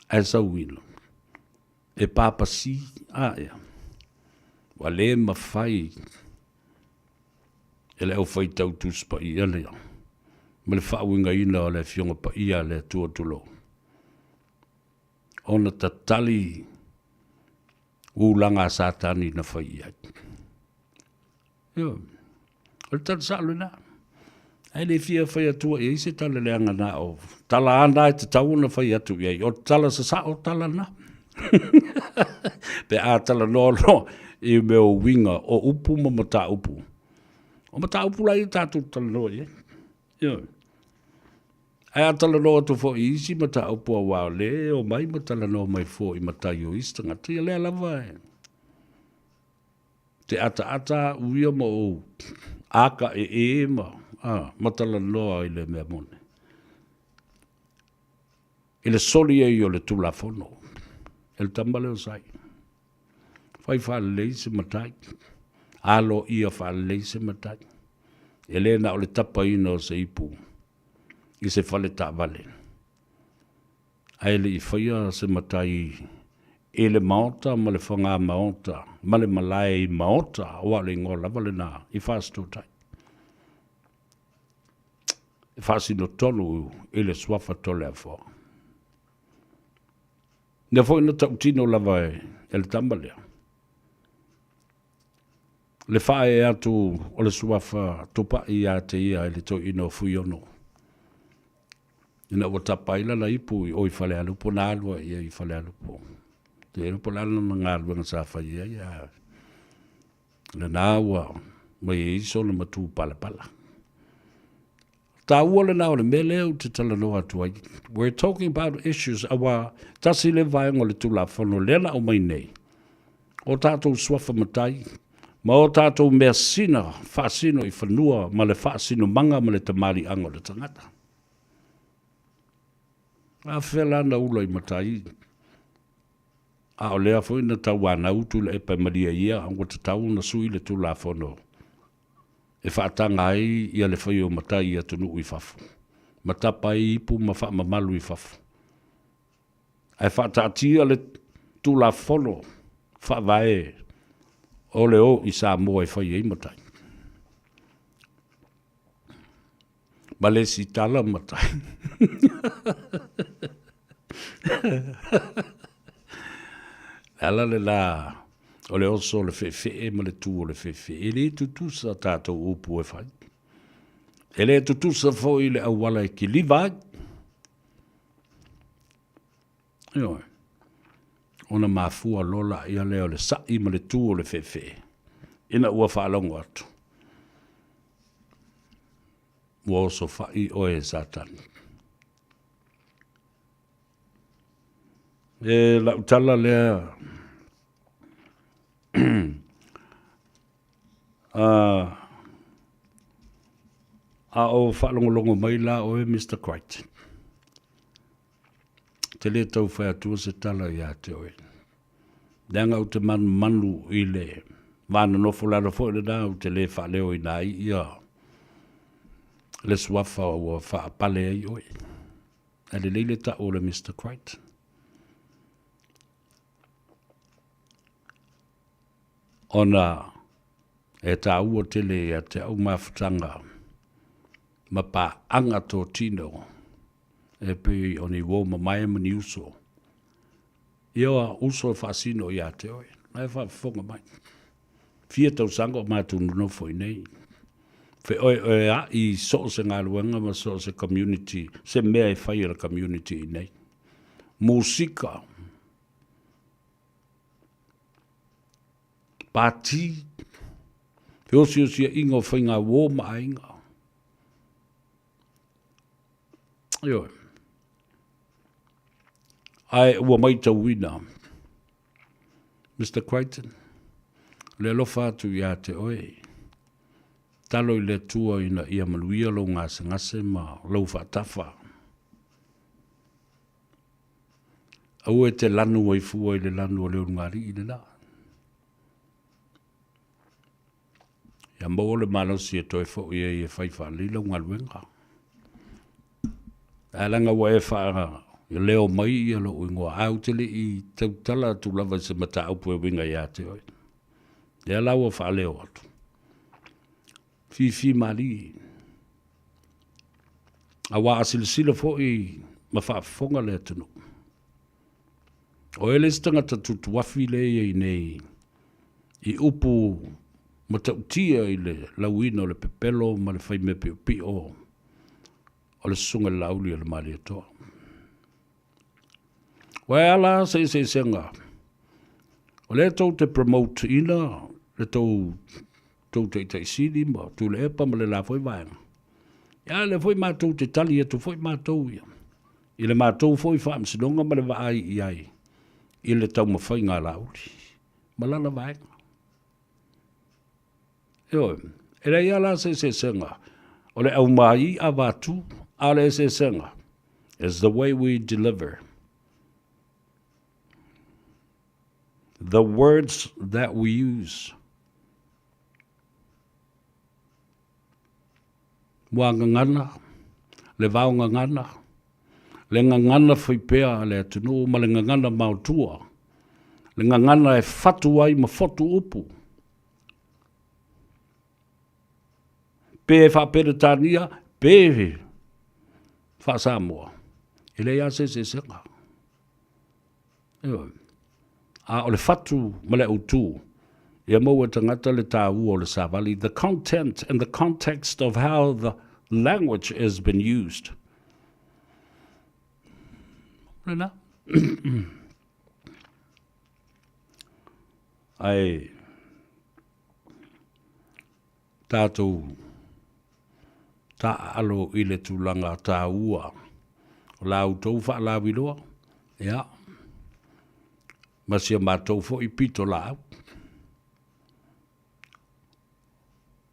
Ae sauina, e papasi, a ea, ua le mafai e le aufaitau Tusi Paia lea ma le faauigaina o le Afioga Paia a le Atua tulou, ona tatali ulaga a Satani na fai i ai. Ioe. O le tala sao lena. Ae le fia fai atua i ai se tala leaga na o tala ana e tatau ona fai atu i ai. O tala sasao tala na. Pe a talanoa loa i mea o uiga o upu ma mataupu. O mataupu la ia tatou talanoa i ai. Ioe. Ae a talanoa atu foi i isi mataupu aua o lea e omai ma talanoa mai fua i matai o isi tagata, ia lea lava e te ataata au ia ma ou aka ee ma, a, ma talanoa i le mea moni. I le soli ai o le Tulafono e le tama lea o Sai. Fai faalelei se matai, aloaia faalelei se matai. E le na o le tapaina o se ipu i se fale taavale, ae le i faia se matai i le maota ma le faga maota ma le malae i maota, aua o le igoa lava lena i Fasitootai. E faasino tonu i le suafa Toleafoa. Lea foi na tautino lava e le tama lea, le faaee atu o le suafa Tupai ia te ia i le toeaina o Fuiono, ina ua tapa ai lana ipu i o i Falealupo, na alu ai ia i Falealupo. Te iloa po o le a lana galuega sa fai ai, a lena ua mai ai sona matupalapala. Taua lena o le mea lea ou te talanoa atu ai. We're talking about issues aua tasi le vaega o le Tulafono lea na aumai nei, o tatou suafa matai ma o tatou measina faasino i fanua ma le faasinomaga ma le tamaliiaga o le tagata. A fea la na ula i matai? A o lea foi na tauanau Tuilaepa e malie ia ua tatau ona sui le Tulafono e faataga ai ia le fai o matai i atunuu i fafo, ma tapa ai ipu ma faamamalu i fafo, ae faataatia le Tulafono Faavae o le o i Samoa e fai ai matai. Ma le isi tala matai. Le ala le la o le oso o le feefee ma le tu o le feefee, e le tutusa tatou upu e fai. E le tutusa foi le auala e kiliva ai. Ioe. Ona mafua loa laia lea o le sa'i ma le tu o le feefee ina ua faalogo atu. Ua osofai oe e Satani. E lau tala lea a o faalogologo mai la oe Mister Crichton, te le tau fai atua se tala ia te oe. Leaga ou te manumanu i le va nonofo lalo foi lena ou te le faaleoina ai ia le suafa ua faapale ai oe. Ae lelei le tau o le Mister Crichton. Ona e taua tele ia te au mafutaga ma paaga totino e pei o ni uo mamae ma ni uso. Ia uso e faasino ia te oe, la e faafofoga mai. Fia tausaga o matou nonofo i inei. Feoeoea'i i so o se galuega ma so o se community, se mea e fai e le community i inei. Musika, pati, feosiosia'iga o faiga uo ma aiga. Ioe. Ae ua maitauina Mister Crichton, le alofa atu ia te oe. Talo i le Atua ina ia manuia lou gasegase ma lou faatafa. Aua e te lanu ai fua i le lanu o le ulugalii le la. Ia maua le malosi e toe foi ai e fai faalelei lau galuega. Ae leaga ua e faaleo mai ia lou igoa, ae ou te le i tautala atu lava i se mataupu e uiga ia te oe. Lea la ua faaleo atu. Fifi malie. Aua a silasila foi ma faafofoga le atunuu, o e le isi tagata tutuafi lea e i ai nei i upu matautia i le lauina o le pepelo ma le faimea piopio o le Susuga i le Laauli o le Malietoa. Ua e ala se eseesega o lea tou te promote ina le tou tou Taitai Sili ma Tuilaepa ma le la foi vaega. Ia, a lea foi matou te tali atu foi matou ia i le matou foi faamasinoga ma le vaai i ai i le taumafaiga a Laauli ma lana vaega. Ioe, e leai lava la se eseesega o le aumai avatu, a o le eseesega is the way we deliver the words that we use. Mua gagana, le vao gagana, le gagana faipea a le atunuu ma le gagana maotua, le gagana e fatu ai ma fotu upu. Pe faa-Peretania, pe faa-Samoa, e leai lava se eseesega. Ioe. A o le fatu ma le autu, ia maua e tagata le taua o le savali, the content and the context of how the language has been used. Lena. Ae tatou taaalo i le tulaga taua o la outou faalauiloa, ia, ma si a matou foi pitolaau.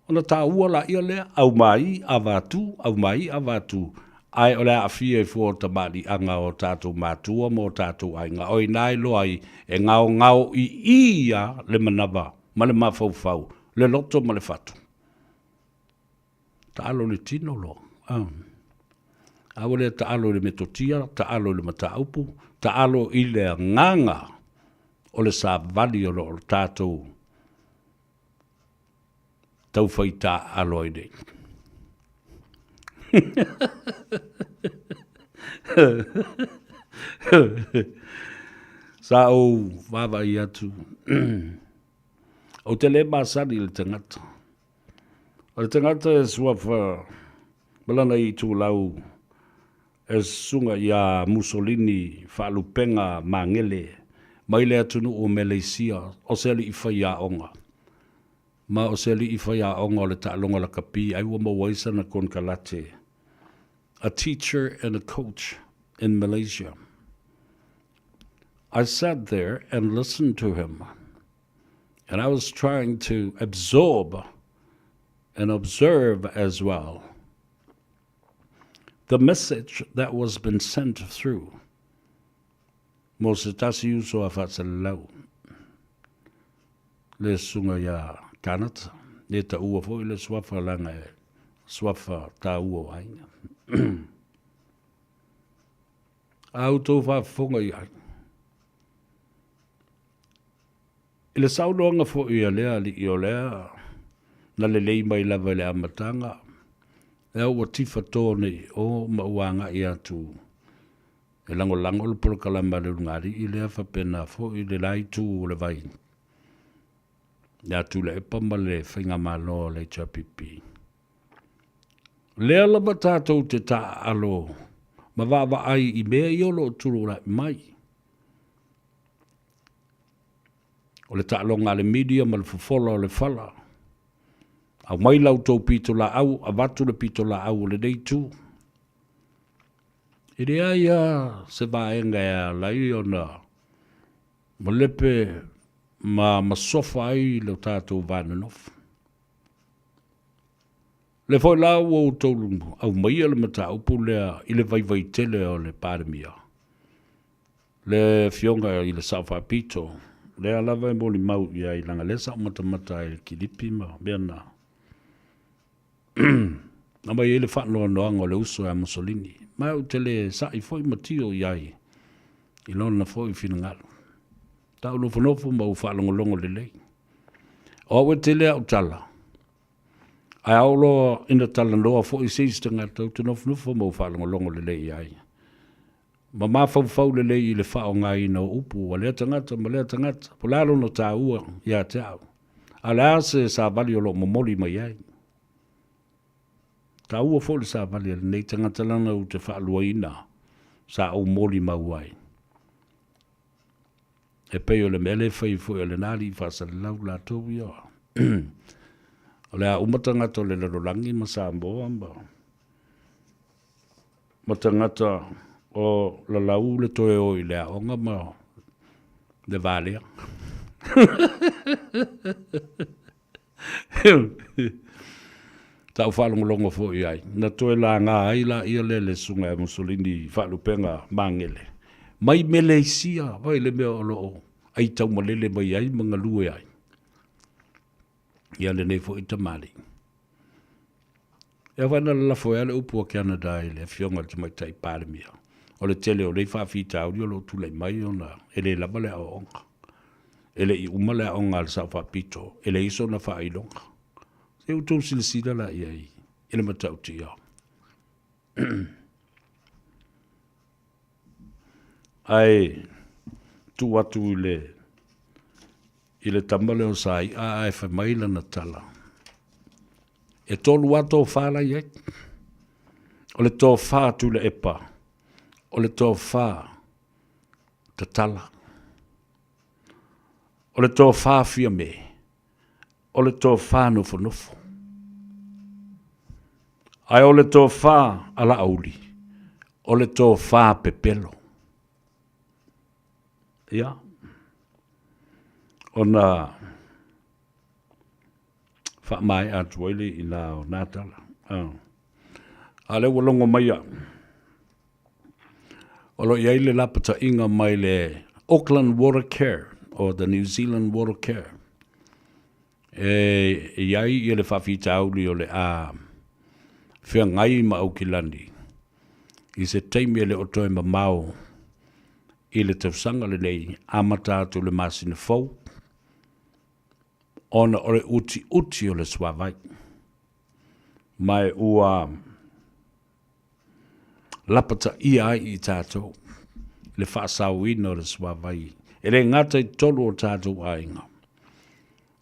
Ona taua laia lea, aumai avatu, aumai avatu, ae o le aafia ai fua o tamaliiaga o tatou matua ma o tatou aiga, o i ina e iloa ai e gaogao ii lava le manava ma le mafaufau, le loto ma le fatu. Taalo i le tino loa. A ua le taalo i le metotia, taalo i le mataupu, taalo i le agaga o le savali o lo o tatou taufai taaalo ai nei. Sa ou vaavaai atu, ou te le masani i le tagata. O le tagata e suafa ma lana itulau e susuga ia Mussolini faalupega magele mai le atunuu o Meleisia o se alii faiaoga. Ma o se alii faiaoga o le taaloga lakapi ai ua maua ai sana konekarate, a teacher and a coach in Malaysia. I sat there and listened to him and I was trying to absorb and observe as well the message that was been sent through mo se tasi uso a Faasalelau, le susuga ia Kanata, le taua foi le suafa leaga e suafa taua o aiga. A outou faafofoga i ai, I le saunoaga foi a lea alii o lea na lelei mai lava i le amataga, lea ua tifa to nei o ma ua agai atu e lagolago le polokalame a le ulugalii lea faapena foi le la itu o le vai ia Tuilaepa ma le faigamalo a le HRPP. Lea lava tatou te taaalo ma vaavaai i mea ia o lo o tulai mai. O le taaloga a le media ma le fofola o le fala. Aumai la outou pitolaau, avatu le pitolaau o lenei itu. E leai lava se vaega e ala ai ona malepe ma masofa ai lo tatou va nonofo. O lea foi la ua outou aumaia le mataupu lea i le vaivai tele o le Palemia. Le Afioga i le Sao Faapito, lea lava e molimau i ai, leaga lea sa ou matamata ai i le kilipi ma mea na aumai ai le faanoanoaga o le uso ia Mussolini. Ma ou te le sa'i foi ma tio i ai i lona foi finagalo. Sa ou nofonofo ma ou faalogologo lelei. O au e tele au tala, ae a oo loa ina talanoa foi se isi tagata, ou te nofonofo ma ou faalogologo lelei i ai. Ma mafaufau lelei i le faaaogaina o upu a lea tagata ma lea tagata, po o le a lona taua ia te au, a o le a se savali o lo o momoli mai ai. Taua foi le savali a lenei tagata leaga ou te faaluaina sa ou molimau ai. E pei o le mea lea e fai foi a lena alii faasalelau latou ia. O le a uma tagata o le lalolagi ma Samoa ma ma tagata o lalau le toe o i le aoga ma le valea. Sa ou faalogologo foi i ai, na toe laga ai laia lea e le Susuga ia Mussolini i faalupega Magele, mai Meleisia, vaai le mea o lo o aitaumalele mai ai ma galue ai ia lenei foi tamalii. Ia foi na lalafo ai le upu a Canada i le afioga i le Tamaitai Palemia, o le tele o nei faafitauli o lo o tulai mai ona e le lava le aoaoga. E le i uma le aoga a le Sao Faapito, e leai sona faailoga. Se i outou silasila la i ai i le matautia. Ae tuu atu i le i le tama lea o Sai'a ae fai mai lana tala, E tolu lava tofa la e i ai. O le tofa Tuilaepa, o le tofa Tatala, o le tofa Fiame, o le tofa Nofonofo. Ae o le tofa a Laauli, o le tofa Pepelo. Ia, ona faamaea atu ai lea i ina o na tala. A o lea ua logo mai au, o lo o i ai le lapataiga mai le Auckland Water Care or the New Zealand Water Care. E i ai ia le faafitauli o le a feagai ma Aukilani i se taimi e le o toe mamao i le tausaga lenei, amata atu i le masina fou, ona o le utiuti o le suavai. Ma e ua lapataia ai i tatou le faasaoina o le suavai. E le gata i totonu o tatou aiga,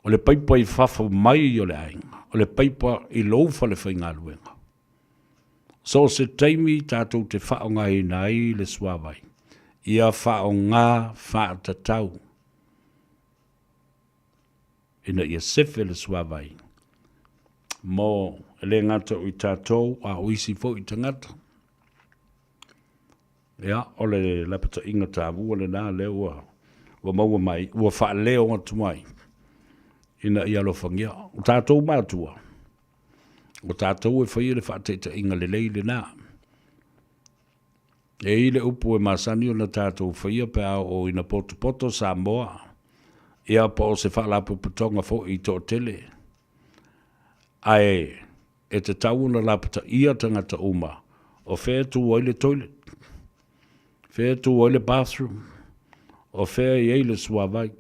o le paipa i fafo mai o le aiga, o le paipa i lou falefaigaluega. So o se taimi tatou te faaaogaina ai le suavai, ia faaaoga faatatau ina ia sefe le suavai mo e le gata o i tatou a o isi foi tagata. Ia, o le lapataiga taua lena lea ua ua maua mai, ua faaleo atu ai ina ia alofagia. O tatou matua, o tatou e faia le faataitaiga lelei lena. E i ai le upu e masani ona tatou faia pe a oo ina potopoto Samoa, ia po o se faalapotopotoga foi toatele, ae e tatau ona lapataia tagata uma o fea e tu ai le toilet, fea e tu ai le bathroom, o fea e i ai le suavai,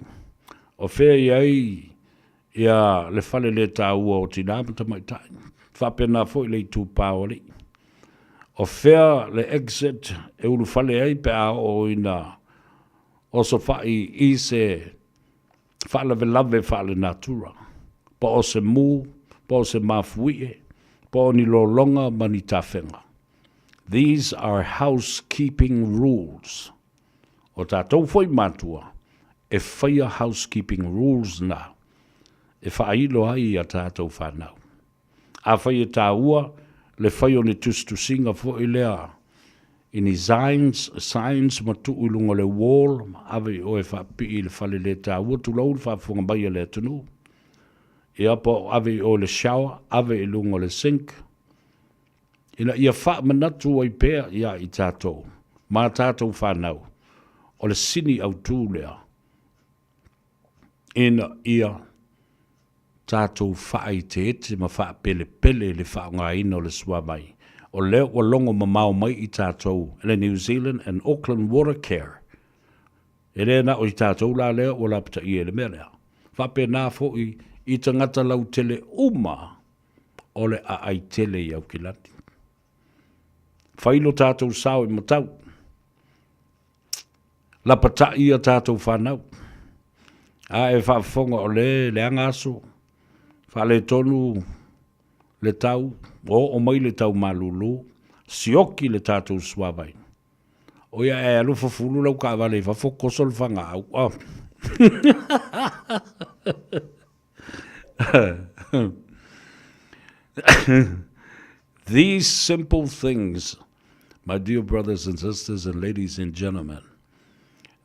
o fea e i ai ia le fale le taua o tinā ma tamaitai, faapena foi le itupa o alii. O fea le exit e ulufale ai pe a oo ina osofai i se faalavelave faalenatura, po o se mu, po o se mafuie, po o ni lologa ma ni tafega. These are housekeeping rules. O tatou foi matua e faia housekeeping rules na e faailo ai i a tatou fanau. Afai e taua le fai o ni tusitusiga foi lea i ni signs, signs ma tuu i luga o le wall ma ave i o e faapipii i le fale le taua, tulou le faafofoga mai a le atunuu. Ia po o ave i o i le shower, ave i luga o le sink, ina ia faamanatu ai pea ia i tatou ma a tatou fanau, o le sini autu lea ina ia tatou faaeteete ma faapelepele i le faaaogaina o le suavai, o lea ua logo mamao mai i tatou e le New Zealand and Auckland Water Care. E le na o i tatou la lea ua lapataia i le mea lea. Faapena foi i tagata lautele uma o le aai tele i Aukilani. Fai lo tatou sao i matau. Lapatai a tatou fanau. A e faafofoga o le leaga aso, faaletonu le tau, ua oo mai le tau malulu, sioki le tatou suavai. O ia e alu fufulu lau taavale i fafo, toso le fagaau. Oh. These simple things, my dear brothers and sisters and ladies and gentlemen,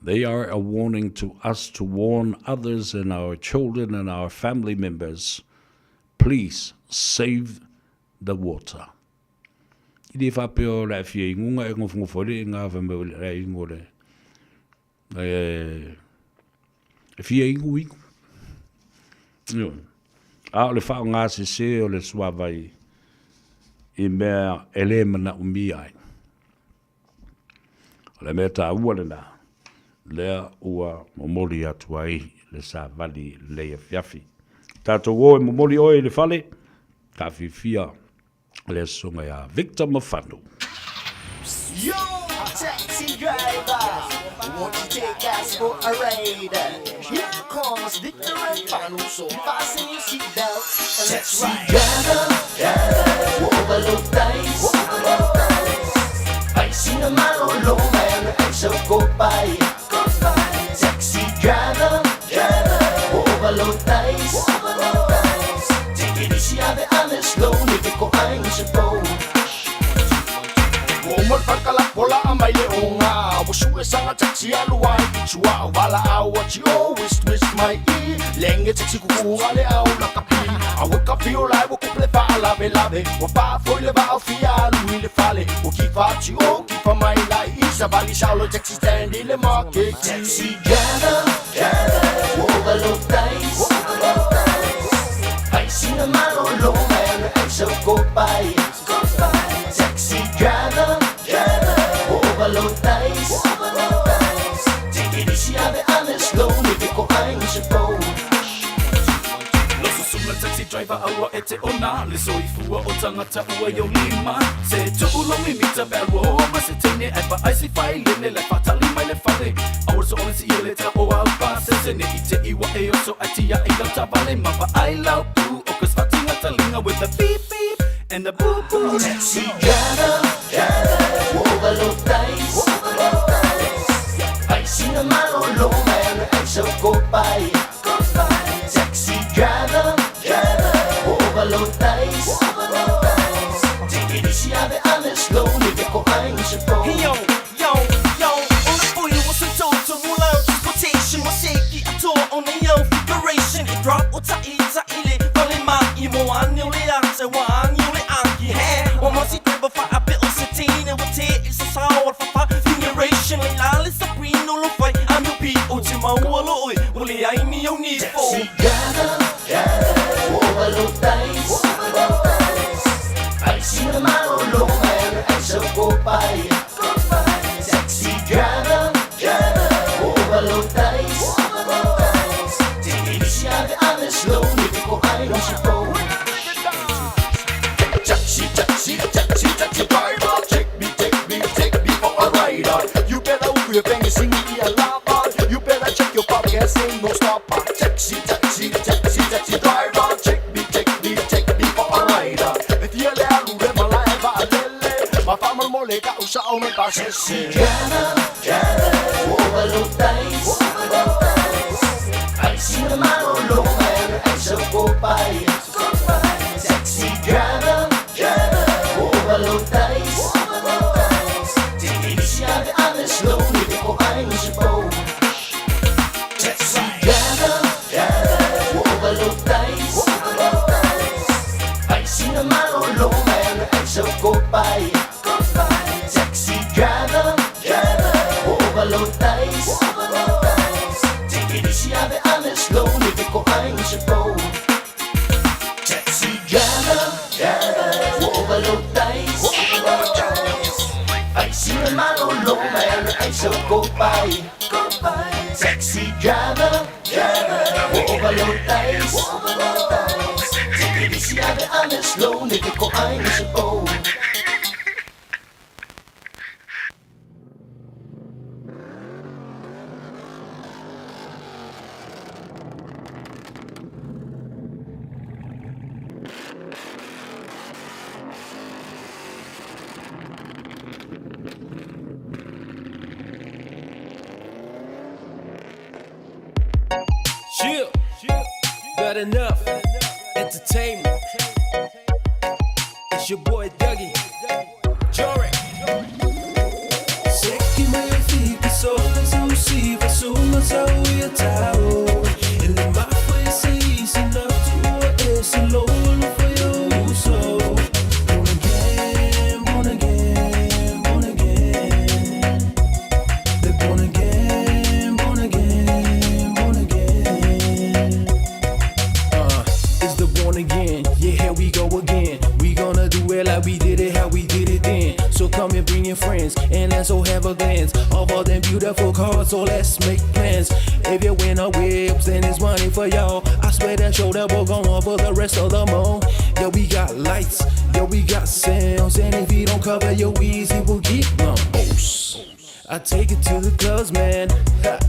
they are a warning to us to warn others and our children and our family members, please save the water. I le faapea o le aafia inuga e nofonofo ai le iga fai mai o le a inu o le e fia inu inu. Ioe. A o le faaaoga sese o le suavai i mea e le manaomia ai. O le mea taua lena, lea ua momoli atu ai le savali i lenei afiafi. Tatou o e momoli oe i le fale, tafiafia le Susuga ia Victor Mafanu. Yo, taxi driver, won't you take us for a ride? Here comes Victor and Fanu, so fasten your seatbelts and let's ride. Driver, driver, overload dice. Ai sina malolo, man, ai so go by. Taxi driver, driver, overload dice. Take it easy, ave ame slow, ni te ko ai se po. Ua uma le falakala po laa mai le oga Ua sue saga taxi alu ai Sua au vala au a ti o wist wist mai i Lenge taxi kukuga le au lakapi A ua ka fio lai ua kupu le faalave lave Ua paa foi le vaa o fia alu i le fale Ua kifa ti o kifa mai lai i Savali saulo taxi stand i le maketi Taxi driver, driver, ua ova lou tais Ai sina malolo mai ame ai sau kopai Taxi driver, driver, ua ova lou tais Take it easy ave ame slow ni te ko ai ni se pou. Lau susuga taxi driver aua e te ona Le soifua o tagata ua i ou lima Se tuu lau mimita pe alua hoa ma se teine Ae vaai se failele lai faatali mai le fale Aua le soona si ia le tau o au pasese Ne i te i ua e oso ai tiai lau taavale Ma vaai lau pu o ka sfatinga talinga With the beep beep and the boop boop. Taxi driver, driver, ua ova lou tais Ai sina malolo mai ame ai sau kopai Taxi driver, driver, ua ova lou tais Take it easy ave ame slow ni te ko ai ni se po. Yo, yo, yo, o le pui ua se toto mo lau transportation Ua seki atoa ona iau figuration E drop o ta'i ta'i le fale ma'i Mo ane o le ata ua agi o le aki He ua masi driver faape o se teine Ua te i sa sao o le fafa figuration Leila le Sabrina lo fai ame o pi o te maua lo oi Ua leai ni au nifo. Taxi driver, driver, ua ova lou tais Ai sina malolo mai ame ai sau kopai Taxi driver, driver, ua ova lou tais Take it easy ave ame slow ni te ko ai ni se po. Taxi, taxi, taxi, taxi driver Take me, take me, take me for a ride You better uku ia fenge singi ia lava You better check your pockets ain't no stopper Taxi, taxi, taxi, taxi driver Take me, take me, take me for a ride E fia le alu le malae vaalele Ma faamolemole ka'u sa'o me pasese. Driver, driver, ua ova lou tais Ai sina malolo mai ame ai sau kopai Taxi driver, driver, ua ova lou tais Take it easy ave ame slow ni te ko ai ni se po. Taxi driver, driver, ua ova lou tais Ai sina malolo mai ame ai sau kopai Taxi driver, driver, ua ova lou tais Take it easy ave ame slow ni te ko ai ni se po. Taxi driver, driver, ua ova lou tais Ai sina malolo mai ame ai sau kopai Taxi driver, driver, ua ova lou tais Take it easy ave ame slow ni te ko ai ni se po. Chill, got enough entertainment. It's your boy Dougie. Jorek. Seki mai o fika so so siva sunga sa uia tau. Ele mafa e se isi na tua e se lolo foi o so. Born again, born again, born again. They're born again, born again, born again. It's the born again. Yeah, here we go again. We gonna do it like we did it, how we did it then. So come and bring your friends, and let's all have a glance of all them beautiful cars. So let's make plans. If you win a whips, then it's money for y'all. I swear that shoulder will go on for the rest of the month. Yeah, we got lights, yeah, we got sounds, and if you don't cover your ears, he will get blown. I take it to the clubs, man. Ha.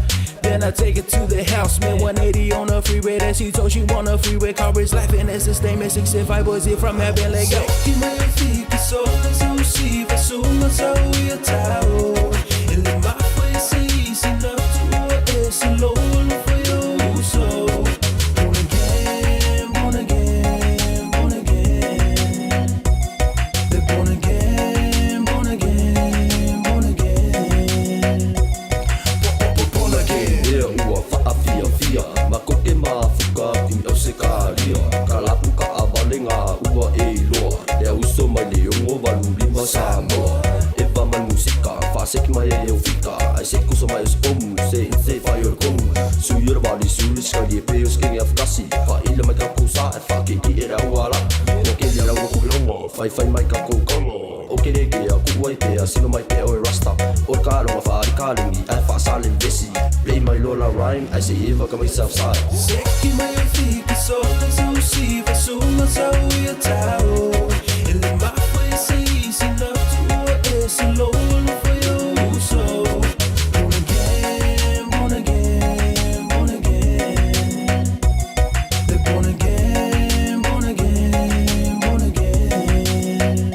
Then I take it to the house, man. 180 on the freeway. Then she told she want a freeway car. Is laughing as the statement. 65 was it from heaven. Let go. So so so so so. Born again, born again, born again. They're born again, born again, born again. Born again. Ia ua faafiafia ma koke mafuka i o se kalia ka lapu ka avalega ua e iloa le auso mai le 685 Samoa e va mai musika faaseki mai e ufika ai se kuso mai o se pomu se se fai o le komu sui o le vali suli skali e pe o skenge afakasi faaila mai kakou sa e faakeki e le auala o ke le lau kulogo faifai mai kakou o ke le kea kuʻu ai pea sino mai pea o e rasta o le kaloga faalikaligi ae faasale vesi play mai lola rhyme ai se eva ka mai southside. Seki mai o fika so so siva sunga sa uia tau. Ele mafa e se isi na tua e se lolo foi o so. Born again, born again, born again. They're born again, born again, born again.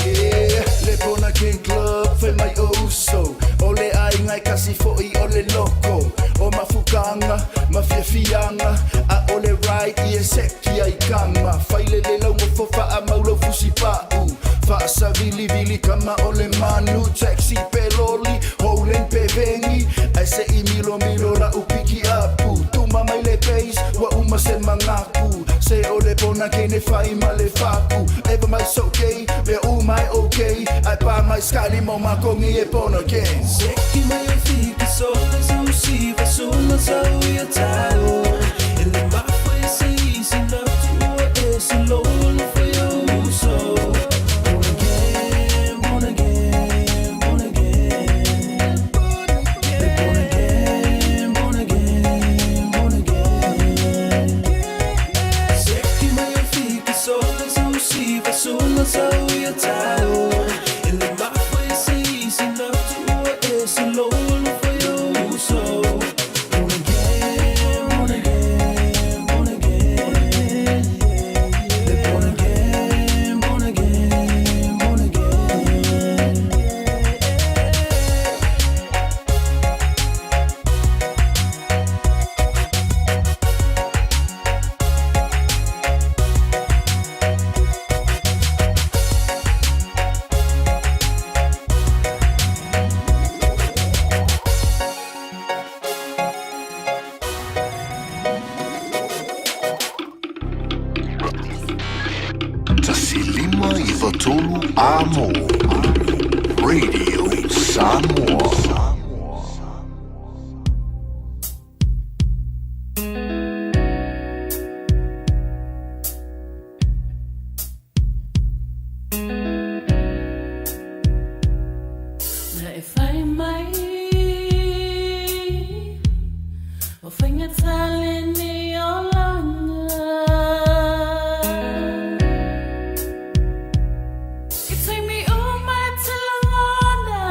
Yeah, le born again club fai mai o uso. O le aiga e kasi foʻi o le loko. O mafukanga, mafiafiaga, a o le ride i e seki ai kama. Failele laugofo faamau fusi pa'u. Faasavilivili kama o le manu. Taxi pe loli, holen pe vengi. Ai se i milomilo la upiki apu. Tuma mai le bass, ua uma se magaku. Se o le bona kene fai ma le faku. Eva mai soke, mea uma e okay. Ai pa mai skali mo makongi e born again. Seki mai o fika so so siva sunga sa uia tau. Ele mafa e se isi na tua e se lolo foi o so. Born again, born again, born again. They're born again, born again, born again. Seki mai o fika so so siva sunga sa uia tau. Ele mafa e se isi na tua e se lolo foi o so. Born again, born again, born again. They're born again, born again, born again. Tasi lima iva tolu amo. Radio Samoa. Na e fai mai O whainga tale ni o langa I taimi o mai te langona.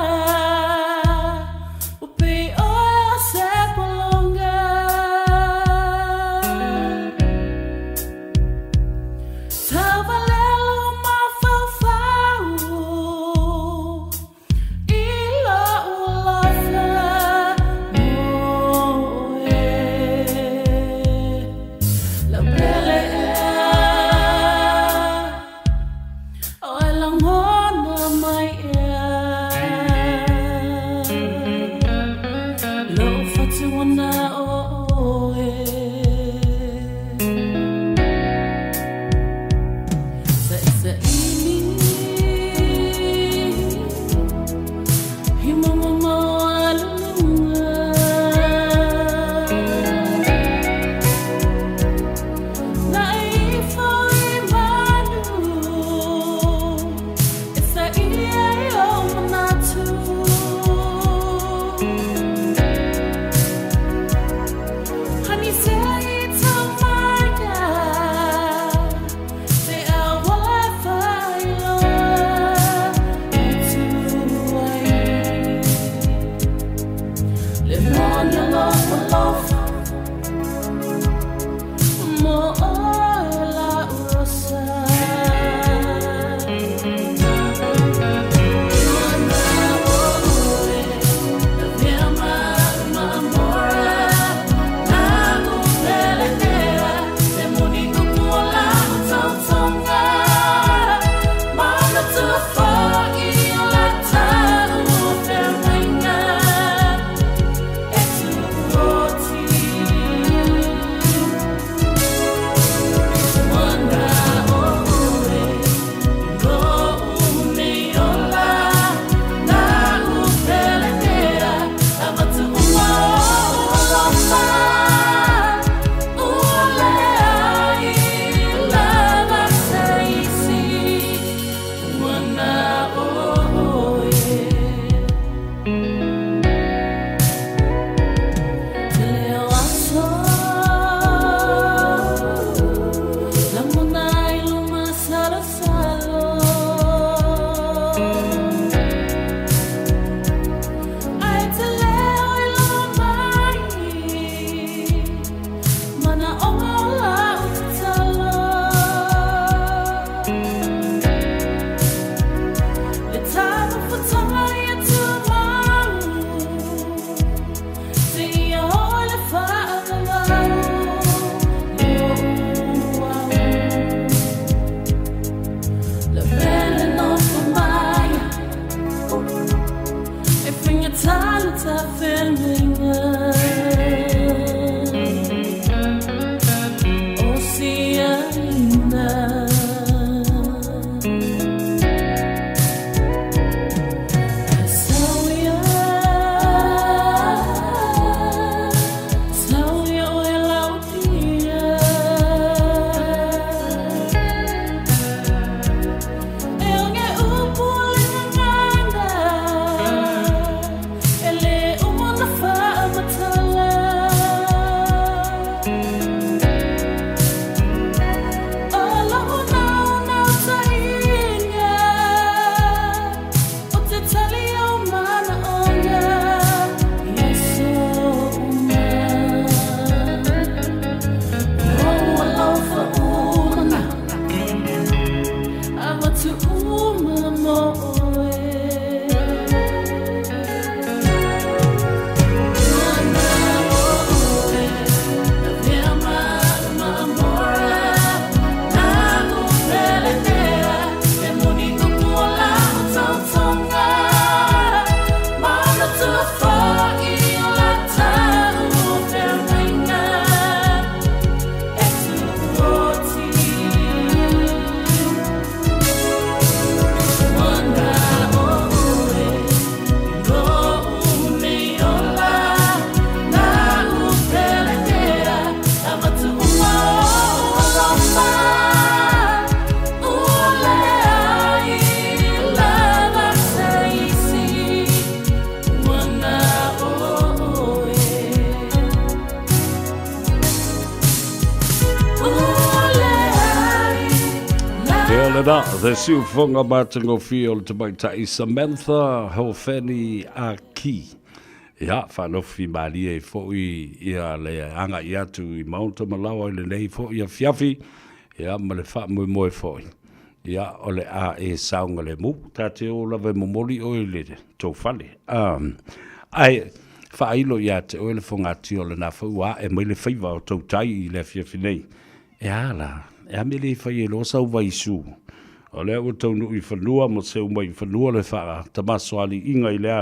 Lena, the siufoga matagofie o le tamaitai Samantha Hofeni Aki. Ia, faalofi malie ai foi ia le agai atu i maota ma laoa i lenei foi afiafi, ia ma le faamoemoe foi. Ia, o le a e saogalemu, ta te o lava e momoli oe i le tou fale. Um, ae faailo ia te oe le fogatia o lena foi ua ae mai le faiva o tou tai i le afiafi nei. E a la, e a mea le fai ai loa sau vaisu. O lea ua taunuu i fanua ma seu mai i fanua le faatamasoaliiga i le,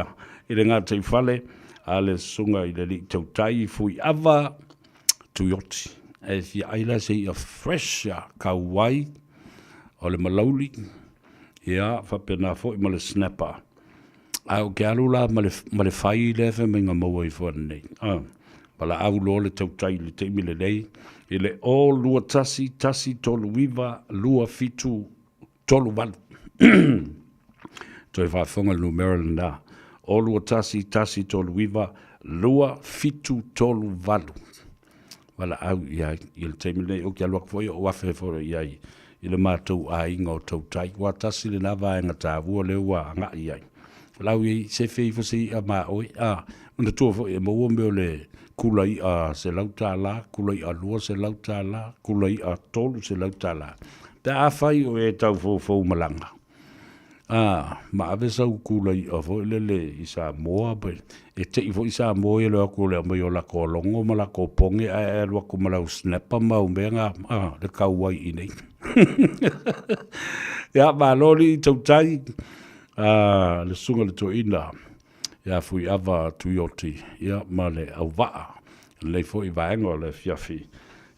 i le gataifale, a le susuga i le alii tautai Fuiava Tuioti. E fia ai la se i'a fresh a kauai o le malauli, ia faapena foi ma le snapper. Ae ou te alu la ma le, ma le fai lea fai mai na maua ifo ananei. Ah, valaau loa le tautai i le taimi lenei i le 0 2 1 1 3 9 2 7 3 8. Toe faafofoga le numera lena. 0 2 1 1 3 9 2 7 3 8. Valaau i ai i le taimi lenei. Ou te alu atu foi ou afe foi i ai i le matou aiga o Tautai. Ua tasi lena vaega taua lea ua agai i ai. Valaau i ai, sefe ifo se i'a ma oe. A, manatua foi e maua mea o le kula i'a $100, kula i'a $200, kula i'a $300. Pe afai o e tau foufou malaga, A, ma ave sau kula i'a foi lele i Samoa, e te i foi Samoa ia le o atu o le aumai o lako logo ma lako poge ae e alu atu ma lau snapper ma au mea na, a, le kau ai i nei. Ia, malo alii tautai, a, le susuga i le toeaina ia Fuiava Tuioti, ia, ma le auvaa o lenei foi vaega o le afiafi.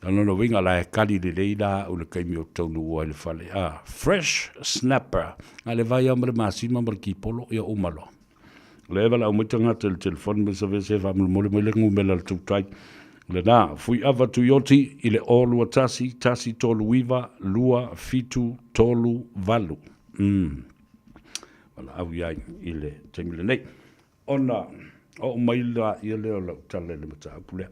O lona uiga o la e kali lelei la au i le taimi ou te taunuu ai i le fale. A, fresh snapper. Na o le vai lava ma le masima ma le kipolo, ia uma loa. O lea e valaau mai tagata i le telefoni mai save se faamolemole mai le numera o le tautai. Lena, Fuiava Tuioti i le 021 139 2738. Mm. Valaau i ai i le taimi lenei. Ona oo mai laia lea o lau tala i le mataupu lea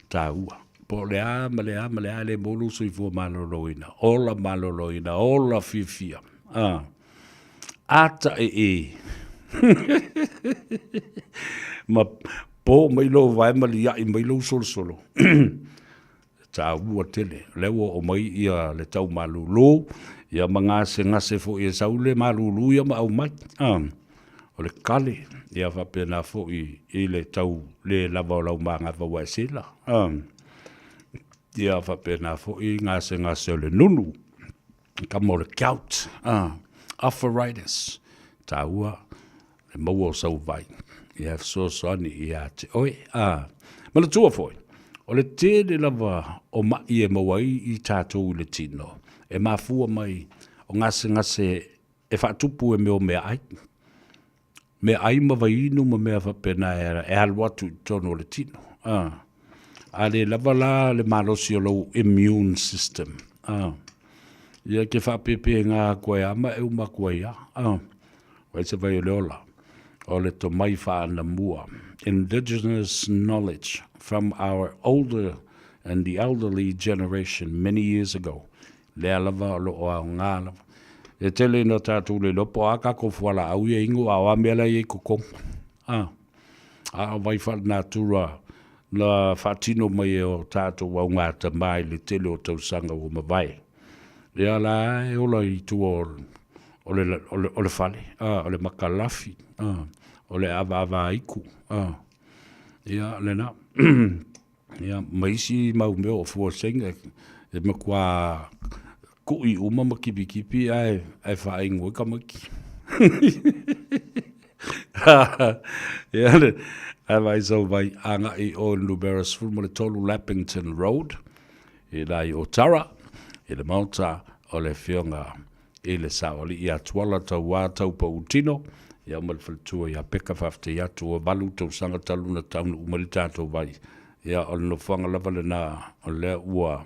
taua. Po o le a ma le a ma le a e le maua lou soifua maloloina, ola maloloina, ola fiafia. A, ata e e. Ma po mai lou vae ma liaʻi mai lou solosolo. Taua tele. O lea ua oo mai ia le tau malulu, ia ma gasegase foi e sau le malulu ia ma aumai. A, o le kale, ia faapena foi i le tau le lava o lau manava ua e sela. A, ia faapena foi gasegase o le nunu, kama o le gout, a, arthritis, taua le maua o sau vai, ia fesoasoani ia te oe. A, manatua foi, o le tele lava o maʻi e maua ai i tatou i le tino, e mafua mai o gasegase e faatupu e mea o meaai. Meaai ma vaiinu ma mea faapena e alu atu i totonu o le tino. A, a le lava la le malosi o lou immune system, a, ia ke faapepeega atu ai lava ma e uma atu ai lava. A. Wai se vai o le ola, o le tomai faanamua, indigenous knowledge from our older and the elderly generation many years ago, lea lava o lo o aoga lava. E tele ina tatou le iloa po o a tatou fualaau ia inu a o a mea la e i ai i totonu. A, a o vai faalenatura na faatino mai e o tatou augatama i le tele o tausaga ua mavae. Ia la e ola i tua o le, o le, o le fale, a, o le makalafi, a, o le avaavaaiku, a, ia lena. Ia, ma isi mau mea o fuaseina e matua kuʻi uma ma kipikipi ae, ae faainu ai tamaiti. Ia le, ae vaai sau vai agai i o i le numera 13 Lappington Road, i la i Otara, i le maota o le Afioga i le Saoalii ia Tuala Tauā Taupautino, ia ma le faletua ia Peka faafetai atu ua valu tausaga talu na taunuu mai le tatou vai. Ia o le nofoaga lava lena o lea ua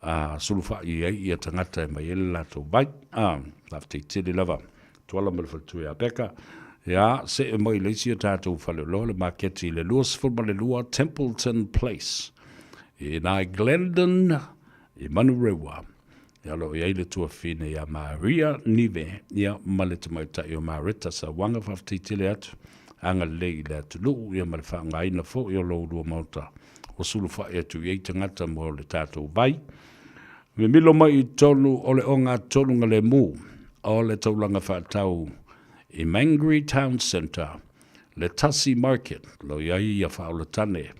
a, sulufai ai ia tagata e mai ai le latou vai. A, faafetai tele lava Tuala ma le faletua ia Peka. Ia, see mai le isi o tatou faleoloa le maketi i le 22 Templeton Place i ina i Glendon i Manurewa. Ia, o lo o i ai le tuafafine ia Maria Nive, ia, ma le tamaitai o Mareta Sauaga. Faafetai tele atu, agalelei i le atunuu, ia, ma le faaaogaina foi o lo ulua maota ua sulufai atu i ai tagata mo le tatou vai. Mimilo mai i totonu o le ogatotonu-galemu o le taulaga faatau i Mangere Town Centre, le Tasi Market, o lo o i ai ia Faaolatane,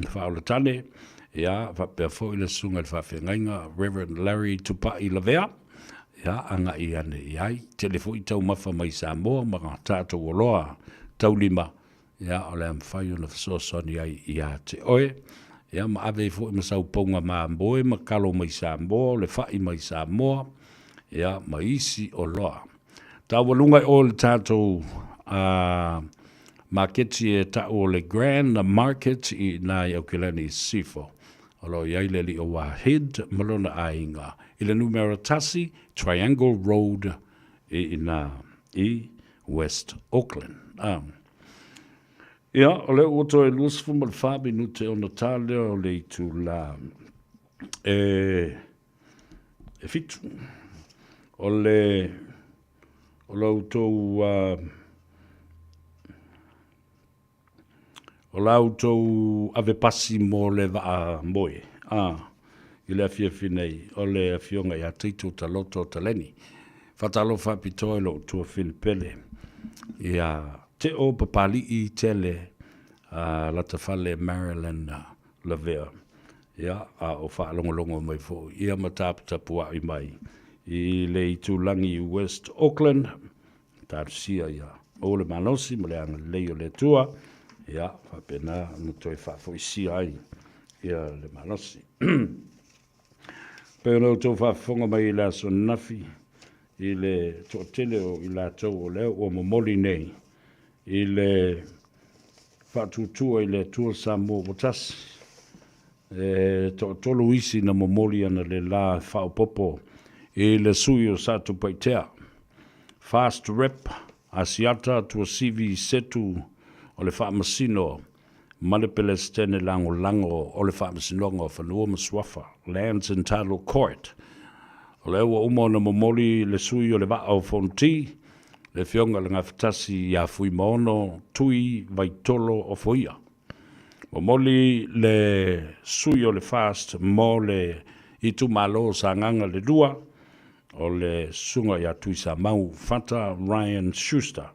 Faaolatane, ia, faapea foi le susuga i le faafeagaiga Reverend Larry Tupai Lavea. Ia, agai ane i ai. Tele foi taumafa mai Samoa ma tatou oloa taulima, ia, o le a mafai ona fesoasoani ai ia te oe. Ia, ma ave ai foi ma sau pouga mamoe ma kalo mai Samoa, o le fai mai Samoa, ia, ma isi oloa. Taualuga i o i le tatou maketi e tau o le Grand Market i ina i Aukilani i Sisifo. O lo o i ai le alii o Wahid ma lona aiga i le numera 1 Triangle Road i ina i West Auckland. Ia, o lea ua toe 24 minute ona ta lea o le itula e e 7. O le o la outou O la outou ave pasi mo le vaa moe, a, i le afiafi nei, o le Afioga ia Tito Taloto Taleni. Faatalofa faapitoa i lou tuafafine pele ia Teo Papalii Tele Latafale Marilyn Lavea, ia, a o faalogologo mai foi ia ma taputapuai mai i le itulagi i West Auckland. Talosia ia maua le malosi ma le agalelei o le Atua, ia faapena ona toe faafoisia ai ia le malosi. Pei ona outou faafofoga mai i le aso ananafi i le toatele o i latou o lea ua momoli nei i le faatuatua i le Atua Samoa ua tasi. E toatolu isi na momoli analeila e faaopoopo i le sui o Satupaitea. Fast Rep, Asiata Tuasivi Setu o le Faamasino ma le Pelesitene Lagolago o le Faamasinoga o Fanua ma Suafa, Lands and Title Court. O lea ua uma ona momoli le sui o le Vaa o Fonoti, le Afioga i le Gafatasi ia Fuimaono Tui Vaitolo Ofoia. Momoli le sui o le FAST mo le itumalo o Sagaga le 2, o le Susuga ia Tuisamau Fata Ryan Schuster.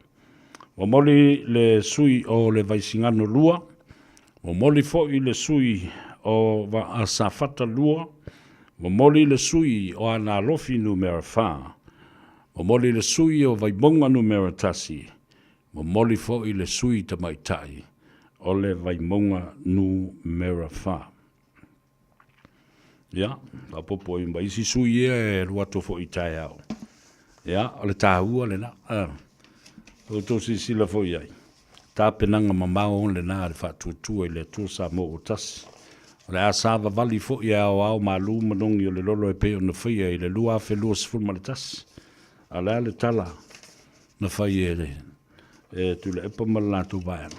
Momoli le sui o le Vaisigano 2, momoli foi le sui o Safata 2, momoli le sui o Aana Alofi Numera 4, momoli le sui o Vaimauga Numera 1, Momoli foi le sui tamaitai o le Vaimauga Numera 4. Ia, faaopoopo ai ma isi sui ia e alu atu foi i taeao. Ia, o le taua lena. Outou silasila foi i ai, tapenaga mamao lena a le Faatuatua i le Atua Samoa ua tasi. O le a savavali foi e aoao malu manogi o le lolo e pei ona faia i le 2021. A o le a le tala na fai e e Tuilaepa ma le latou vaega,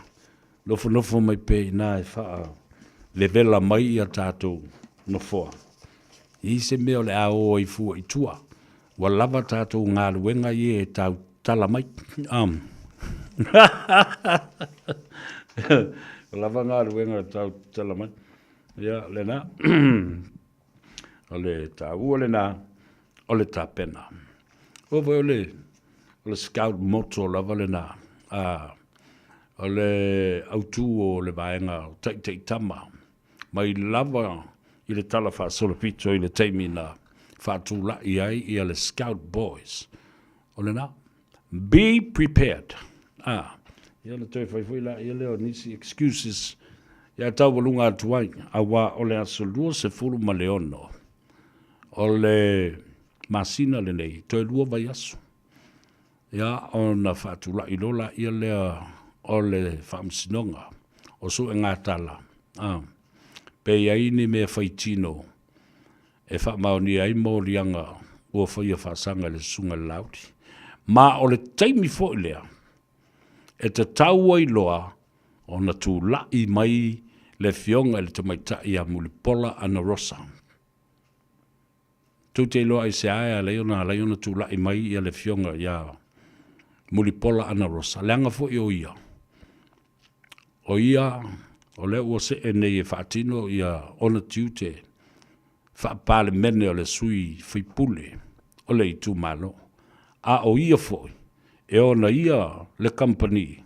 nofonofo mai pea i ina e faalevela mai ia tatou nofoa. E i ai se mea o le a o ai fua i tua, ua lava tatou galuega ia e tautala mai. Ua lava galuega e tautala mai. Ia, lena. O le taua lena o le tapena. O foi o le, o le scout motto lava lena. A, o le autu o le vaega o taitaitama mai lava i le tala faasolopito i le taimi na faatulai ai ia le Scout Boys. O lena. Be prepared. A, ia ona toe fai foi laia lea o nisi excuses ia taualuga atu ai, auā o le aso 26 o le masina lenei, toe 2 vaiaso, ia ona faatulai loa laia lea o le Faamasinoga o Suegatala, a, pe i ai ni mea faitino e faamaonia ai moliaga ua faia faasaga i le Susuga i le Laauli. Ma o le taimi foi lea e tatau ai loa ona tulai mai le Afioga i le Tamaitai ia Mulipola Anarosa. Tou te iloa aisea e ala ai ona ala ai ona tulai mai ia le Afioga ia Mulipola Anarosa, leaga foi o ia. O ia, o lea ua see nei e faatino ia ona tiute faa-Palemene o le sui faipule o le itumalo. A o ia foi e ona ia le kamupani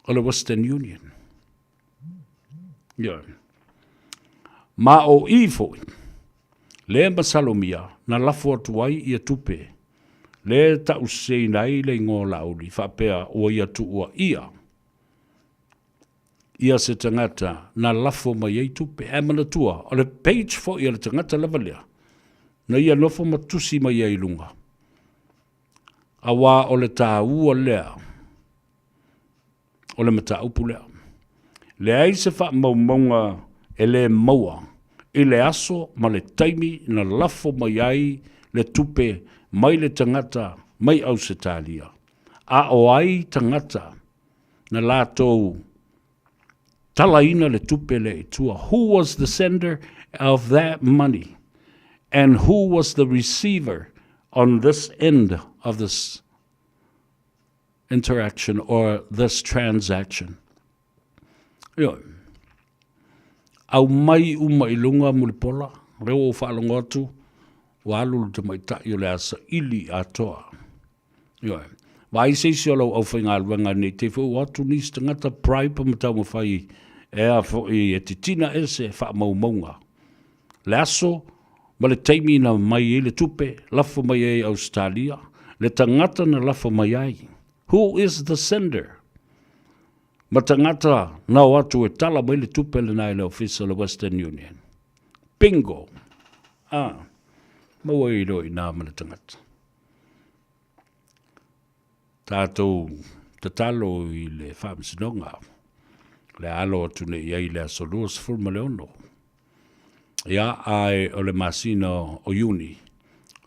o le Western Union. Ioe. Ma o i foi. Lea e masalomia na lafo atu ai ia tupe, lea e ta'useseina ai le igoa o Laauli faapea ua ia tuua ia ia se tagata na lafo mai ai tupe. Ae manatua, o le page foi a le tagata lava lea, na ia nofo ma tusi mai ai i luga, auā o le taua lea o le mataupu lea. Leai se faamaumauga e le maua i le aso ma le taimi na lafo mai ai le tupe mai le tagata mai Ausetalia, a o ai tagata na latou talaina le tupe lea i tua. Who was the sender of that money and who was the receiver on this end of this interaction or this transaction? Ioe. Aumai uma i luga Mulipola, lea ua ou faalogo atu, ua alu le tamaitai o le a saili atoa. Ioe. Vaai se isi o lau aufaigaluega ne i te i foi ua o atu nisi tagata bribe ma taumafai e a foi e titina ese faamaumauga. Le aso ma le taimi na mai ai le tupe, lafo mai ai i Ausetalia, le tagata na lafo mai ai. Who is the sender? Ma tagata na o atu e tala mai le tupe lena i le ofisa o le Western Union. Bingo! Ah, maua ai loa i ina ma le tagata. Tatou tatalo i le Faamasinoga le a alo atu nei i ai i le aso 26. Ia, ae o le masina o Iuni,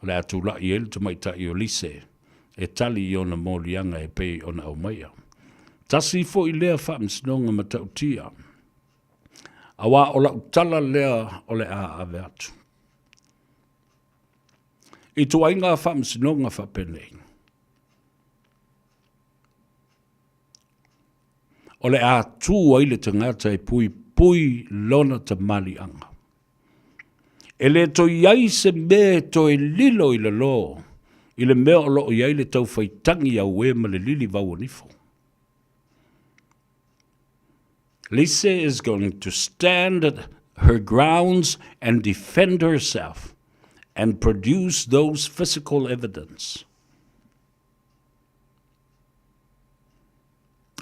o le a tula'i ai le tamaitai o Lise e tali i ona moliaga e pei ona aumaia. Tasi foi lea Faamasinoga matautia, auā o la'u tala lea o le a ave atu. Ituaiga faamasinoga faapenei. O le a tu ai le tagata e puipui lona tamaliiaga. E le toe i ai se mea e toe lilo i lalo i le mea o lo o i ai le taufaitagi auē ma le lilivau o nifo. Lise is going to stand at her grounds and defend herself and produce those physical evidence.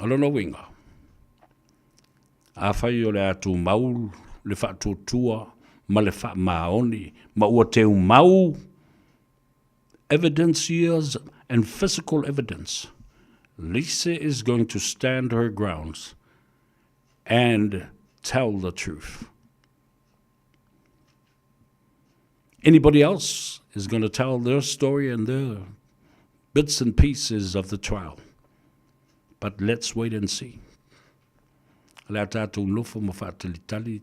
O lona uiga, afai o le a tumau le faatuatua ma le faamaoni ma ua teumau evidence years and physical evidence, Lisa is going to stand her grounds and tell the truth. Anybody else is going to tell their story and their bits and pieces of the trial. But let's wait and see. Le a tātou nofo ma whaatalitali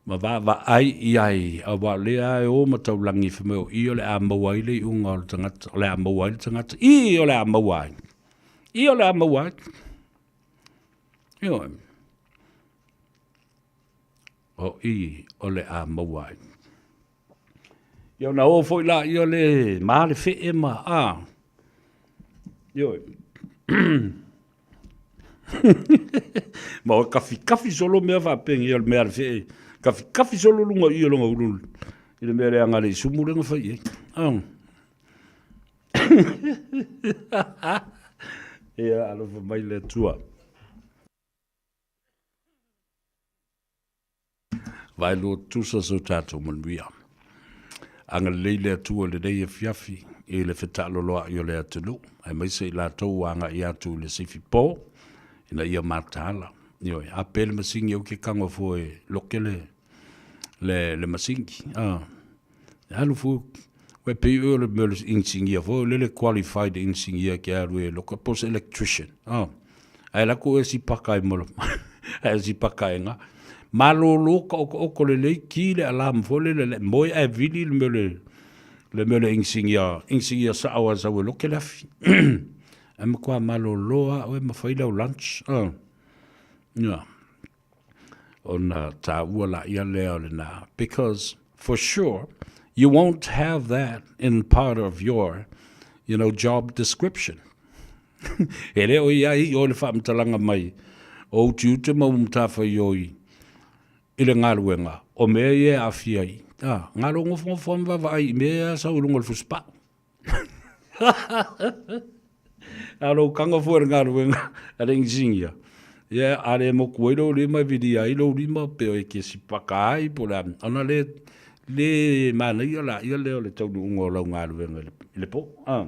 ma vaavaai i ai, aua o lea e o ma taulangi fai mai o i o le a maua ai le iuga o le tagata, o le a maua ai le tagata, i o le a maua ai, i o le a maua ai. Ioe. O i o le a maua ai. Ia ona o foi laia le ma le fee ma a. Ioe. ma o kafikafi solo mea faapeni o le mea le fee. Kafikafi solo lunga i o longa ulu i le mea le anga le isumu le nga fai ai. Oh. Ia alofa mai le Atua. Vaelua tusa so tatou manuia. Agalelei le Atua i lenei afiafi i le fetaaloloai o le atunuu, aemaise i latou ua agai atu i le sifi po, ina ia mataala. Ioe, a pe le masini au ke kago fua e loke le, le, le masini. Ah. E alu fua, ua pei oe o le mea o le inisinia foi, o lele qualified inisinia ke alu e loka, po o se electrician. Ah. Ae alu atu oe si paka e molo, ae si paka e nga. Malolo ka okooko lelei, ki le alarm foi lele, le moe ae vili le mea o le, le mea o le inisinia, inisinia sao a sau e loke le afi. Ae matua malolo lava oe ma fai lau lunch. Ah. Yeah. Ona taua laia lea o lena, because for sure you won't have that in part of your, you know, job description. E le o i ai i oe le faamatalaga mai o utiuti ma matafaioi. i le galuega, o mea ia e aafia ai, a, galo nofonofo lava ma vaavaai i mea ia sau i luga o le fusipau. A o lou tago fua i le galuega a le inisinia, ia a le motu ai lou lima e vilia ai lou lima pe e te sipaka ai po o le a, ona le le manaia laia lea o le taunuuga o lau galuega i le po. A.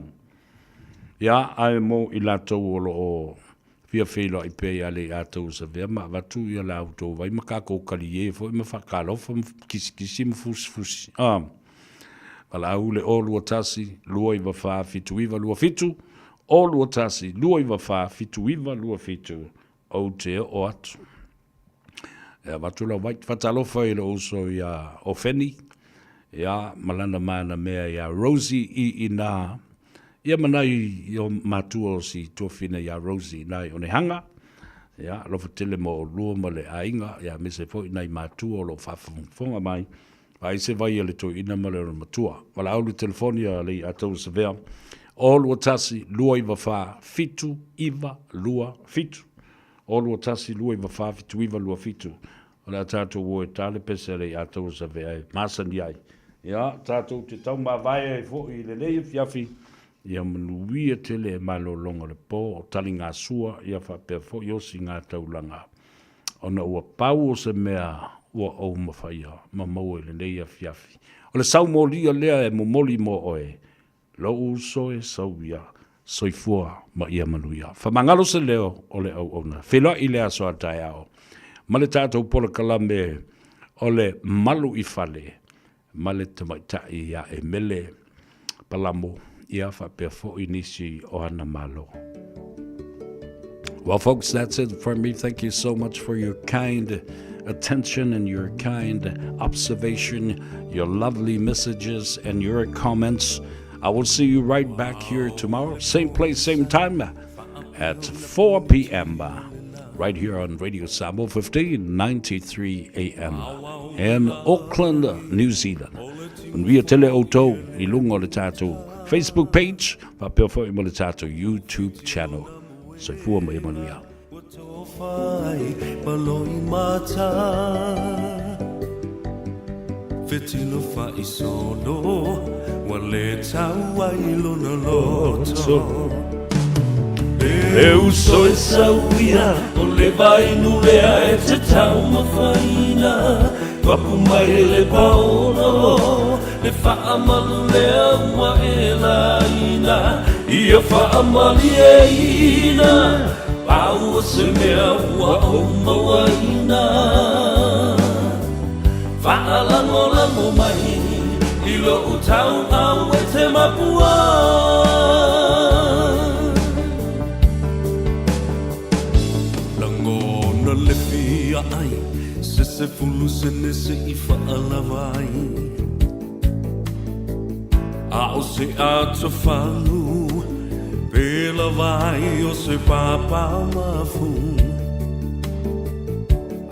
Ia, ae mo i latou o lo o fia feiloai pea ia Leiatau Savea ma avatu ia la outou vai ma tatou talie foi ma faatalofa ma kisikisi ma fusifusi. A. Valaau le 021 294 7927, 021 294 7927, ou te oo atu. E avatu lau vai. Faatalofa i lou uso ia Ofeni, ia, ma lana manamea ia Rosie i ina, ia ma nai o matua o si tuafina ia Rosie i ina i Onehanga. Ia, alofa tele mo oulua ma le aiga, ia aemaise foi nai matua o lo o faafogafoga mai. Vaai se vai a le toeaina ma le matua. Valaau le telefoni a Leiatau Savea, 021 294 7927. 021 294 7927. O le a tatou o e ta le pese a Leiatau Savea e masani ai. Ia, tatou te taumavae ai foi i lenei afiafi, ia manuia tele malologa o le po, o taligasua, ia faapea foi osigataulaga. Ona ua pau o se mea ua ou mafaia ma maua i lenei afiafi. O le saumolia lea e momoli mo oe, lou uso e sau ia, soifua ma ia manuia. Faamagalo se leo o le auauna. Feiloai i le aso a taeao ma le tatou polokalame o le Malu i Fale ma le tamaitai ia Emele Palamo, ia faapea foi nisi o ana malo. Well, folks, that's it from me. Thank you so much for your kind attention and your kind observation, your lovely messages, and your comments. I will see you right back here tomorrow, same place, same time, at 4 p.m. Right here on Radio Samoa 1593 AM in Auckland, New Zealand. Manuia tele outou i luga o le tatou Facebook page, faapea foi ma le tatou YouTube channel. Soifua ma ia manuia. Fetilo faisolo ua le tau ai lona loto E uso e sau ia o le vainu lea e te taumafaina Papu mai le paolo le faamalu lea ua e laina Ia faamalieina pau o se mea ua ou mauaina Faalagolago mai i lou tauau e te mapua Lagona le fia ai se sefulu sene se i faalava ai A o se atofalu pe lava ai o se papa mafu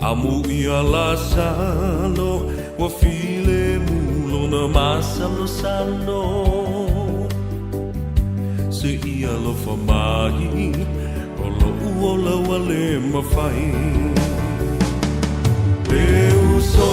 Amu ia Lasalo ua filemu lona masalosalo Se i alofa mai o loʻu ola ua le mafai E uso.